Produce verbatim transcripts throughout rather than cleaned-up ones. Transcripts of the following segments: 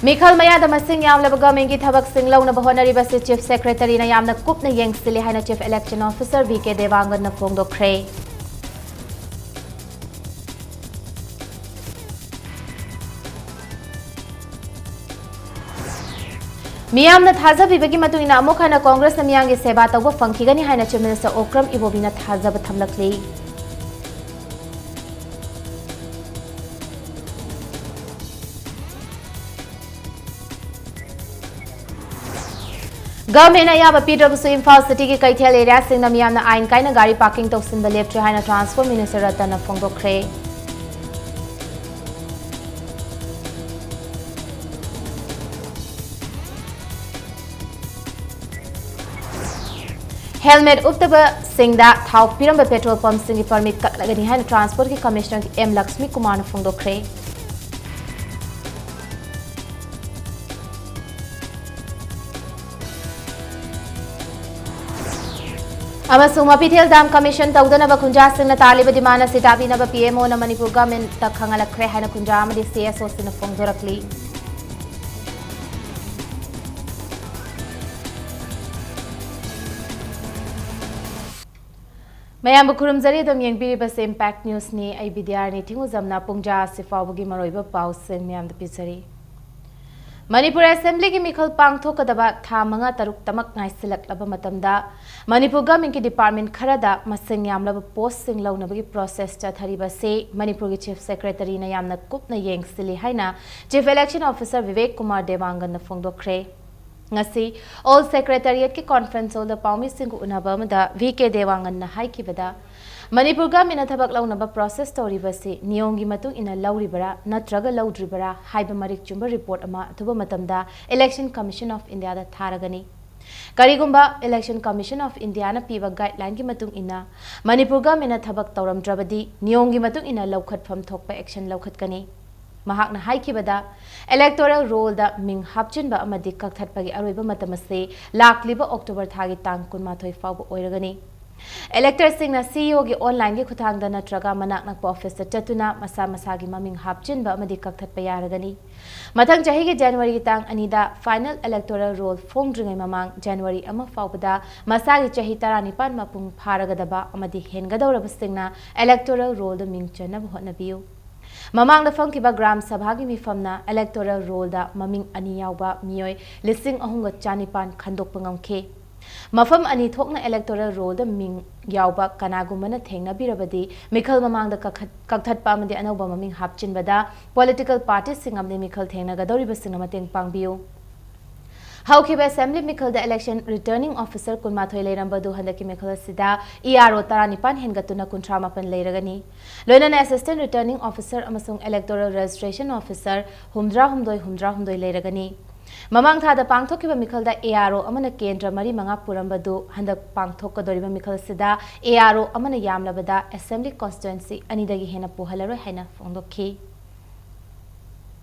ꯃꯤꯈꯜ ꯃꯌꯥꯗ ꯃꯁꯤꯡ ꯌꯥꯝꯂꯕ ꯒꯃꯦꯟꯒꯤ ꯊꯕꯛꯁꯤꯡ ꯂꯧꯅꯕ ꯍꯣꯠꯅꯔꯤꯕꯁꯤ Chief Secretary ꯅ ꯌꯥꯝꯅ ꯀꯨꯞꯅ ꯌꯦꯡꯁꯤꯜꯂꯤ ꯍꯥꯏꯅ Chief Election Officer V K ꯗꯦꯕꯥꯡꯒꯟꯅ ꯐꯣꯡꯗꯣꯛꯈ꯭ꯔꯦ꯫ ꯃꯤꯌꯥꯝꯅ ꯊꯥꯖꯕꯤꯕꯒꯤ ꯃꯇꯨꯡ ꯏꯟꯅ ꯑꯃꯨꯛ ꯍꯟꯅ ꯀꯣꯡꯒ꯭ꯔꯦꯁꯅ ꯃꯤꯌꯥꯝꯒꯤ ꯁꯦꯕꯥ ꯇꯧꯕ ꯐꯪꯈꯤꯒꯅꯤ ꯍꯥꯏꯅ Chief Minister ꯑꯣꯀ꯭ꯔꯝ ꯏꯕꯣꯕꯤꯅ ꯊꯥꯖꯕ ꯊꯝꯂꯛꯂꯤ꯫ ꯒꯚꯔꯟꯃꯦꯟꯠꯅ ꯑꯌꯥꯕ ꯄꯤꯗ꯭ꯔꯕꯁꯨ ꯏꯝꯐꯥꯜ ꯁꯤꯇꯤꯒꯤ ꯀꯩꯊꯦꯜ ꯑꯦꯔꯤꯌꯥꯁꯤꯡꯗ ꯃꯤꯌꯥꯝꯅ ꯑꯥꯏꯟ ꯀꯥꯏꯅ ꯒꯥꯔꯤ ꯄꯥꯔꯀꯤꯡ ꯇꯧꯁꯤꯟꯕ ꯂꯦꯞꯇ꯭ꯔꯤ ꯍꯥꯏꯅ ꯇ꯭ꯔꯥꯟꯁꯄꯣꯔꯠ ꯃꯤꯅꯤꯁꯇꯔ ꯔꯇꯟꯅ ꯐꯣꯡꯗꯣꯛꯈ꯭ꯔꯦ꯫ ꯍꯦꯜꯃꯦꯠ ꯎꯞꯇꯕꯁꯤꯡꯗ ꯊꯥꯎ ꯄꯤꯔꯝꯕ ꯄꯦꯇ꯭ꯔꯣꯜ ꯄꯝꯞꯁꯤꯡꯒꯤ ꯄꯔꯃꯤꯠ ꯀꯛꯂꯒꯅꯤ ꯍꯥꯏꯅ ꯇ꯭ꯔꯥꯟꯁꯄꯣꯔꯠꯀꯤ ꯀꯃꯤꯁꯅꯔ ꯑꯦꯝ ꯂꯛꯁꯃꯤ ꯀꯨꯃꯥꯔꯅ ꯐꯣꯡꯗꯣꯛꯈ꯭ꯔꯦ꯫ ꯑꯃꯁꯨꯡ ꯃꯄꯤꯊꯦꯜ ꯗꯥꯝ ꯀꯃꯤꯁꯟ ꯇꯧꯗꯅꯕ ꯈꯨꯟꯖꯥꯁꯤꯡꯅ ꯇꯥꯜꯂꯤꯕ ꯗꯤꯃꯥꯟ ꯑꯁꯤ ꯇꯥꯕꯤꯅꯕ ꯄꯤ ꯑꯦꯝ ꯑꯣꯅ ꯃꯅꯤꯄꯨꯔ ꯒꯚꯔꯟꯃꯦꯟꯠꯇ ꯈꯪꯍꯜꯂꯛꯈ꯭ꯔꯦ ꯍꯥꯏꯅ ꯈꯨꯟꯖꯥ ꯑꯃꯗꯤ ꯁꯤ ꯑꯦꯁ ꯑꯣꯁꯤꯡꯅ ꯐꯣꯡꯗꯣꯔꯛꯂꯤ꯫ ꯃꯌꯥꯝꯕꯨ ꯈꯨꯔꯨꯝꯖꯔꯤ꯫ ꯑꯗꯨꯝ ꯌꯦꯡꯕꯤꯔꯤꯕꯁꯦ ꯏꯝꯄꯦꯛ ꯅ꯭ꯌꯨꯁꯅꯤ꯫ ꯑꯩ ꯕꯤꯗ꯭ꯌꯥꯔꯅꯤ ꯊꯤꯡꯉꯨꯖꯝꯅ ꯄꯨꯡꯖꯥ ꯑꯁꯤ ꯐꯥꯎꯕꯒꯤ ꯃꯔꯨꯑꯣꯏꯕ ꯄꯥꯎꯁꯤꯡ ꯃꯌꯥꯝꯗ ꯄꯤꯖꯔꯤ꯫ ꯃꯅꯤꯄꯨꯔ ꯑꯦꯁꯦꯝꯕ꯭ꯂꯤꯒꯤ ꯃꯤꯈꯜ ꯄꯥꯡꯊꯣꯛꯀꯗꯕ ꯊꯥ ꯃꯉꯥ ꯇꯔꯨꯛꯇꯃꯛ ꯉꯥꯏꯁꯤꯜꯂꯛꯂꯕ ꯃꯇꯝꯗ ꯃꯅꯤꯄꯨꯔ ꯒꯚꯔꯟꯃꯦꯟꯠꯀꯤ ꯗꯤꯄꯥꯔꯠꯃꯦꯟꯠ ꯈꯔꯗ ꯃꯁꯤꯡ ꯌꯥꯝꯂꯕ ꯄꯣꯁꯁꯤꯡ ꯂꯧꯅꯕꯒꯤ ꯄ꯭ꯔꯣꯁꯦꯁ ꯆꯠꯊꯔꯤꯕꯁꯤ ꯃꯅꯤꯄꯨꯔꯒꯤ ꯆꯤꯐ ꯁꯦꯀ꯭ꯔꯦꯇꯔꯤꯅ ꯌꯥꯝꯅ ꯀꯨꯞꯅ ꯌꯦꯡꯁꯤꯜꯂꯤ ꯍꯥꯏꯅ chief election officer Bibek Kumar ꯗꯦꯕꯥꯡꯒꯟꯅ ꯐꯣꯡꯗꯣꯛꯈ꯭ꯔꯦ꯫ ꯉꯁꯤ ꯑꯣꯜ ꯁꯦꯀ꯭ꯔꯦꯇꯔꯤꯌꯦꯠꯀꯤ ꯀꯣꯟꯐ꯭ꯔꯦꯟꯁ ꯍꯣꯜꯗ ꯄꯥꯎꯃꯤꯁꯤꯡꯒ ꯎꯅꯕ ꯑꯃꯗ ꯚꯤ ꯀꯦ ꯗꯦꯋꯥꯡꯒꯟꯅ ꯍꯥꯏꯈꯤꯕꯗ, ꯃꯅꯤꯄꯨꯔ ꯒꯚꯔꯟꯃꯦꯟꯠꯅ ꯊꯕꯛ ꯂꯧꯅꯕ ꯄ꯭ꯔꯣꯁꯦꯁ ꯇꯧꯔꯤꯕꯁꯤ ꯅꯤꯌꯣꯝꯒꯤ ꯃꯇꯨꯡ ꯏꯟꯅ ꯂꯧꯔꯤꯕꯔꯥ ꯅꯠꯇ꯭ꯔꯒ ꯂꯧꯗ꯭ꯔꯤꯕꯔꯥ ꯍꯥꯏꯕ ꯃꯔꯤꯛ ꯆꯨꯝꯕ ꯔꯤꯄꯣꯔꯠ ꯑꯃ ꯑꯊꯨꯕ ꯃꯇꯝꯗ ꯏꯂꯦꯛꯁꯟ ꯀꯃꯤꯁꯟ ꯑꯣꯐ ꯏꯟꯗꯤꯌꯥꯗ ꯊꯥꯔꯒꯅꯤ꯫ ꯀꯔꯤꯒꯨꯝꯕ ꯏꯂꯦꯛꯁꯟ ꯀꯃꯤꯁꯟ ꯑꯣꯐ ꯏꯟꯗꯤꯌꯥꯅ ꯄꯤꯕ ꯒꯥꯏꯗꯂꯥꯏꯟꯒꯤ ꯃꯇꯨꯡ ꯏꯟꯅ ꯃꯅꯤꯄꯨꯔ ꯒꯚꯔꯟꯃꯦꯟꯠꯅ ꯊꯕꯛ ꯇꯧꯔꯝꯗ꯭ꯔꯕꯗꯤ, ꯅꯤꯌꯣꯝꯒꯤ ꯃꯇꯨꯡ ꯏꯟꯅ ꯂꯧꯈꯠꯐꯝ ꯊꯣꯛꯄ ꯑꯦꯛꯁꯟ ꯂꯧꯈꯠꯀꯅꯤ꯫ ꯃꯍꯥꯛꯅ ꯍꯥꯏꯈꯤꯕꯗ, ꯏꯂꯦꯛꯇꯣꯔꯦꯜ ꯔꯣꯜꯗ ꯃꯤꯡ ꯍꯥꯞꯆꯤꯟꯕ ꯑꯃꯗꯤ ꯀꯛꯊꯠꯄꯒꯤ ꯑꯔꯣꯏꯕ ꯃꯇꯝ ꯑꯁꯤ ꯂꯥꯛꯂꯤꯕ ꯑꯣꯛꯇꯣꯕꯔ ꯊꯥꯒꯤ ꯇꯥꯡ ꯀꯨꯟꯃꯥꯊꯣꯏ ꯐꯥꯎꯕ ꯑꯣꯏꯔꯒꯅꯤ꯫ Electorsꯁꯤꯡꯅ CEOꯒꯤ onlineꯒꯤ ꯈꯨꯠꯊꯥꯡꯗ ꯅꯠꯇ꯭ꯔꯒ ꯃꯅꯥꯛ ꯅꯛꯄ officeꯇ ꯆꯠꯇꯨꯅ ꯃꯁꯥ ꯃꯁꯥꯒꯤ ꯃꯃꯤꯡ ꯍꯥꯞꯆꯤꯟꯕ ꯑꯃꯗꯤ ꯀꯛꯊꯠꯄ ꯌꯥꯔꯒꯅꯤ꯫ ꯃꯊꯪ ꯆꯍꯤꯒꯤ Januaryꯒꯤ ꯇꯥꯡ ꯑꯅꯤꯗ final electoral roll ꯐꯣꯡꯗ꯭ꯔꯤꯉꯩ ꯃꯃꯥꯡ January ꯑꯃ ꯐꯥꯎꯕꯗ ꯃꯁꯥꯒꯤ ꯆꯍꯤ ꯇꯔꯥꯅꯤꯄꯥꯟ ꯃꯄꯨꯡ ꯐꯥꯔꯒꯗꯕ ꯑꯃꯗꯤ ꯍꯦꯟꯒꯗꯧꯔꯕꯁꯤꯡꯅ electoral rollꯗ ꯃꯤꯡ ꯆꯟꯅꯕ ꯍꯣꯠꯅꯕꯤꯌꯨ꯫ ꯃꯃꯥꯡꯗ ꯐꯝꯈꯤꯕ ꯒ꯭ꯔꯥꯝ ꯁꯚꯥꯒꯤ ꯃꯤꯐꯝꯅ electoral rollꯗ ꯃꯃꯤꯡ ꯑꯅꯤ ꯌꯥꯎꯕ ꯃꯤꯑꯣꯏ ꯂꯤꯁꯤꯡ ꯑꯍꯨꯝꯒ ꯆꯥꯅꯤꯄꯥꯟ ꯈꯟꯗꯣꯛꯄ ꯉꯝꯈꯤ꯫ ꯃꯐꯝ ꯑꯅꯤ ꯊꯣꯛꯅ electoral rollꯗ ꯃꯤꯡ ꯌꯥꯎꯕ ꯀꯅꯥꯒꯨꯝꯕꯅ ꯊꯦꯡꯅꯕꯤꯔꯕꯗꯤ, ꯃꯤꯈꯜ ꯃꯃꯥꯡꯗ ꯀꯛꯈꯠ-, ꯀꯛꯊꯠꯄ ꯑꯃꯗꯤ ꯑꯅꯧꯕ ꯃꯃꯤꯡ ꯍꯥꯞꯆꯤꯟꯕꯗ political partyꯁꯤꯡ ꯑꯃꯗꯤ ꯃꯤꯈꯜ ꯊꯦꯡꯅꯒꯗꯧꯔꯤꯕꯁꯤꯡꯅ ꯃꯇꯦꯡ ꯄꯥꯡꯕꯤꯌꯨ꯫ ꯍꯧꯈꯤꯕ assembly ꯃꯤꯈꯜꯗ election returning officer ꯀꯨꯟꯃꯥꯊꯣꯏ ꯂꯩꯔꯝꯕꯗꯨ ꯍꯟꯗꯛꯀꯤ ꯃꯤꯈꯜ ꯑꯁꯤꯗ ERO ꯇꯔꯥꯅꯤꯄꯥꯟ ꯍꯦꯟꯒꯠꯇꯨꯅ ꯀꯨꯟꯊ꯭ꯔꯥ ꯃꯥꯄꯟ ꯂꯩꯔꯒꯅꯤ꯫ ꯂꯣꯏꯅꯅ assistant returning officer ꯑꯃꯁꯨꯡ electoral registration officer ꯍꯨꯝꯗ꯭ꯔꯥ ꯍꯨꯝꯗꯣꯏ, ꯍꯨꯝꯗ꯭ꯔꯥ ꯍꯨꯝꯗꯣꯏ ꯂꯩꯔꯒꯅꯤ꯫ ꯃꯃꯥꯡ ꯊꯥꯗ ꯄꯥꯡꯊꯣꯛꯈꯤꯕ ꯃꯤꯈꯜꯗ ERO ꯑꯃꯅ ꯀꯦꯟꯗ꯭ꯔ ꯃꯔꯤ ꯃꯉꯥ ꯄꯨꯔꯝꯕꯗꯨ ꯍꯟꯗꯛ ꯄꯥꯡꯊꯣꯛꯀꯗꯧꯔꯤꯕ ꯃꯤꯈꯜ ꯑꯁꯤꯗ ERO ꯑꯃꯅ ꯌꯥꯝꯂꯕꯗ assembly constituency ꯑꯅꯤꯗꯒꯤ ꯍꯦꯟꯅ ꯄꯨꯍꯜꯂꯔꯣꯏ ꯍꯥꯏꯅ ꯐꯣꯡꯗꯣꯛꯈꯤ꯫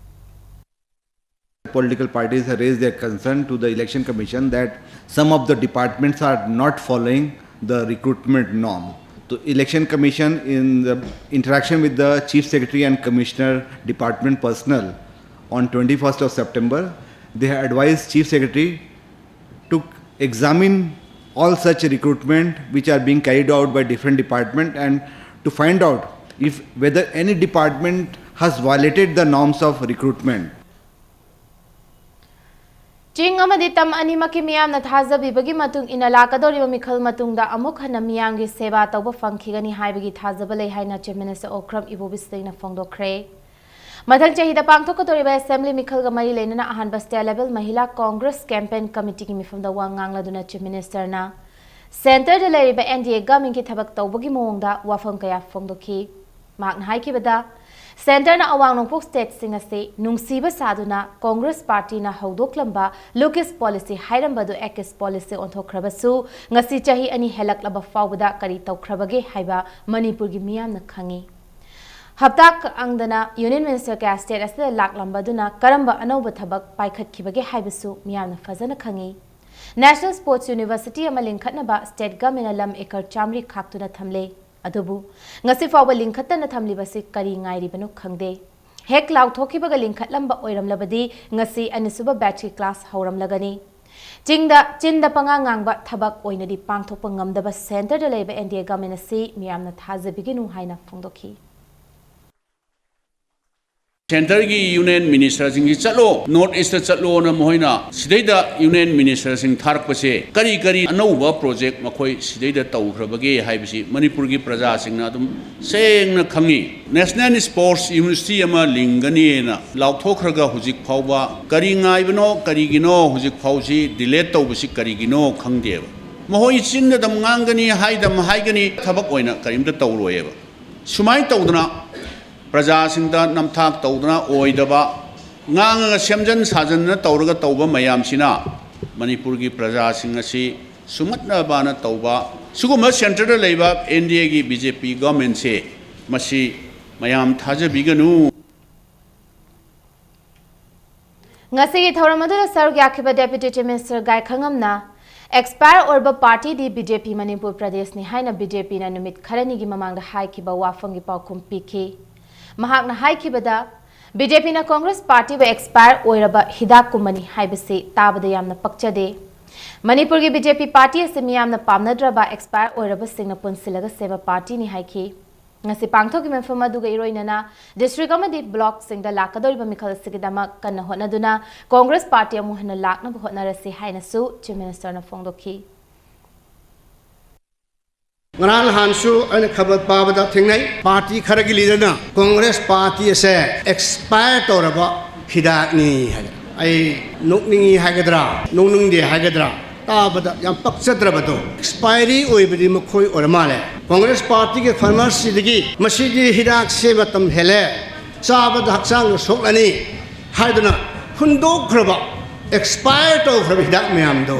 Political parties have raised their concern to the Election Commission that some of the departments are not following the recruitment norm. The Election Commission, in the interaction with the Chief Secretary and Commissioner department personnel on twenty-first of September, they have advised Chief Secretary to examine all such recruitment which are being carried out by different department and to find out if whether any department has violated the norms of recruitment. ꯆꯤꯡ ꯑꯃꯗꯤ ꯇꯝ ꯑꯅꯤꯃꯛꯀꯤ ꯃꯤꯌꯥꯝꯅ ꯊꯥꯖꯕꯤꯕꯒꯤ ꯃꯇꯨꯡ ꯏꯟꯅ ꯂꯥꯛꯀꯗꯧꯔꯤꯕ ꯃꯤꯈꯜ ꯃꯇꯨꯡꯗ ꯑꯃꯨꯛ ꯍꯟꯅ ꯃꯤꯌꯥꯝꯒꯤ ꯁꯦꯕꯥ ꯇꯧꯕ ꯐꯪꯈꯤꯒꯅꯤ ꯍꯥꯏꯕꯒꯤ ꯊꯥꯖꯕ ꯂꯩ ꯍꯥꯏꯅ Chief Minister Okram Ibobi Singhꯅ ꯐꯣꯡꯗꯣꯛꯈ꯭ꯔꯦ꯫ ꯃꯊꯪ ꯆꯍꯤꯗ ꯄꯥꯡꯊꯣꯛꯀꯗꯧꯔꯤꯕ assembly ꯃꯤꯈꯜꯒ ꯃꯔꯤ ꯂꯩꯅꯅ ꯑꯍꯥꯟꯕ state level Mahila Congress campaign committeeꯒꯤ ꯃꯤꯐꯝꯗ ꯋꯥ ꯉꯥꯡꯂꯗꯨꯅ Chief Ministerꯅ centreꯗ ꯂꯩꯔꯤꯕ NDA governmentꯀꯤ ꯊꯕꯛ ꯇꯧꯕꯒꯤ ꯃꯑꯣꯡꯗ ꯋꯥꯐꯝ ꯀꯌꯥ ꯐꯣꯡꯗꯣꯛꯈꯤ꯫ ꯃꯍꯥꯛꯅ ꯍꯥꯏꯈꯤꯕꯗ, centreꯅ ꯑꯋꯥꯡ ꯅꯣꯡꯄꯣꯛ stateꯁꯤꯡ ꯑꯁꯤ ꯅꯨꯡꯁꯤꯕ ꯁꯥꯗꯨꯅ Congress partyꯅ ꯍꯧꯗꯣꯛꯂꯝꯕ look east policy ꯍꯥꯏꯔꯝꯕꯗꯨ act east policy ꯑꯣꯟꯊꯣꯛꯈ꯭ꯔꯕꯁꯨ, ꯉꯁꯤ ꯆꯍꯤ ꯑꯅꯤ ꯍꯦꯜꯂꯛꯂꯕ ꯐꯥꯎꯕꯗ ꯀꯔꯤ ꯇꯧꯈ꯭ꯔꯕꯒꯦ ꯍꯥꯏꯕ ꯃꯅꯤꯄꯨꯔꯒꯤ ꯃꯤꯌꯥꯝꯅ ꯈꯪꯏ꯫ ꯍꯞꯇꯥ ꯈꯥꯡꯗꯅ Union Minister ꯀꯌꯥ state ꯑꯁꯤꯗ ꯂꯥꯛꯂꯝꯕꯗꯨꯅ ꯀꯔꯝꯕ ꯑꯅꯧꯕ ꯊꯕꯛ ꯄꯥꯏꯈꯠꯈꯤꯕꯒꯦ ꯍꯥꯏꯕꯁꯨ ꯃꯤꯌꯥꯝꯅ ꯐꯖꯅ ꯈꯪꯏ꯫ National Sports University ꯑꯃ ꯂꯤꯡꯈꯠꯅꯕ state government ꯅ ꯂꯝ acre ꯆꯥꯃꯔꯤ ꯈꯥꯛꯇꯨꯅ ꯊꯝꯂꯦ꯫ ꯑꯗꯨꯕꯨ ꯉꯁꯤ ꯐꯥꯎꯕ ꯂꯤꯡꯈꯠꯇꯅ ꯊꯝꯂꯤꯕꯁꯤ ꯀꯔꯤ ꯉꯥꯏꯔꯤꯕꯅꯣ ꯈꯪꯗꯦ꯫ ꯍꯦꯛ ꯂꯥꯎꯊꯣꯛꯈꯤꯕꯒ ꯂꯤꯡꯈꯠꯂꯝꯕ ꯑꯣꯏꯔꯝꯂꯕꯗꯤ ꯉꯁꯤ ꯑꯅꯤꯁꯨꯕ batch ꯀꯤ class ꯍꯧꯔꯝꯂꯒꯅꯤ꯫ ꯆꯤꯡꯗ ꯆꯤꯟꯗ ꯄꯉꯥꯡ ꯉꯥꯡꯕ, ꯊꯕꯛ ꯑꯣꯏꯅꯗꯤ ꯄꯥꯡꯊꯣꯛꯄ ꯉꯝꯗꯕ centre ꯗ ꯂꯩꯕ N D A government ꯑꯁꯤ ꯃꯤꯌꯥꯝꯅ ꯊꯥꯖꯕꯤꯒꯅꯨ ꯍꯥꯏꯅ ꯐꯣꯡꯗꯣꯛꯈꯤ꯫ Centre ꯒꯤ Union Minister ꯁꯤꯡꯁꯤ ꯆꯠꯂꯣ, North East ꯇ ꯆꯠꯂꯣꯅ ꯃꯈꯣꯏꯅ ꯁꯤꯗꯩꯗ Union Minister ꯁꯤꯡ ꯊꯥꯔꯛꯄꯁꯦ ꯀꯔꯤ ꯀꯔꯤ ꯑꯅꯧꯕ project ꯃꯈꯣꯏ ꯁꯤꯗꯩꯗ ꯇꯧꯈ꯭ꯔꯕꯒꯦ ꯍꯥꯏꯕꯁꯤ ꯃꯅꯤꯄꯨꯔꯒꯤ ꯄ꯭ꯔꯖꯥꯁꯤꯡꯅ ꯑꯗꯨꯝ ꯁꯦꯡꯅ ꯈꯪꯉꯤ꯫ National Sports University ꯑꯃ ꯂꯤꯡꯒꯅꯤꯅ ꯂꯥꯎꯊꯣꯛꯈ꯭ꯔꯒ ꯍꯧꯖꯤꯛ ꯐꯥꯎꯕ ꯀꯔꯤ ꯉꯥꯏꯕꯅꯣ, ꯀꯔꯤꯒꯤꯅꯣ ꯍꯧꯖꯤꯛ ꯐꯥꯎꯁꯤ delay ꯇꯧꯕꯁꯤ ꯀꯔꯤꯒꯤꯅꯣ ꯈꯪꯗꯦꯕ꯫ ꯃꯈꯣꯏ ꯆꯤꯟꯗ ꯑꯗꯨꯝ ꯉꯥꯡꯒꯅꯤ, ꯍꯥꯏꯗꯝ ꯍꯥꯏꯒꯅꯤ, ꯊꯕꯛ ꯑꯣꯏꯅ ꯀꯔꯤꯝꯇ ꯇꯧꯔꯣꯏꯑꯕ꯫ ꯁꯨꯃꯥꯏꯅ ꯇꯧꯗꯅ ꯄ꯭ꯔꯖꯥꯁꯤꯡꯗ ꯅꯝꯊꯥꯛ ꯇꯧꯗꯅ ꯑꯣꯏꯗꯕ ꯉꯥꯡꯉꯒ ꯁꯦꯝꯖꯟ ꯁꯥꯖꯟꯅ ꯇꯧꯔꯒ ꯇꯧꯕ ꯃꯌꯥꯝꯁꯤꯅ ꯃꯅꯤꯄꯨꯔꯒꯤ ꯄ꯭ꯔꯖꯥꯁꯤꯡ ꯑꯁꯤ ꯁꯨꯝꯍꯠꯅꯕꯅ ꯇꯧꯕ ꯁꯤꯒꯨꯝꯕ centre ꯗ ꯂꯩꯕ N D A ꯒꯤ B J P government ꯁꯦ ꯃꯁꯤ ꯃꯌꯥꯝ ꯊꯥꯖꯕꯤꯒꯅꯨ꯫ ꯉꯁꯤꯒꯤ ꯊꯧꯔꯝ ꯑꯗꯨꯗ ꯁꯔꯨꯛ ꯌꯥꯈꯤꯕ Deputy Chief Minister ꯒꯥꯏꯈꯉꯝꯅ expire ꯑꯣꯏꯔꯕ party ꯗꯤ B J P ꯃꯅꯤꯄꯨꯔ ꯄ꯭ꯔꯗꯦꯁꯅꯤ ꯍꯥꯏꯅ B J P ꯅ ꯅꯨꯃꯤꯠ ꯈꯔꯅꯤꯒꯤ ꯃꯃꯥꯡꯗ ꯍꯥꯏꯈꯤꯕ ꯋꯥꯐꯝꯒꯤ ꯄꯥꯎꯈꯨꯝ ꯄꯤꯈꯤ꯫ ꯃꯍꯥꯛꯅ ꯍꯥꯏꯈꯤꯕꯗ, B J P ꯅ Congress party ꯕꯨ expire ꯑꯣꯏꯔꯕ ꯍꯤꯗꯥꯛꯀꯨꯝꯕꯅꯤ ꯍꯥꯏꯕꯁꯤ ꯇꯥꯕꯗ ꯌꯥꯝꯅ ꯄꯛꯆꯗꯦ꯫ ꯃꯅꯤꯄꯨꯔꯒꯤ B J P party ꯑꯁꯤ ꯃꯤꯌꯥꯝꯅ ꯄꯥꯝꯅꯗ꯭ꯔꯕ expire ꯑꯣꯏꯔꯕꯁꯤꯡꯅ ꯄꯨꯟꯁꯤꯜꯂꯒ ꯁꯦꯝꯕ party ꯅꯤ ꯍꯥꯏꯈꯤ꯫ ꯉꯁꯤ ꯄꯥꯡꯊꯣꯛꯈꯤꯕ ꯃꯤꯐꯝ ꯑꯗꯨꯒ ꯏꯔꯣꯏꯅꯅ district ꯑꯃꯗꯤ block ꯁꯤꯡꯗ ꯂꯥꯛꯀꯗꯧꯔꯤꯕ ꯃꯤꯈꯜ ꯑꯁꯤꯒꯤꯗꯃꯛ ꯀꯟꯅ ꯍꯣꯠꯅꯗꯨꯅ Congress party ꯑꯃꯨꯛ ꯍꯟꯅ ꯂꯥꯛꯅꯕ ꯍꯣꯠꯅꯔꯁꯤ ꯍꯥꯏꯅꯁꯨ Chief Minister ꯅ ꯐꯣꯡꯗꯣꯛꯈꯤ꯫ ꯉꯔꯥꯡ ꯅꯍꯥꯟꯁꯨ ꯑꯩꯅ ꯈꯕꯔ ꯄꯥꯕꯗ ꯊꯦꯡꯅꯩ, party ꯈꯔꯒꯤ leader ꯅ Congress party ꯑꯁꯦ expire ꯇꯧꯔꯕ ꯍꯤꯗꯥꯛꯅꯤ ꯍꯥꯏ꯫ ꯑꯩ ꯅꯣꯛꯅꯤꯡꯉꯤ ꯍꯥꯏꯒꯗ꯭ꯔꯥ, ꯅꯣꯛꯅꯤꯡꯗꯦ ꯍꯥꯏꯒꯗ꯭ꯔꯥ, ꯇꯥꯕꯗ ꯌꯥꯝ ꯄꯛꯆꯗ꯭ꯔꯕꯗꯣ꯫ Expiry ꯑꯣꯏꯕꯗꯤ ꯃꯈꯣꯏ ꯑꯣꯏꯔ ꯃꯥꯜꯂꯦ꯫ Congress party ꯒꯤ pharmacy ꯗꯒꯤ ꯃꯁꯤꯗꯤ ꯍꯤꯗꯥꯛꯁꯦ ꯃꯇꯝ ꯍꯦꯜꯂꯦ, ꯆꯥꯕꯗ ꯍꯛꯆꯥꯡꯗ ꯁꯣꯛꯂꯅꯤ ꯍꯥꯏꯗꯨꯅ ꯍꯨꯟꯗꯣꯛꯈ꯭ꯔꯕ, expire ꯇꯧꯈ꯭ꯔꯕ ꯍꯤꯗꯥꯛ ꯃꯌꯥꯝꯗꯣ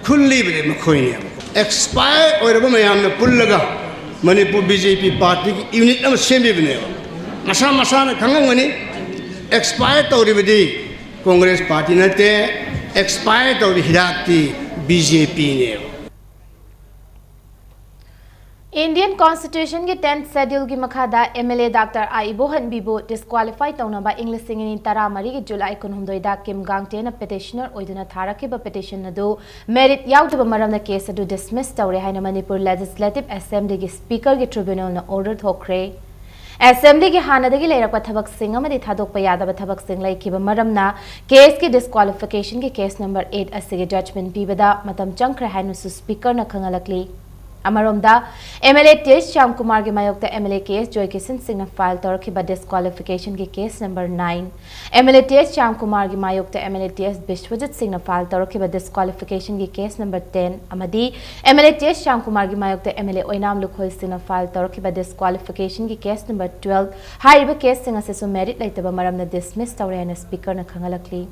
ꯈꯨꯜꯂꯤꯕꯗꯤ ꯃꯈꯣꯏꯅꯦꯕ꯫ Expire ꯑꯣꯏꯔꯕ ꯃꯌꯥꯝꯅ ꯄꯨꯜꯂꯒ Manipur B J P party ꯒꯤ unit ꯑꯃ ꯁꯦꯝꯂꯤꯕꯅꯦꯕ꯫ ꯃꯁꯥ ꯃꯁꯥꯅ ꯈꯪꯉꯝꯒꯅꯤ, expire ꯇꯧꯔꯤꯕꯗꯤ Congress party ꯅꯠꯇꯦ, expire ꯇꯧꯔꯤ ꯍꯤꯗꯥꯛꯇꯤ ꯕꯤ ꯖꯦ ꯄꯤꯅꯦꯕ꯫ Indian Constitution ꯒꯤ tenth Schedule ꯒꯤ ꯃꯈꯥꯗ M L A Doctor ah ꯏꯕꯣꯍꯟꯕꯤꯕꯨ disqualify ꯇꯧꯅꯕ ꯏꯪ ꯂꯤꯁꯤꯡ ꯑꯅꯤ ꯇꯔꯥꯃꯔꯤꯒꯤ July ꯀꯨꯟꯍꯨꯝꯗꯣꯏꯗ ꯀꯤꯝ ꯒꯥꯡꯇꯦꯅ petitioner ꯑꯣꯏꯗꯨꯅ ꯊꯥꯔꯛꯈꯤꯕ petition ꯑꯗꯨ merit ꯌꯥꯎꯗꯕ ꯃꯔꯝꯅ case ꯑꯗꯨ dismiss ꯇꯧꯔꯦ ꯍꯥꯏꯅ ꯃꯅꯤꯄꯨꯔ Legislative Assembly ꯒꯤ Speaker ꯒꯤ tribunal ꯅ order ꯊꯣꯛꯈ꯭ꯔꯦ꯫ Assembly ꯒꯤ ꯍꯥꯟꯅꯗꯒꯤ ꯂꯩꯔꯛꯄ ꯊꯕꯛꯁꯤꯡ ꯑꯃꯗꯤ ꯊꯥꯗꯣꯛꯄ ꯌꯥꯗꯕ ꯊꯕꯛꯁꯤꯡ ꯂꯩꯈꯤꯕ ꯃꯔꯝꯅ case ꯀꯤ disqualification ꯒꯤ case number eight ꯑꯁꯤꯒꯤ judgment ꯄꯤꯕꯗ ꯃꯇꯝ ꯆꯪꯈ꯭ꯔꯦ ꯍꯥꯏꯅꯁꯨ Speaker ꯅ ꯈꯪꯍꯜꯂꯛꯂꯤ꯫ ꯑꯃꯔꯣꯝꯗ, M L A T H ꯁ꯭ꯌꯥꯝꯀꯨꯃꯥꯔꯒꯤ ꯃꯥꯌꯣꯛꯇ M L A K S ꯖꯣꯏ ꯀꯤꯁꯟ ꯁꯤꯡꯅ file ꯇꯧꯔꯛꯈꯤꯕ disqualification ꯒꯤ case number nine, M L A T H ꯁ꯭ꯌꯥꯝꯀꯨꯃꯥꯔꯒꯤ ꯃꯥꯌꯣꯛꯇ M L A T H Biswajit ꯁꯤꯡꯅ file ꯇꯧꯔꯛꯈꯤꯕ disqualification ꯒꯤ case number ten ꯑꯃꯗꯤ M L A T H ꯁ꯭ꯌꯥꯝꯀꯨꯃꯥꯔꯒꯤ ꯃꯥꯌꯣꯛꯇ M L A ꯑꯣꯏꯅꯥꯝ ꯂꯨꯈꯣꯏ ꯁꯤꯡꯅ file ꯇꯧꯔꯛꯈꯤꯕ disqualification ꯒꯤ case number twelve ꯍꯥꯏꯔꯤꯕ case ꯁꯤꯡ ꯑꯁꯤꯁꯨ merit ꯂꯩꯇꯕ ꯃꯔꯝꯅ dismiss ꯇꯧꯔꯦ ꯍꯥꯏꯅ Speaker ꯅ ꯈꯪꯍꯜꯂꯛꯂꯤ꯫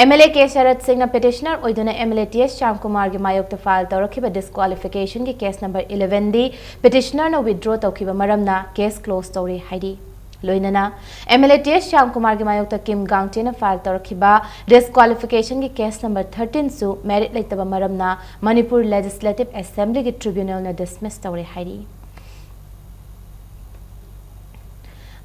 M L A K ꯁꯔꯠ ꯁꯤꯡꯅ petitioner ꯑꯣꯏꯗꯨꯅ M L A T H ꯁ꯭ꯌꯥꯝꯀꯨꯃꯥꯔꯒꯤ ꯃꯥꯌꯣꯛꯇ file ꯇꯧꯔꯛꯈꯤꯕ disqualification ꯒꯤ case number eleven ꯗꯤ petitioner ꯅ withdraw ꯇꯧꯈꯤꯕ ꯃꯔꯝꯅ case close ꯇꯧꯔꯦ ꯍꯥꯏꯔꯤ꯫ ꯂꯣꯏꯅꯅ M L A T H ꯁ꯭ꯌꯥꯝꯀꯨꯃꯥꯔꯒꯤ ꯃꯥꯌꯣꯛꯇ ꯀꯤꯝ ꯒꯥꯡꯇꯦꯅ file ꯇꯧꯔꯛꯈꯤꯕ disqualification ꯒꯤ case number thirteen ꯁꯨ merit ꯂꯩꯇꯕ ꯃꯔꯝꯅ ꯃꯅꯤꯄꯨꯔ Legislative Assembly ꯒꯤ tribunal ꯅ dismiss ꯇꯧꯔꯦ ꯍꯥꯏꯔꯤ꯫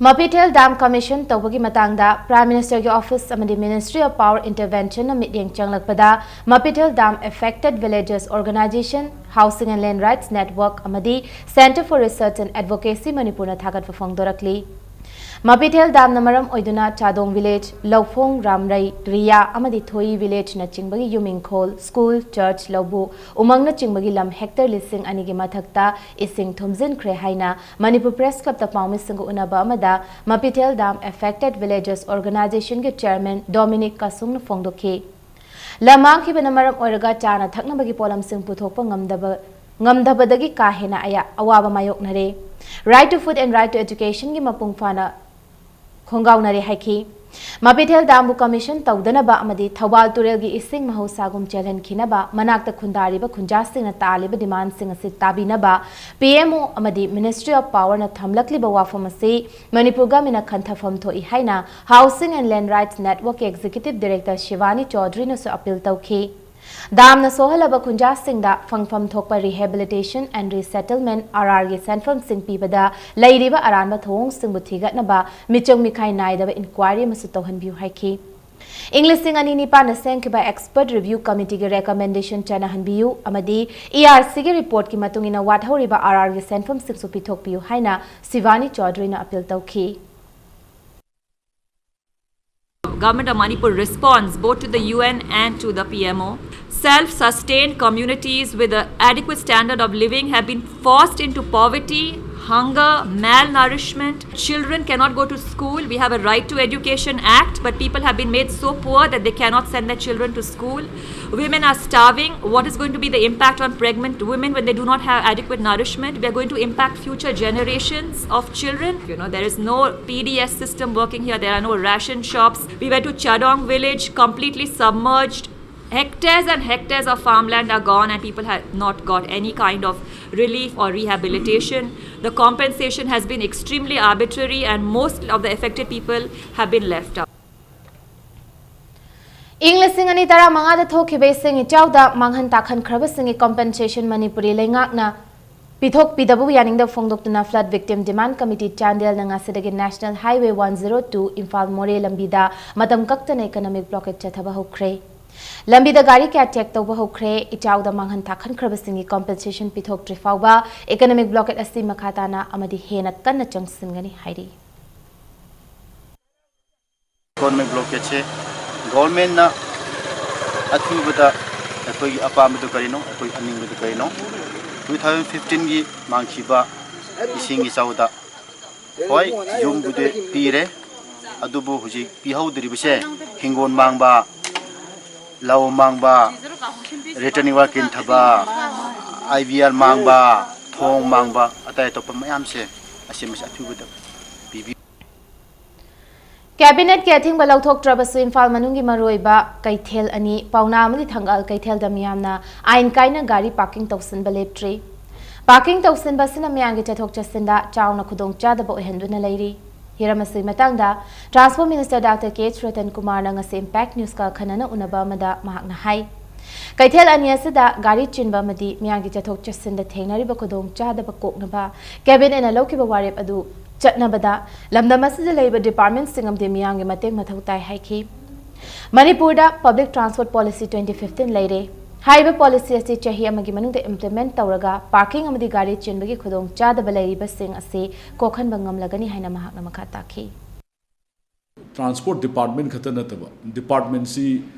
ꯃꯄꯤꯊꯦꯜ Dam Commission ꯇꯧꯕꯒꯤ ꯃꯇꯥꯡꯗ Prime Minister ꯒꯤ Office ꯑꯃꯗꯤ Ministry of Power Intervention ꯅ ꯃꯤꯠꯌꯦꯡ ꯆꯪꯂꯛꯄꯗ, ꯃꯄꯤꯊꯦꯜ Dam Affected Villages Organization, Housing and Land Rights Network ꯑꯃꯗꯤ Centre for Research and Advocacy ꯃꯅꯤꯄꯨꯔꯅ ꯊꯥꯒꯠꯄ ꯐꯣꯡꯗꯣꯔꯛꯂꯤ꯫ ꯃꯄꯤꯊꯦꯜ dam ꯅ ꯃꯔꯝ ꯑꯣꯏꯗꯨꯅ ꯆꯥꯗꯣꯡ village, ꯂꯧꯐꯣꯡ, ꯔꯥꯝꯔꯩ, ꯔꯤꯌꯥ ꯑꯃꯗꯤ ꯊꯣꯏ village ꯅꯆꯤꯡꯕꯒꯤ ꯌꯨꯝ ꯏꯪꯈꯣꯜ, school, church, ꯂꯧꯕꯨꯛ, ꯎꯃꯪꯅꯆꯤꯡꯕꯒꯤ ꯂꯝ hectare ꯂꯤꯁꯤꯡ ꯑꯅꯤꯒꯤ ꯃꯊꯛꯇ ꯏꯁꯤꯡ ꯊꯨꯝꯖꯤꯟꯈ꯭ꯔꯦ ꯍꯥꯏꯅ ꯃꯅꯤꯄꯨꯔ Press Club ꯇ ꯄꯥꯎꯃꯤꯁꯤꯡꯒ ꯎꯅꯕ ꯑꯃꯗ ꯃꯄꯤꯊꯦꯜ Dam Affected Villages Organization ꯒꯤ Chairman Dominic ꯀꯁꯨꯡꯅ ꯐꯣꯡꯗꯣꯛꯈꯤ꯫ ꯂꯝ ꯃꯥꯡꯈꯤꯕꯅ ꯃꯔꯝ ꯑꯣꯏꯔꯒ ꯆꯥꯅ ꯊꯛꯅꯕꯒꯤ ꯄꯣꯠꯂꯝꯁꯤꯡ ꯄꯨꯊꯣꯛꯄ ꯉꯝꯗꯕ, ꯉꯝꯗꯕꯗꯒꯤ ꯀꯥ ꯍꯦꯟꯅ ꯑꯌꯥ-, ꯑꯋꯥꯕ ꯃꯥꯌꯣꯛꯅꯔꯦ꯫ Right to food and right to education ꯒꯤ ꯃꯄꯨꯡ ꯐꯥꯅ ꯈꯣꯡꯒꯥꯎꯅꯔꯦ ꯍꯥꯏꯈꯤ꯫ ꯃꯄꯤꯊꯦꯜ dam ꯕꯨ commission ꯇꯧꯗꯅꯕ ꯑꯃꯗꯤ ꯊꯧꯕꯥꯜ ꯇꯨꯔꯦꯜꯒꯤ ꯏꯁꯤꯡ ꯃꯍꯧꯁꯥꯒꯨꯝ ꯆꯦꯜꯍꯟꯈꯤꯅꯕ ꯃꯅꯥꯛꯇ ꯈꯨꯟꯗꯥꯔꯤꯕ ꯈꯨꯟꯖꯥꯁꯤꯡꯅ ꯇꯥꯜꯂꯤꯕ demand ꯁꯤꯡ ꯑꯁꯤ ꯇꯥꯕꯤꯅꯕ P M O ꯑꯃꯗꯤ Ministry of Power ꯅ ꯊꯝꯂꯛꯂꯤꯕ ꯋꯥꯐꯝ ꯑꯁꯤ ꯃꯅꯤꯄꯨꯔ government ꯅ ꯈꯟꯊꯐꯝ ꯊꯣꯛꯏ ꯍꯥꯏꯅ Housing and Land Rights Network ꯀꯤ Executive Director ꯁꯤꯕꯥꯅꯤ ꯆꯧꯙꯔꯤꯅꯁꯨ appeal ꯇꯧꯈꯤ꯫ ꯗꯥꯝꯅ ꯁꯣꯛꯍꯜꯂꯕ ꯈꯨꯟꯖꯥꯁꯤꯡꯗ ꯐꯪꯐꯝ ꯊꯣꯛꯄ Rehabilitation and Resettlement, RR ꯒꯤ ꯁꯦꯟꯐꯝꯁꯤꯡ ꯄꯤꯕꯗ ꯂꯩꯔꯤꯕ ꯑꯔꯥꯟꯕ ꯊꯧꯑꯣꯡꯁꯤꯡꯕꯨ ꯊꯤꯒꯠꯅꯕ ꯃꯤꯆꯪ ꯃꯤꯈꯥꯏ ꯅꯥꯏꯗꯕ inquiry ꯑꯃꯁꯨ ꯇꯧꯍꯟꯕꯤꯌꯨ ꯍꯥꯏꯈꯤ꯫ ꯏꯪ ꯂꯤꯁꯤꯡ ꯑꯅꯤ ꯅꯤꯄꯥꯟꯗ ꯁꯦꯝꯈꯤꯕ Expert Review Committee ꯒꯤ recommendation ꯆꯠꯅꯍꯟꯕꯤꯌꯨ ꯑꯃꯗꯤ ERC ꯒꯤ report ꯀꯤ ꯃꯇꯨꯡ ꯏꯟꯅ ꯋꯥꯠꯍꯧꯔꯤꯕ RR ꯒꯤ ꯁꯦꯟꯐꯝꯁꯤꯡꯁꯨ ꯄꯤꯊꯣꯛꯄꯤꯌꯨ ꯍꯥꯏꯅ ꯁꯤꯕꯥꯅꯤ ꯆꯧꯙꯔꯤꯅ appeal ꯇꯧꯈꯤ꯫ Government of Manipur responds both to the U N and to the P M O. Self-sustained communities with an adequate standard of living have been forced into poverty, hunger, malnourishment. Children cannot go to school. We have a Right to Education Act, but people have been made so poor that they cannot send their children to school. Women are starving. What is going to be the impact on pregnant women when they do not have adequate nourishment? We are going to impact future generations of children. You know, there is no P D S system working here. There are no ration shops. We went to Chadong village, completely submerged. Hectares and hectares of farmland are gone, and people have not got any kind of relief or rehabilitation. The compensation has been extremely arbitrary, and most of the affected people have been left out. ꯏꯪ ꯂꯤꯁꯤꯡ ꯑꯅꯤ ꯇꯔꯥꯃꯉꯥꯗ ꯊꯣꯛꯈꯤꯕ ꯏꯁꯤꯡ ꯏꯆꯥꯎꯗ ꯃꯥꯡꯍꯟ ꯇꯥꯛꯍꯟꯈ꯭ꯔꯕꯁꯤꯡꯒꯤ compensation Manipuri ꯂꯩꯉꯥꯛꯅ ꯄꯤꯊꯣꯛꯄꯤꯗꯕꯕꯨ ꯌꯥꯅꯤꯡꯗꯕ ꯐꯣꯡꯗꯣꯛꯇꯨꯅ Flood Victim Demand Committee ꯆꯥꯟꯗꯦꯜꯅ ꯉꯁꯤꯗꯒꯤ National Highway one zero two Imphal ꯃꯣꯔꯦ ꯂꯝꯕꯤꯗ ꯃꯇꯝ ꯀꯛꯇꯅ economic blockade ꯆꯠꯊꯕ ꯍꯧꯈ꯭ꯔꯦ꯫ ꯂꯝꯕꯤꯗ ꯒꯥꯔꯤ ꯀꯌꯥ check ꯇꯧꯕ ꯍꯧꯈ꯭ꯔꯦ꯫ ꯏꯆꯥꯎꯗ ꯃꯥꯡꯍꯟ ꯇꯥꯛꯍꯟꯈ꯭ꯔꯕꯁꯤꯡꯒꯤ compensation ꯄꯤꯊꯣꯛꯇ꯭ꯔꯤ ꯐꯥꯎꯕ economic blockade ꯑꯁꯤ ꯃꯈꯥ ꯇꯥꯅ ꯑꯃꯗꯤ ꯍꯦꯟꯅ ꯀꯟꯅ ꯆꯪꯁꯤꯟꯒꯅꯤ ꯍꯥꯏꯔꯤ꯫ Economic blockade ꯁꯦ government ꯅ ꯑꯊꯨꯕꯗ ꯑꯩꯈꯣꯏꯒꯤ ꯑꯄꯥꯝꯕꯗꯨ ꯀꯔꯤꯅꯣ, ꯑꯩꯈꯣꯏ ꯑꯅꯤꯡꯕꯗꯨ ꯀꯔꯤꯅꯣ? Two thousand fifteen ꯒꯤ ꯃꯥꯡꯈꯤꯕ ꯏꯁꯤꯡ ꯏꯆꯥꯎꯗ, ꯍꯣꯏ, ꯌꯨꯝꯕꯨꯗꯤ ꯄꯤꯔꯦ, ꯑꯗꯨꯕꯨ ꯍꯧꯖꯤꯛ ꯄꯤꯍꯧꯗ꯭ꯔꯤꯕꯁꯦ ꯍꯤꯡꯒꯣꯜ ꯃꯥꯡꯕ, ꯂꯧ ꯃꯥꯡꯕ, returning wall ꯀꯤꯟꯊꯕ, I V R ꯃꯥꯡꯕ, ꯊꯣꯡ ꯃꯥꯡꯕ, ꯑꯇꯩ ꯑꯇꯣꯞꯄ ꯃꯌꯥꯝꯁꯦ ꯑꯁꯤ ꯃꯁꯤ ꯑꯊꯨꯕꯗ ꯄꯤꯕꯤꯌꯨ꯫ Cabinet ꯀꯤ ꯑꯊꯤꯡꯕ ꯂꯧꯊꯣꯛꯇ꯭ꯔꯕꯁꯨ ꯏꯝꯐꯥꯜ ꯃꯅꯨꯡꯒꯤ ꯃꯔꯨꯑꯣꯏꯕ ꯀꯩꯊꯦꯜ ꯑꯅꯤ, ꯄꯥꯎꯅꯥ ꯑꯃꯗꯤ ꯊꯪꯒꯥꯜ ꯀꯩꯊꯦꯜꯗ ꯃꯤꯌꯥꯝꯅ ꯑꯥꯏꯟ ꯀꯥꯏꯅ ꯒꯥꯔꯤ parking ꯇꯧꯁꯤꯟꯕ ꯂꯦꯞꯇ꯭ꯔꯤ꯫ Parking ꯇꯧꯁꯤꯟꯕ ꯑꯁꯤꯅ ꯃꯤꯌꯥꯝꯒꯤ ꯆꯠꯊꯣꯛ ꯆꯠꯁꯤꯟꯗ ꯆꯥꯎꯅ ꯈꯨꯗꯣꯡꯆꯥꯗꯕ ꯑꯣꯏꯍꯟꯗꯨꯅ ꯂꯩꯔꯤ꯫ ꯍꯤꯔꯝ ꯑꯁꯤꯒꯤ ꯃꯇꯥꯡꯗ Transport Minister Doctor K H Ratan Kumar ꯅ ꯉꯁꯤ Impact News ꯀ ꯑꯈꯟꯅꯅ ꯎꯅꯕ ꯑꯃꯗ ꯃꯍꯥꯛꯅ ꯍꯥꯏ, ꯀꯩꯊꯦꯜ ꯑꯅꯤ ꯑꯁꯤꯗ ꯒꯥꯔꯤ ꯆꯤꯟꯕ ꯑꯃꯗꯤ ꯃꯤꯌꯥꯝꯒꯤ ꯆꯠꯊꯣꯛ ꯆꯠꯁꯤꯟꯗ ꯊꯦꯡꯅꯔꯤꯕ ꯈꯨꯗꯣꯡꯆꯥꯗꯕ ꯀꯣꯛꯅꯕ ꯀꯦꯕꯤꯅꯦꯠꯅ ꯂꯧꯈꯤꯕ ꯋꯥꯔꯦꯞ ꯑꯗꯨ ꯆꯠꯅꯕꯗ ꯂꯝꯗꯝ ꯑꯁꯤꯗ ꯂꯩꯔꯤꯕ ꯗꯤꯄꯥꯔꯠꯃꯦꯟꯁꯤꯡ ꯑꯃꯗꯤ ꯃꯤꯌꯥꯝꯒꯤ ꯃꯇꯦꯡ ꯃꯊꯧ ꯇꯥꯏ ꯍꯥꯏꯈꯤ꯫ ꯃꯅꯤꯄꯨꯔꯗ Public Transport Policy twenty fifteen ꯂꯩꯔꯦ꯫ ꯍꯥꯏꯔꯤꯕ ꯄꯣꯂꯤꯁꯤ ꯑꯁꯤ ꯆꯍꯤ ꯑꯃꯒꯤ ꯃꯅꯨꯡꯗ ꯏꯝꯄ꯭ꯂꯤꯃꯦꯟꯠ ꯇꯧꯔꯒ ꯄꯥꯔꯀꯤꯡ ꯑꯃꯗꯤ ꯒꯥꯔꯤ ꯆꯤꯟꯕꯒꯤ ꯈꯨꯗꯣꯡꯆꯥꯗꯕ ꯂꯩꯔꯤꯕꯁꯤꯡ ꯑꯁꯤ ꯀꯣꯛꯍꯟꯕ ꯉꯝꯂꯒꯅꯤ ꯍꯥꯏꯅ ꯃꯍꯥꯛꯅ ꯃꯈꯥ ꯇꯥꯈꯤ꯫ ꯇ꯭ꯔꯥꯟꯁꯄꯣꯔꯠ ꯗꯤꯄꯥꯔꯠꯃꯦꯟ ꯈꯛꯇ ꯅꯠꯇꯕ, ꯗꯤꯄꯥꯔꯠꯃꯦꯟꯁꯤ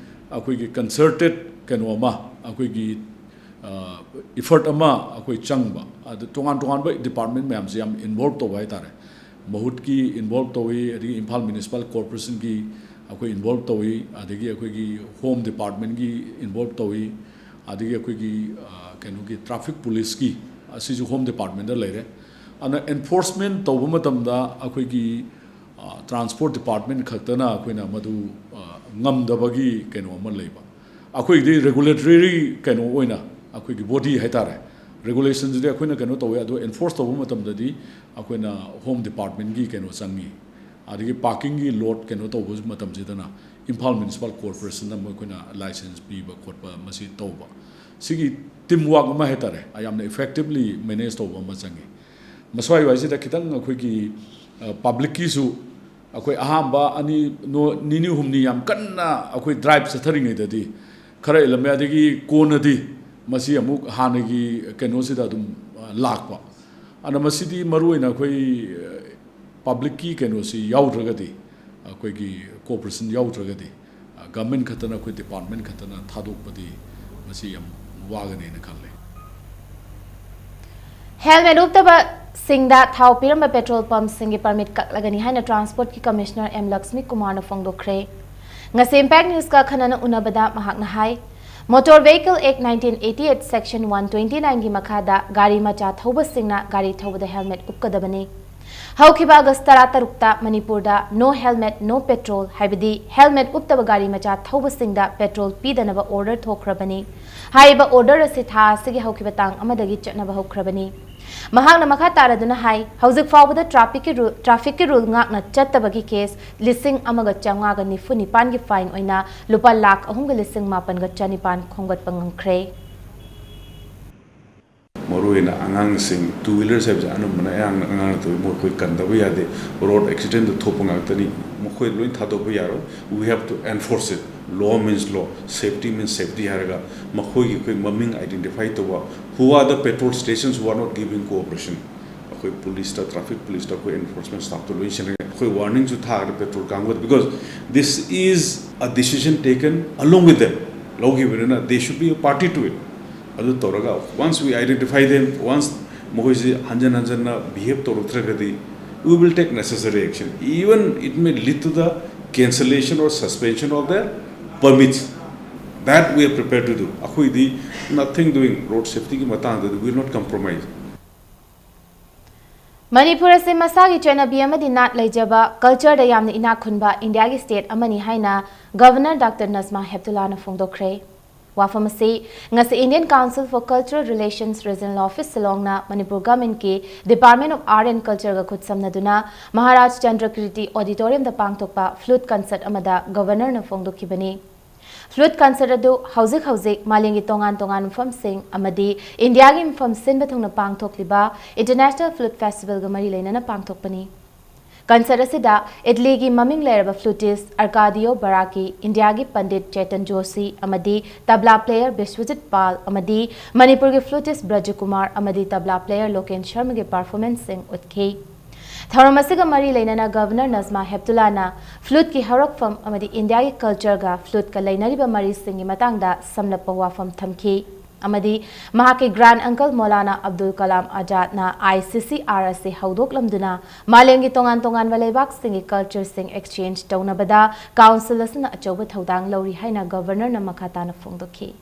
ꯑꯩꯈꯣꯏꯒꯤ ꯀꯟꯁꯔꯇꯦꯠ ꯀꯩꯅꯣ ꯑꯃ, ꯑꯩꯈꯣꯏꯒꯤ ꯏꯐꯔꯠ ꯑꯃ ꯑꯩꯈꯣꯏ ꯆꯪꯕ, ꯑꯗ ꯇꯣꯉꯥꯟ ꯇꯣꯉꯥꯟꯕ ꯗꯤꯄꯥꯔꯠꯃꯦꯟ ꯃꯌꯥꯝꯁꯦ ꯌꯥꯝ ꯏꯟꯚꯣꯜꯕ ꯇꯧꯕ ꯍꯥꯏꯇꯥꯔꯦ꯫ ꯃꯍꯨꯠꯀꯤ ꯏꯟꯚꯣꯜꯕ ꯇꯧꯏ, ꯑꯗꯒꯤ ꯏꯝꯐꯥꯜ ꯃ꯭ꯌꯨꯅꯤꯁꯤꯄꯥꯜ ꯀꯣꯔꯄꯣꯔꯦꯁꯟꯒꯤ ꯑꯩꯈꯣꯏ ꯏꯟꯚꯣꯜꯕ ꯇꯧꯏ, ꯑꯗꯒꯤ ꯑꯩꯈꯣꯏꯒꯤ ꯍꯣꯝ ꯗꯤꯄꯥꯔꯠꯃꯦꯟꯒꯤ ꯏꯟꯚꯣꯜꯕ ꯇꯧꯏ, ꯑꯗꯒꯤ ꯑꯩꯈꯣꯏꯒꯤ ꯀꯩꯅꯣꯒꯤ ꯇ꯭ꯔꯥꯐꯤꯛ ꯄꯨꯂꯤꯁꯀꯤ, ꯑꯁꯤꯁꯨ ꯍꯣꯝ ꯗꯤꯄꯥꯔꯠꯃꯦꯟꯗ ꯂꯩꯔꯦ꯫ ꯑꯗꯨꯅ ꯑꯦꯟꯐꯣꯔꯁꯃꯦꯟ ꯇꯧꯕ ꯃꯇꯝꯗ ꯑꯩꯈꯣꯏꯒꯤ ꯇ꯭ꯔꯥꯟꯁꯄꯣꯔꯠ ꯗꯤꯄꯥꯔꯠꯃꯦꯟ ꯈꯛꯇꯅ ꯑꯩꯈꯣꯏꯅ ꯃꯗꯨ ꯉꯝꯗꯕꯒꯤ ꯀꯩꯅꯣ ꯑꯃ ꯂꯩꯕ꯫ ꯑꯩꯈꯣꯏꯒꯤꯗꯤ ꯔꯦꯒꯨꯂꯦꯇꯔꯤ ꯀꯩꯅꯣ ꯑꯣꯏꯅ ꯑꯩꯈꯣꯏꯒꯤ ꯕꯣꯗꯤ ꯍꯥꯏꯇꯥꯔꯦ, ꯔꯦꯒꯨꯂꯦꯁꯟꯁꯤꯗꯤ ꯑꯩꯈꯣꯏꯅ ꯀꯩꯅꯣ ꯇꯧꯋꯦ, ꯑꯗꯣ ꯑꯦꯟꯐꯣꯔꯁ ꯇꯧꯕ ꯃꯇꯝꯗꯗꯤ ꯑꯩꯈꯣꯏꯅ ꯍꯣꯝ ꯗꯤꯄꯥꯔꯠꯃꯦꯟꯒꯤ ꯀꯩꯅꯣ ꯆꯪꯉꯤ, ꯑꯗꯒꯤ ꯄꯥꯔꯀꯤꯡꯒꯤ ꯂꯣꯠ ꯀꯩꯅꯣ ꯇꯧꯕ ꯃꯇꯝꯁꯤꯗꯅ ꯏꯝꯐꯥꯜ ꯃ꯭ꯌꯨꯅꯤꯁꯤꯄꯥꯜ ꯀꯣꯔꯄꯣꯔꯦꯁꯟꯅ ꯑꯃꯨꯛ ꯑꯩꯈꯣꯏꯅ ꯂꯥꯏꯁꯦꯟꯁ ꯄꯤꯕ ꯈꯣꯠꯄ ꯃꯁꯤ ꯇꯧꯕ꯫ ꯁꯤꯒꯤ ꯇꯤꯝ ꯋꯥꯔꯛ ꯑꯃ ꯍꯥꯏꯇꯥꯔꯦ, ꯌꯥꯝꯅ ꯏꯐꯦꯛꯇꯤꯕꯂꯤ ꯃꯦꯅꯦꯖ ꯇꯧꯕ ꯑꯃ ꯆꯪꯉꯤ꯫ ꯃꯁ꯭ꯋꯥꯏ ꯋꯥꯏꯁꯤꯗ ꯈꯤꯇꯪ ꯑꯩꯈꯣꯏꯒꯤ ꯄꯕ꯭ꯂꯤꯛꯀꯤꯁꯨ ꯑꯩꯈꯣꯏ ꯑꯍꯥꯟꯕ ꯑꯅꯤ ꯅꯣ- ꯅꯤꯅꯤ ꯍꯨꯝꯅꯤ ꯌꯥꯝ ꯀꯟꯅ ꯑꯩꯈꯣꯏ ꯗ꯭ꯔꯥꯏꯕ ꯆꯠꯊꯔꯤꯉꯩꯗꯗꯤ ꯈꯔ ꯏꯜꯂꯝꯃꯦ, ꯑꯗꯒꯤ ꯀꯣꯟꯅꯗꯤ ꯃꯁꯤ ꯑꯃꯨꯛ ꯍꯥꯟꯅꯒꯤ ꯀꯩꯅꯣꯁꯤꯗ ꯑꯗꯨꯝ ꯂꯥꯛꯄ꯫ ꯑꯗꯨꯅ ꯃꯁꯤꯗꯤ ꯃꯔꯨꯑꯣꯏꯅ ꯑꯩꯈꯣꯏ ꯄꯕ꯭ꯂꯤꯛꯀꯤ ꯀꯩꯅꯣꯁꯤ ꯌꯥꯎꯗ꯭ꯔꯒꯗꯤ, ꯑꯩꯈꯣꯏꯒꯤ ꯀꯣꯔꯄꯣꯔꯦꯁꯟ ꯌꯥꯎꯗ꯭ꯔꯒꯗꯤ, ꯒꯚꯔꯟꯃꯦꯟ ꯈꯛꯇꯅ, ꯑꯩꯈꯣꯏ ꯗꯤꯄꯥꯔꯠꯃꯦꯟ ꯈꯛꯇꯅ ꯊꯥꯗꯣꯛꯄꯗꯤ ꯃꯁꯤ ꯌꯥꯝ ꯋꯥꯒꯅꯦꯅ ꯈꯜꯂꯦ꯫ ꯍꯦꯜꯃꯦꯠ ꯎꯞꯇꯕꯁꯤꯡꯗ ꯊꯥꯎ ꯄꯤꯔꯝꯕ ꯄꯦꯇ꯭ꯔꯣꯜ ꯄꯝꯞꯁꯤꯡꯒꯤ ꯄꯔꯃꯤꯠ ꯀꯛꯂꯒꯅꯤ ꯍꯥꯏꯅ ꯇ꯭ꯔꯥꯟꯁꯄꯣꯔꯠꯀꯤ ꯀꯃꯤꯁꯅꯔ ꯑꯦꯝ ꯂꯛꯁꯃꯤ ꯀꯨꯃꯥꯔꯅ ꯐꯣꯡꯗꯣꯛꯈ꯭ꯔꯦ꯫ ꯉꯁꯤ ꯏꯝꯄꯦꯛ ꯅ꯭ꯌꯨꯁꯀ ꯑꯈꯟꯅꯅ ꯎꯅꯕꯗ ꯃꯍꯥꯛꯅ ꯍꯥꯏ, Motor Vehicle Act nineteen eighty eight Section one twenty nine ꯒꯤ ꯃꯈꯥꯗ ꯒꯥꯔꯤ ꯃꯆꯥ ꯊꯧꯕꯁꯤꯡꯅ ꯒꯥꯔꯤ ꯊꯧꯕꯗ ꯍꯦꯜꯃꯦꯠ ꯎꯞꯀꯗꯕꯅꯤ꯫ ꯍꯧꯈꯤꯕ ꯑꯥꯒꯁ ꯇꯔꯥꯇꯔꯨꯛꯇ ꯃꯅꯤꯄꯨꯔꯗ No Helmet, No Petrol, ꯍꯥꯏꯕꯗꯤ ꯍꯦꯜꯃꯦꯠ ꯎꯞꯇꯕ ꯒꯥꯔꯤ ꯃꯆꯥ ꯊꯧꯕꯁꯤꯡꯗ ꯄꯦꯇ꯭ꯔꯣꯜ ꯄꯤꯗꯅꯕ ꯑꯣꯔꯗꯔ ꯊꯣꯛꯈ꯭ꯔꯕꯅꯤ꯫ ꯍꯥꯏꯔꯤꯕ ꯑꯣꯔꯗꯔ ꯑꯁꯤ ꯊꯥ ꯑꯁꯤꯒꯤ ꯍꯧꯈꯤꯕ ꯇꯥꯡ ꯑꯃꯗꯒꯤ ꯆꯠꯅꯕ ꯍꯧꯈ꯭ꯔꯕꯅꯤ꯫ ꯃꯍꯥꯛꯅ ꯃꯈꯥ ꯇꯥꯔꯗꯨꯅ ꯍꯥꯏ, ꯍꯧꯖꯤꯛ ꯐꯥꯎꯕꯗ trafficꯀꯤ ꯔꯨ-, trafficꯀꯤ rule ꯉꯥꯛꯅ ꯆꯠꯇꯕꯒꯤ case ꯂꯤꯁꯤꯡ ꯑꯃꯒ ꯆꯥꯝꯃꯉꯥꯒ ꯅꯤꯐꯨ ꯅꯤꯄꯥꯟꯒꯤ fine ꯑꯣꯏꯅ ꯂꯨꯄꯥ ꯂꯥꯈ ꯑꯍꯨꯝꯒ ꯂꯤꯁꯤꯡ ꯃꯥꯄꯟꯒ ꯆꯅꯤꯄꯥꯟ ꯈꯣꯝꯒꯠꯄ ꯉꯝꯈ꯭ꯔꯦ꯫ ꯃꯔꯨꯑꯣꯏꯅ ꯑꯉꯥꯡꯁꯤꯡ, two wheelers ꯍꯥꯏꯕꯁꯦ ꯑꯅꯝꯕꯅ ꯑꯌꯥꯝꯕꯅ ꯑꯉꯥꯡꯅ ꯊꯧꯏ, ꯃꯈꯣꯏ ꯀꯟꯗꯕ ꯌꯥꯗꯦ, road accidentꯗ ꯊꯣꯛꯄ ꯉꯥꯛꯇꯅꯤ, ꯃꯈꯣꯏ ꯂꯣꯏ ꯊꯥꯗꯣꯛꯄ ꯌꯥꯔꯣꯏ꯫ We have to enforce it, law means law, safety means safety ꯍꯥꯏꯔꯒ ꯃꯈꯣꯏꯒꯤ ꯑꯩꯈꯣꯏ ꯃꯃꯤꯡ identify ꯇꯧꯕ, who are the petrol stations who are not giving cooperation, ꯑꯩꯈꯣꯏ policeꯇ, traffic policeꯇ ꯑꯩꯈꯣꯏ enforcement staffꯇ ꯂꯣꯏ ꯁꯤꯟꯅꯔꯦ꯫ ꯑꯩꯈꯣꯏ warningꯁꯨ ꯊꯥꯈ꯭ꯔꯦ petrol ꯀꯥꯡꯕꯨꯗ, because this is a decision taken along with them, ꯂꯧꯈꯤꯕꯅꯤꯅ they should be a party to it꯫ ꯑꯗꯨ ꯇꯧꯔꯒ once we identify them, once ꯃꯈꯣꯏꯁꯤ ꯍꯟꯖꯟ ꯍꯟꯖꯟꯅ behave ꯇꯧꯔꯛꯇ꯭ꯔꯒꯗꯤ, we will take necessary action, even it may lead to the cancellation or suspension of their permits, that we are prepared to do꯫ ꯑꯩꯈꯣꯏꯗꯤ nothing doing, road safetyꯒꯤ ꯃꯇꯥꯡꯗꯗꯤ we will not compromise꯫ Manipur ꯑꯁꯤ ꯃꯁꯥꯒꯤ ꯆꯠꯅꯕꯤ ꯑꯃꯗꯤ ꯅꯥꯠ ꯂꯩꯖꯕ, cultureꯗ ꯌꯥꯝꯅ ꯏꯅꯥꯛ ꯈꯨꯟꯕ ꯏꯟꯗꯤꯌꯥꯒꯤ state ꯑꯃꯅꯤ ꯍꯥꯏꯅ Governor Doctor Najma Heptullahꯅ ꯐꯣꯡꯗꯣꯛꯈ꯭ꯔꯦ꯫ ꯋꯥꯐꯝ ꯑꯁꯤ ꯉꯁꯤ Indian Council for Cultural Relations Regional Office Shillongꯅ Manipur governmentꯀꯤ Department of Art and Cultureꯒ ꯈꯨꯠꯁꯝꯅꯗꯨꯅ Maharaj ꯆꯟꯗ꯭ꯔꯀꯤꯔꯇꯤ Auditoriumꯗ ꯄꯥꯡꯊꯣꯛꯄ flute concert ꯑꯃꯗ Governorꯅ ꯐꯣꯡꯗꯣꯛꯈꯤꯕꯅꯤ꯫ Flute concert ꯑꯗꯨ ꯍꯧꯖꯤꯛ ꯍꯧꯖꯤꯛ ꯃꯥꯂꯦꯝꯒꯤ ꯇꯣꯉꯥꯟ ꯇꯣꯉꯥꯟꯕ ꯃꯐꯝꯁꯤꯡ ꯑꯃꯗꯤ ꯏꯟꯗꯤꯌꯥꯒꯤ ꯃꯐꯝ ꯁꯤꯟꯕ ꯊꯨꯡꯅ ꯄꯥꯡꯊꯣꯛꯂꯤꯕ International Flute Festivalꯒ ꯃꯔꯤ ꯂꯩꯅꯅ ꯄꯥꯡꯊꯣꯛꯄꯅꯤ꯫ Concert ꯑꯁꯤꯗ ꯏꯠꯂꯤꯒꯤ ꯃꯃꯤꯡ ꯂꯩꯔꯕ flutist Arcadio Baracchi, ꯏꯟꯗꯤꯌꯥꯒꯤ ꯄꯟꯗꯤꯠ ꯆꯦꯇꯟ ꯖꯣꯁꯤ ꯑꯃꯗꯤ ꯇꯕ꯭ꯂꯥ player ꯕꯤꯁ꯭ꯋꯖꯤꯠ ꯄꯥꯜ ꯑꯃꯗꯤ ꯃꯅꯤꯄꯨꯔꯒꯤ flutist ꯕ꯭ꯔꯖꯀꯨꯃꯥꯔ ꯑꯃꯗꯤ ꯇꯕ꯭ꯂꯥ player ꯂꯣꯀꯦꯟ ꯁꯔꯃꯒꯤ performanceꯁꯤꯡ ꯎꯠꯈꯤ꯫ ꯊꯧꯔꯝ ꯑꯁꯤꯒ ꯃꯔꯤ ꯂꯩꯅꯅ Governor Najma Heptullahꯅ fluteꯀꯤ ꯍꯧꯔꯛꯐꯝ ꯑꯃꯗꯤ ꯏꯟꯗꯤꯌꯥꯒꯤ cultureꯒ fluteꯀ ꯂꯩꯅꯔꯤꯕ ꯃꯔꯤꯁꯤꯡꯒꯤ ꯃꯇꯥꯡꯗ ꯁꯝꯂꯞꯄ ꯋꯥꯐꯝ ꯊꯝꯈꯤ ꯑꯃꯗꯤ ꯃꯍꯥꯛꯀꯤ grand uncle Maulana Abdul Kalam Azadꯅ ICCR ꯑꯁꯤ ꯍꯧꯗꯣꯛꯂꯝꯗꯨꯅ ꯃꯥꯂꯦꯝꯒꯤ ꯇꯣꯉꯥꯟ ꯇꯣꯉꯥꯟꯕ ꯂꯩꯕꯥꯛꯁꯤꯡꯒꯤ cultureꯁꯤꯡ exchange ꯇꯧꯅꯕꯗ council ꯑꯁꯤꯅ ꯑꯆꯧꯕ ꯊꯧꯗꯥꯡ ꯂꯧꯔꯤ ꯍꯥꯏꯅ Governorꯅ ꯃꯈꯥ ꯇꯥꯅ ꯐꯣꯡꯗꯣꯛꯈꯤ꯫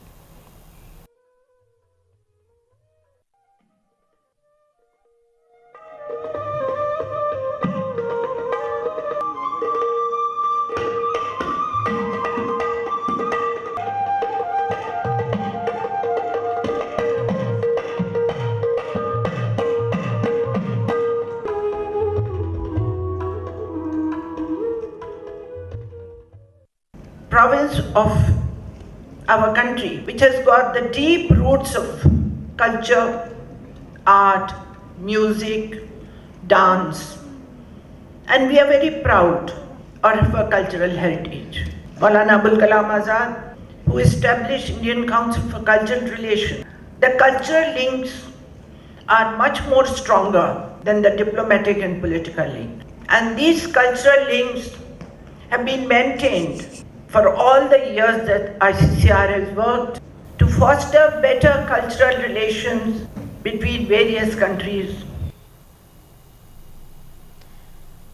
Province of our country, which has got the deep roots of culture, art, music, dance, and we are very proud of our cultural heritage. Maulana Abul Kalam Azad, who established Indian Council for Cultural Relations, the cultural links are much more stronger than the diplomatic and political link. And these cultural links have been maintained for all the years that I C C R has worked to foster better cultural relations between various countries.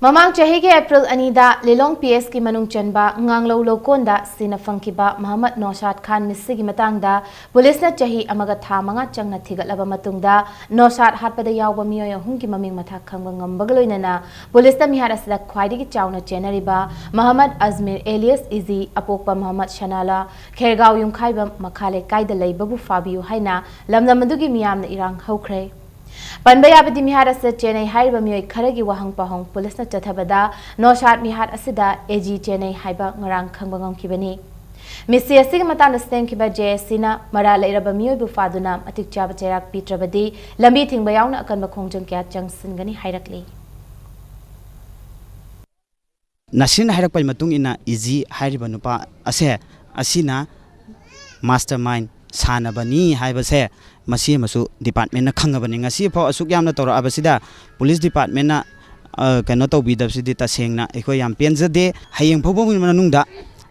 ꯃꯃꯥꯡ ꯆꯍꯤꯒꯤ April ꯑꯅꯤꯗ ꯂꯤꯂꯣꯡ ꯄꯤ ꯑꯦꯁꯀꯤ ꯃꯅꯨꯡ ꯆꯟꯕ ꯉꯥꯡꯂꯧ ꯂꯧꯀꯣꯟꯗ ꯁꯤꯅ ꯐꯪꯈꯤꯕ ꯃꯍꯃꯗ ꯅꯣꯁꯥꯗ ꯈꯥꯟ ꯃꯤꯁꯤꯒꯤ ꯃꯇꯥꯡꯗ ꯄꯨꯂꯤꯁꯅ ꯆꯍꯤ ꯑꯃꯒ ꯊꯥ ꯃꯉꯥ ꯆꯪꯅ ꯊꯤꯒꯠꯂꯕ ꯃꯇꯨꯡꯗ, ꯅꯣꯁꯥꯗ ꯍꯥꯠꯄꯗ ꯌꯥꯎꯕ ꯃꯤꯑꯣꯏ ꯑꯍꯨꯝꯒꯤ ꯃꯃꯤꯡ ꯃꯊꯥ ꯈꯪꯕ ꯉꯝꯕꯒ ꯂꯣꯏꯅꯅ ꯄꯨꯂꯤꯁꯅ ꯃꯤꯍꯥꯠ ꯑꯁꯤꯗ ꯈ꯭ꯋꯥꯏꯗꯒꯤ ꯆꯥꯎꯅ ꯆꯦꯟꯅꯔꯤꯕ ꯃꯍꯃꯗ ꯑꯖꯃꯤꯔ alias ꯏꯖꯤ, ꯑꯄꯣꯛꯄ ꯃꯍꯃꯗ ꯁꯅꯥꯂꯥ, ꯈꯦꯔꯒꯥꯎ ꯌꯨꯝꯈꯥꯏꯕꯝ ꯃꯈꯥ ꯂꯩꯀꯥꯏꯗ ꯂꯩꯕꯕꯨ ꯐꯥꯕꯤꯌꯨ ꯍꯥꯏꯅ ꯂꯝꯗꯝ ꯑꯗꯨꯒꯤ ꯃꯤꯌꯥꯝꯅ ꯏꯔꯥꯡ ꯍꯧꯈ꯭ꯔꯦ꯫ ꯄꯟꯕ ꯌꯥꯕꯗꯤ, ꯃꯤꯍꯥꯠ ꯑꯁꯤꯗ ꯆꯦꯟꯅꯩ ꯍꯥꯏꯔꯤꯕ ꯃꯤꯑꯣꯏ ꯈꯔꯒꯤ ꯋꯥꯍꯪ ꯄꯥꯎꯍꯪ ꯄꯨꯂꯤꯁꯅ ꯆꯠꯊꯕꯗ, ꯅꯣꯁꯥꯗ ꯃꯤꯍꯥꯠ ꯑꯁꯤꯗ ꯑꯦ ꯖꯤ ꯆꯦꯟꯅꯩ ꯍꯥꯏꯕ ꯉꯔꯥꯡ ꯈꯪꯕ ꯉꯝꯈꯤꯕꯅꯤ꯫ ꯃꯤꯁꯤ ꯑꯁꯤꯒꯤ ꯃꯇꯥꯡꯗ ꯁꯦꯝꯈꯤꯕ ꯖꯦ ꯑꯦꯁ ꯁꯤꯅ ꯃꯔꯥꯜ ꯂꯩꯔꯕ ꯃꯤꯑꯣꯏꯕꯨ ꯐꯥꯗꯨꯅ ꯃꯇꯤꯛ ꯆꯥꯕ ꯆꯩꯔꯥꯛ ꯄꯤꯗ꯭ꯔꯕꯗꯤ, ꯂꯝꯕꯤ ꯊꯤꯡꯕ ꯌꯥꯎꯅ ꯑꯀꯟꯕ ꯈꯣꯡꯖꯪ ꯀꯌꯥ ꯆꯪꯁꯤꯟꯒꯅꯤ ꯍꯥꯏꯔꯛꯂꯤ꯫ ꯅꯁꯤꯔꯅ ꯍꯥꯏꯔꯛꯄꯒꯤ ꯃꯇꯨꯡ ꯏꯟꯅ, ꯏꯖꯤ ꯍꯥꯏꯔꯤꯕ ꯅꯨꯄꯥ ꯑꯁꯦ, ꯑꯁꯤꯅ ꯃꯥꯁꯇꯔ ꯃꯥꯏꯟ ꯁꯥꯟꯅꯕꯅꯤ ꯍꯥꯏꯕꯁꯦ ꯃꯁꯤ ꯑꯃꯁꯨ ꯗꯤꯄꯥꯔꯠꯃꯦꯟꯅ ꯈꯪꯉꯕꯅꯤ꯫ ꯉꯁꯤꯐꯥꯎ ꯑꯁꯨꯛ ꯌꯥꯝꯅ ꯇꯧꯔꯛꯑꯕꯁꯤꯗ ꯄꯨꯂꯤꯁ ꯗꯤꯄꯥꯔꯠꯃꯦꯟꯅ, ꯑ, ꯀꯩꯅꯣ ꯇꯧꯕꯤꯗꯕꯁꯤꯗꯤ ꯇꯁꯦꯡꯅ ꯑꯩꯈꯣꯏ ꯌꯥꯝ ꯄꯦꯟꯖꯗꯦ꯫ ꯍꯌꯦꯡ ꯐꯥꯎꯕꯒꯤ ꯃꯅꯨꯡꯗ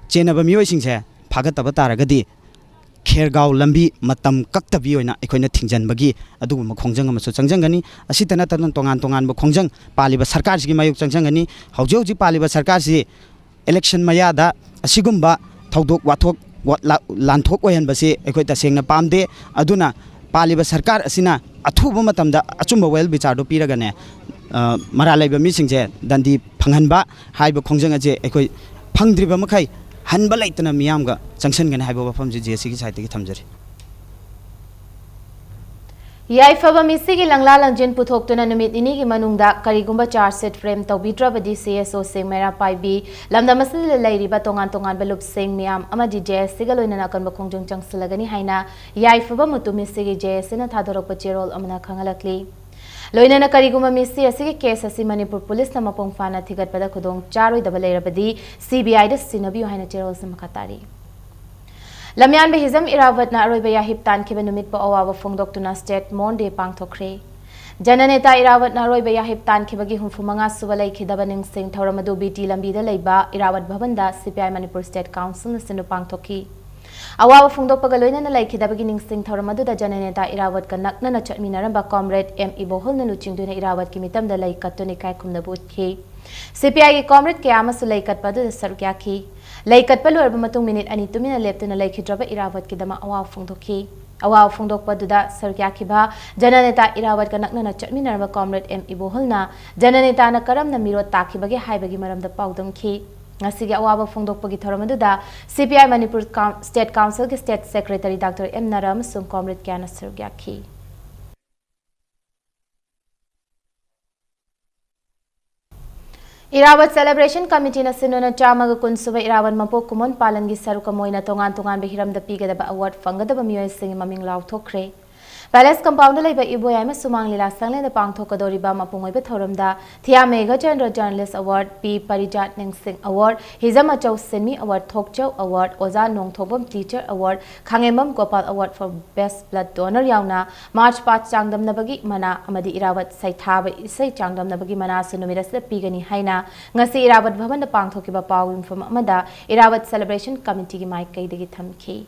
ꯆꯦꯟꯅꯕ ꯃꯤꯑꯣꯏꯁꯤꯡꯁꯦ ꯐꯥꯒꯠꯇꯕ ꯇꯥꯔꯒꯗꯤ, ꯈꯦꯔꯒꯥꯎ ꯂꯝꯕꯤ ꯃꯇꯝ ꯀꯛꯇꯕꯤ ꯑꯣꯏꯅ ꯑꯩꯈꯣꯏꯅ ꯊꯤꯡꯖꯤꯟꯕꯒꯤ ꯑꯗꯨꯒꯨꯝꯕ ꯈꯣꯡꯖꯪ ꯑꯃꯁꯨ ꯆꯪꯁꯤꯟꯒꯅꯤ꯫ ꯑꯁꯤꯇ ꯅꯠꯇꯅ ꯇꯣꯉꯥꯟ ꯇꯣꯉꯥꯟꯕ ꯈꯣꯡꯖꯪ ꯄꯥꯜꯂꯤꯕ ꯁꯔꯀꯥꯔꯁꯤꯒꯤ ꯃꯥꯌꯣꯛ ꯆꯪꯁꯤꯟꯒꯅꯤ꯫ ꯍꯧꯖꯤꯛ ꯍꯧꯖꯤꯛ ꯄꯥꯜꯂꯤꯕ ꯁꯔꯀꯥꯔꯁꯤ ꯏꯂꯦꯛꯁꯟ ꯃꯌꯥꯗ ꯑꯁꯤꯒꯨꯝꯕ ꯊꯧꯗꯣꯛ ꯋꯥꯊꯣꯛ, ꯋꯥ-, ꯂꯥ-, ꯂꯥꯟꯊꯣꯛ ꯑꯣꯏꯍꯟꯕꯁꯤ ꯑꯩꯈꯣꯏ ꯇꯁꯦꯡꯅ ꯄꯥꯝꯗꯦ꯫ ꯑꯗꯨꯅ ꯄꯥꯜꯂꯤꯕ ꯁꯔꯀꯥꯔ ꯑꯁꯤꯅ ꯑꯊꯨꯕ ꯃꯇꯝꯗ ꯑꯆꯨꯝꯕ ꯋꯥꯌꯦꯜ ꯕꯤꯆꯥꯔꯗꯨ ꯄꯤꯔꯒꯅꯦ, ꯑ, ꯃꯔꯥꯜ ꯂꯩꯕ ꯃꯤꯁꯤꯡꯁꯦ ꯗꯟꯗꯤ ꯐꯪꯍꯟꯕ ꯍꯥꯏꯕ ꯈꯣꯡꯖꯪ ꯑꯁꯦ ꯑꯩꯈꯣꯏ ꯐꯪꯗ꯭ꯔꯤꯕ ꯃꯈꯩ ꯍꯟꯕ ꯂꯩꯇꯅ ꯃꯤꯌꯥꯝꯒ ꯆꯪꯁꯤꯟꯒꯅꯤ ꯍꯥꯏꯕ ꯋꯥꯐꯝꯁꯤ ꯖꯦ ꯑꯦꯁ ꯁꯤꯒꯤ ꯁꯥꯏꯠꯇꯒꯤ ꯊꯝꯖꯔꯤ꯫ ꯌꯥꯏꯐꯕ ꯃꯤꯁꯤꯒꯤ ꯂꯪꯂꯥ ꯂꯪꯖꯤꯟ ꯄꯨꯊꯣꯛꯇꯨꯅ ꯅꯨꯃꯤꯠ ꯅꯤꯅꯤꯒꯤ ꯃꯅꯨꯡꯗ ꯀꯔꯤꯒꯨꯝꯕ charge sheet frame ꯇꯧꯕꯤꯗ꯭ꯔꯕꯗꯤ, C S ꯑꯣꯁꯤꯡ, ꯃꯩꯔꯥ ꯄꯥꯏꯕꯤ, ꯂꯝꯗꯝ ꯑꯁꯤꯗ ꯂꯩꯔꯤꯕ ꯇꯣꯉꯥꯟ ꯇꯣꯉꯥꯟꯕ ꯂꯨꯞꯁꯤꯡ ꯃꯤꯌꯥꯝ ꯑꯃꯗꯤ ꯖꯦ ꯑꯦꯁ ꯁꯤꯒ ꯂꯣꯏꯅꯅ ꯑꯀꯟꯕ ꯈꯣꯡꯖꯪ ꯆꯪꯁꯤꯜꯂꯒꯅꯤ ꯍꯥꯏꯅ ꯌꯥꯏꯐꯕ ꯃꯨꯇꯨ ꯃꯤꯁꯤꯒꯤ ꯖꯦ ꯑꯦꯁ ꯁꯤꯅ ꯊꯥꯗꯣꯔꯛꯄ ꯆꯦꯔꯣꯜ ꯑꯃꯅ ꯈꯪꯍꯜꯂꯛꯂꯤ꯫ ꯂꯣꯏꯅꯅ ꯀꯔꯤꯒꯨꯝꯕ ꯃꯤꯁꯤ ꯑꯁꯤꯒꯤ case ꯑꯁꯤ ꯃꯅꯤꯄꯨꯔ ꯄꯨꯂꯤꯁꯅ ꯃꯄꯨꯡ ꯐꯥꯅ ꯊꯤꯒꯠꯄꯗ ꯈꯨꯗꯣꯡ ꯆꯥꯔꯣꯏꯗꯕ ꯂꯩꯔꯕꯗꯤ, ꯁꯤ ꯕꯤ ꯑꯥꯏꯗ ꯁꯤꯟꯅꯕꯤꯌꯨ ꯍꯥꯏꯅ ꯆꯦꯔꯣꯜꯁꯤ ꯃꯈꯥ ꯇꯥꯔꯤ꯫ ꯂꯝꯌꯥꯟꯕ ꯍꯤꯖꯝ ꯏꯔꯥꯕꯠꯅ ꯑꯔꯣꯏꯕ ꯌꯥꯍꯤꯞ ꯇꯥꯟꯈꯤꯕ ꯅꯨꯃꯤꯠꯄꯨ ꯑꯋꯥꯕ ꯐꯣꯡꯗꯣꯛꯇꯨꯅ State Mourn Day ꯄꯥꯡꯊꯣꯛꯈ꯭ꯔꯦ꯫ ꯖꯅꯅꯦꯇꯥ ꯏꯔꯥꯕꯠꯅ ꯑꯔꯣꯏꯕ ꯌꯥꯍꯤꯞ ꯇꯥꯟꯈꯤꯕꯒꯤ ꯍꯨꯝꯐꯨ ꯃꯉꯥ ꯁꯨꯕ ꯂꯩꯈꯤꯗꯕ ꯅꯤꯡꯁꯤꯡ ꯊꯧꯔꯝ ꯑꯗꯨ ꯕꯤ ꯇꯤ ꯂꯝꯕꯤꯗ ꯂꯩꯕ ꯏꯔꯥꯕꯠ ꯚꯕꯟꯗ ꯁꯤ ꯄꯤ ꯑꯥꯏ ꯃꯅꯤꯄꯨꯔ State Councilꯅ ꯁꯤꯟꯗꯨ ꯄꯥꯡꯊꯣꯛꯈꯤ꯫ ꯑꯋꯥꯕ ꯐꯣꯡꯗꯣꯛꯄꯒ ꯂꯣꯏꯅꯅ ꯂꯩꯈꯤꯗꯕꯒꯤ ꯅꯤꯡꯁꯤꯡ ꯊꯧꯔꯝ ꯑꯗꯨꯗ ꯖꯅꯅꯦꯇꯥ ꯏꯔꯥꯕꯠꯀ ꯅꯛꯅꯅ ꯆꯠꯃꯤꯟꯅꯔꯝꯕ Comrade ꯑꯦꯝ ꯏꯕꯣꯍꯜꯅ ꯂꯨꯆꯤꯡꯗꯨꯅ ꯏꯔꯥꯕꯠꯀꯤ ꯃꯤꯇꯝꯗ ꯂꯩ ꯀꯠꯇꯨꯅ ꯏꯀꯥꯏ ꯈꯨꯝꯅꯕ ꯎꯠꯈꯤ꯫ ꯁꯤ ꯄꯤ ꯑꯥꯏꯒꯤ Comrade ꯀꯌꯥ ꯑꯃꯁꯨ ꯂꯩ ꯀꯠꯄ ꯑꯗꯨꯗ ꯁꯔꯨꯛ ꯌꯥꯈꯤ꯫ ꯂꯩ ꯀꯠꯄ ꯂꯣꯏꯔꯕ ꯃꯇꯨꯡ ꯃꯤꯅꯤꯠ ꯑꯅꯤ ꯇꯨꯃꯤꯟꯅ ꯂꯦꯞꯇꯨꯅ ꯂꯩꯈꯤꯗ꯭ꯔꯕ ꯏꯔꯥꯕꯠꯀꯤꯗꯃꯛ ꯑꯋꯥꯕ ꯐꯣꯡꯗꯣꯛꯈꯤ꯫ ꯑꯋꯥꯕ ꯐꯣꯡꯗꯣꯛꯄ ꯑꯗꯨꯗ ꯁꯔꯨꯛ ꯌꯥꯈꯤꯕ ꯖꯅꯅꯦꯇꯥ ꯏꯔꯥꯕꯠꯀ ꯅꯛꯅꯅ ꯆꯠꯃꯤꯟꯅꯔꯝꯕ Comrade ꯑꯦꯝ ꯏꯕꯣꯍꯜꯅ ꯖꯅꯅꯦꯇꯥꯅ ꯀꯔꯝꯅ ꯃꯤꯔꯣꯠ ꯇꯥꯈꯤꯕꯒꯦ ꯍꯥꯏꯕꯒꯤ ꯃꯔꯝꯗ ꯄꯥꯎꯗꯝꯈꯤ꯫ ꯉꯁꯤꯒꯤ ꯑꯋꯥꯕ ꯐꯣꯡꯗꯣꯛꯄꯒꯤ ꯊꯧꯔꯝ ꯑꯗꯨꯗ ꯁꯤ ꯄꯤ ꯑꯥꯏ ꯃꯅꯤꯄꯨꯔ ꯀꯥꯎꯟ-, State Councilꯒꯤ State Secretary Doctor M Nara ꯑꯃꯁꯨꯡ Comrade ꯀꯌꯥꯅ ꯁꯔꯨꯛ ꯌꯥꯈꯤ꯫ ꯏꯔꯥꯕꯠ Celebration Committeeꯅ ꯁꯤꯟꯗꯨꯅ ꯆꯥꯝꯃꯒ ꯀꯨꯟ ꯁꯨꯕ ꯏꯔꯥꯕꯠ ꯃꯄꯣꯛ ꯀꯨꯝꯑꯣꯟ ꯄꯥꯂꯟꯒꯤ ꯁꯔꯨꯛ ꯑꯃ ꯑꯣꯏꯅ ꯇꯣꯉꯥꯟ ꯇꯣꯉꯥꯟꯕ ꯍꯤꯔꯝꯗ ꯄꯤꯒꯗꯕ award ꯐꯪꯒꯗꯕ ꯃꯤꯑꯣꯏꯁꯤꯡꯒꯤ ꯃꯃꯤꯡ ꯂꯥꯎꯊꯣꯛꯈ꯭ꯔꯦ꯫ Palace Compoundꯗ ꯂꯩꯕ ꯏꯕꯣꯌꯥꯏꯃ ꯁꯨꯃꯥꯡ ꯂꯤꯂꯥ ꯁꯪꯂꯦꯟꯗ ꯄꯥꯡꯊꯣꯛꯀꯗꯧꯔꯤꯕ ꯃꯄꯨꯡ ꯑꯣꯏꯕ ꯊꯧꯔꯝꯗ ꯊꯤꯌꯥ ꯃꯦꯘꯆꯟꯗ꯭ꯔ Journalist Award, ꯄꯤ ꯄꯔꯤꯖꯥꯠ ꯅꯤꯡꯁꯤꯡ Award, ꯍꯤꯖꯝ ꯑꯆꯧ ꯁꯤꯟꯃꯤ Award, ꯊꯣꯛꯆꯧ Award, ꯑꯣꯖꯥ ꯅꯣꯡꯊꯣꯡꯕꯝ Teacher Award, ꯈꯥꯉꯦꯝꯕꯝ Gopal Award for Best Blood Donor ꯌꯥꯎꯅ March past ꯆꯥꯡꯗꯝꯅꯕꯒꯤ ꯃꯅꯥ ꯑꯃꯗꯤ ꯏꯔꯥꯕꯠ ꯁꯩꯊꯥꯕ ꯏꯁꯩ ꯆꯥꯡꯗꯝꯅꯕꯒꯤ ꯃꯅꯥꯁꯨ ꯅꯨꯃꯤꯠ ꯑꯁꯤꯗ ꯄꯤꯒꯅꯤ ꯍꯥꯏꯅ ꯉꯁꯤ ꯏꯔꯥꯕꯠ ꯚꯕꯟꯗ ꯄꯥꯡꯊꯣꯛꯈꯤꯕ ꯄꯥꯎ ꯌꯨꯝꯐꯝ ꯑꯃꯗ ꯏꯔꯥꯕꯠ Celebration Committeeꯒꯤ ꯃꯥꯏꯀꯩꯗꯒꯤ ꯊꯝꯈꯤ꯫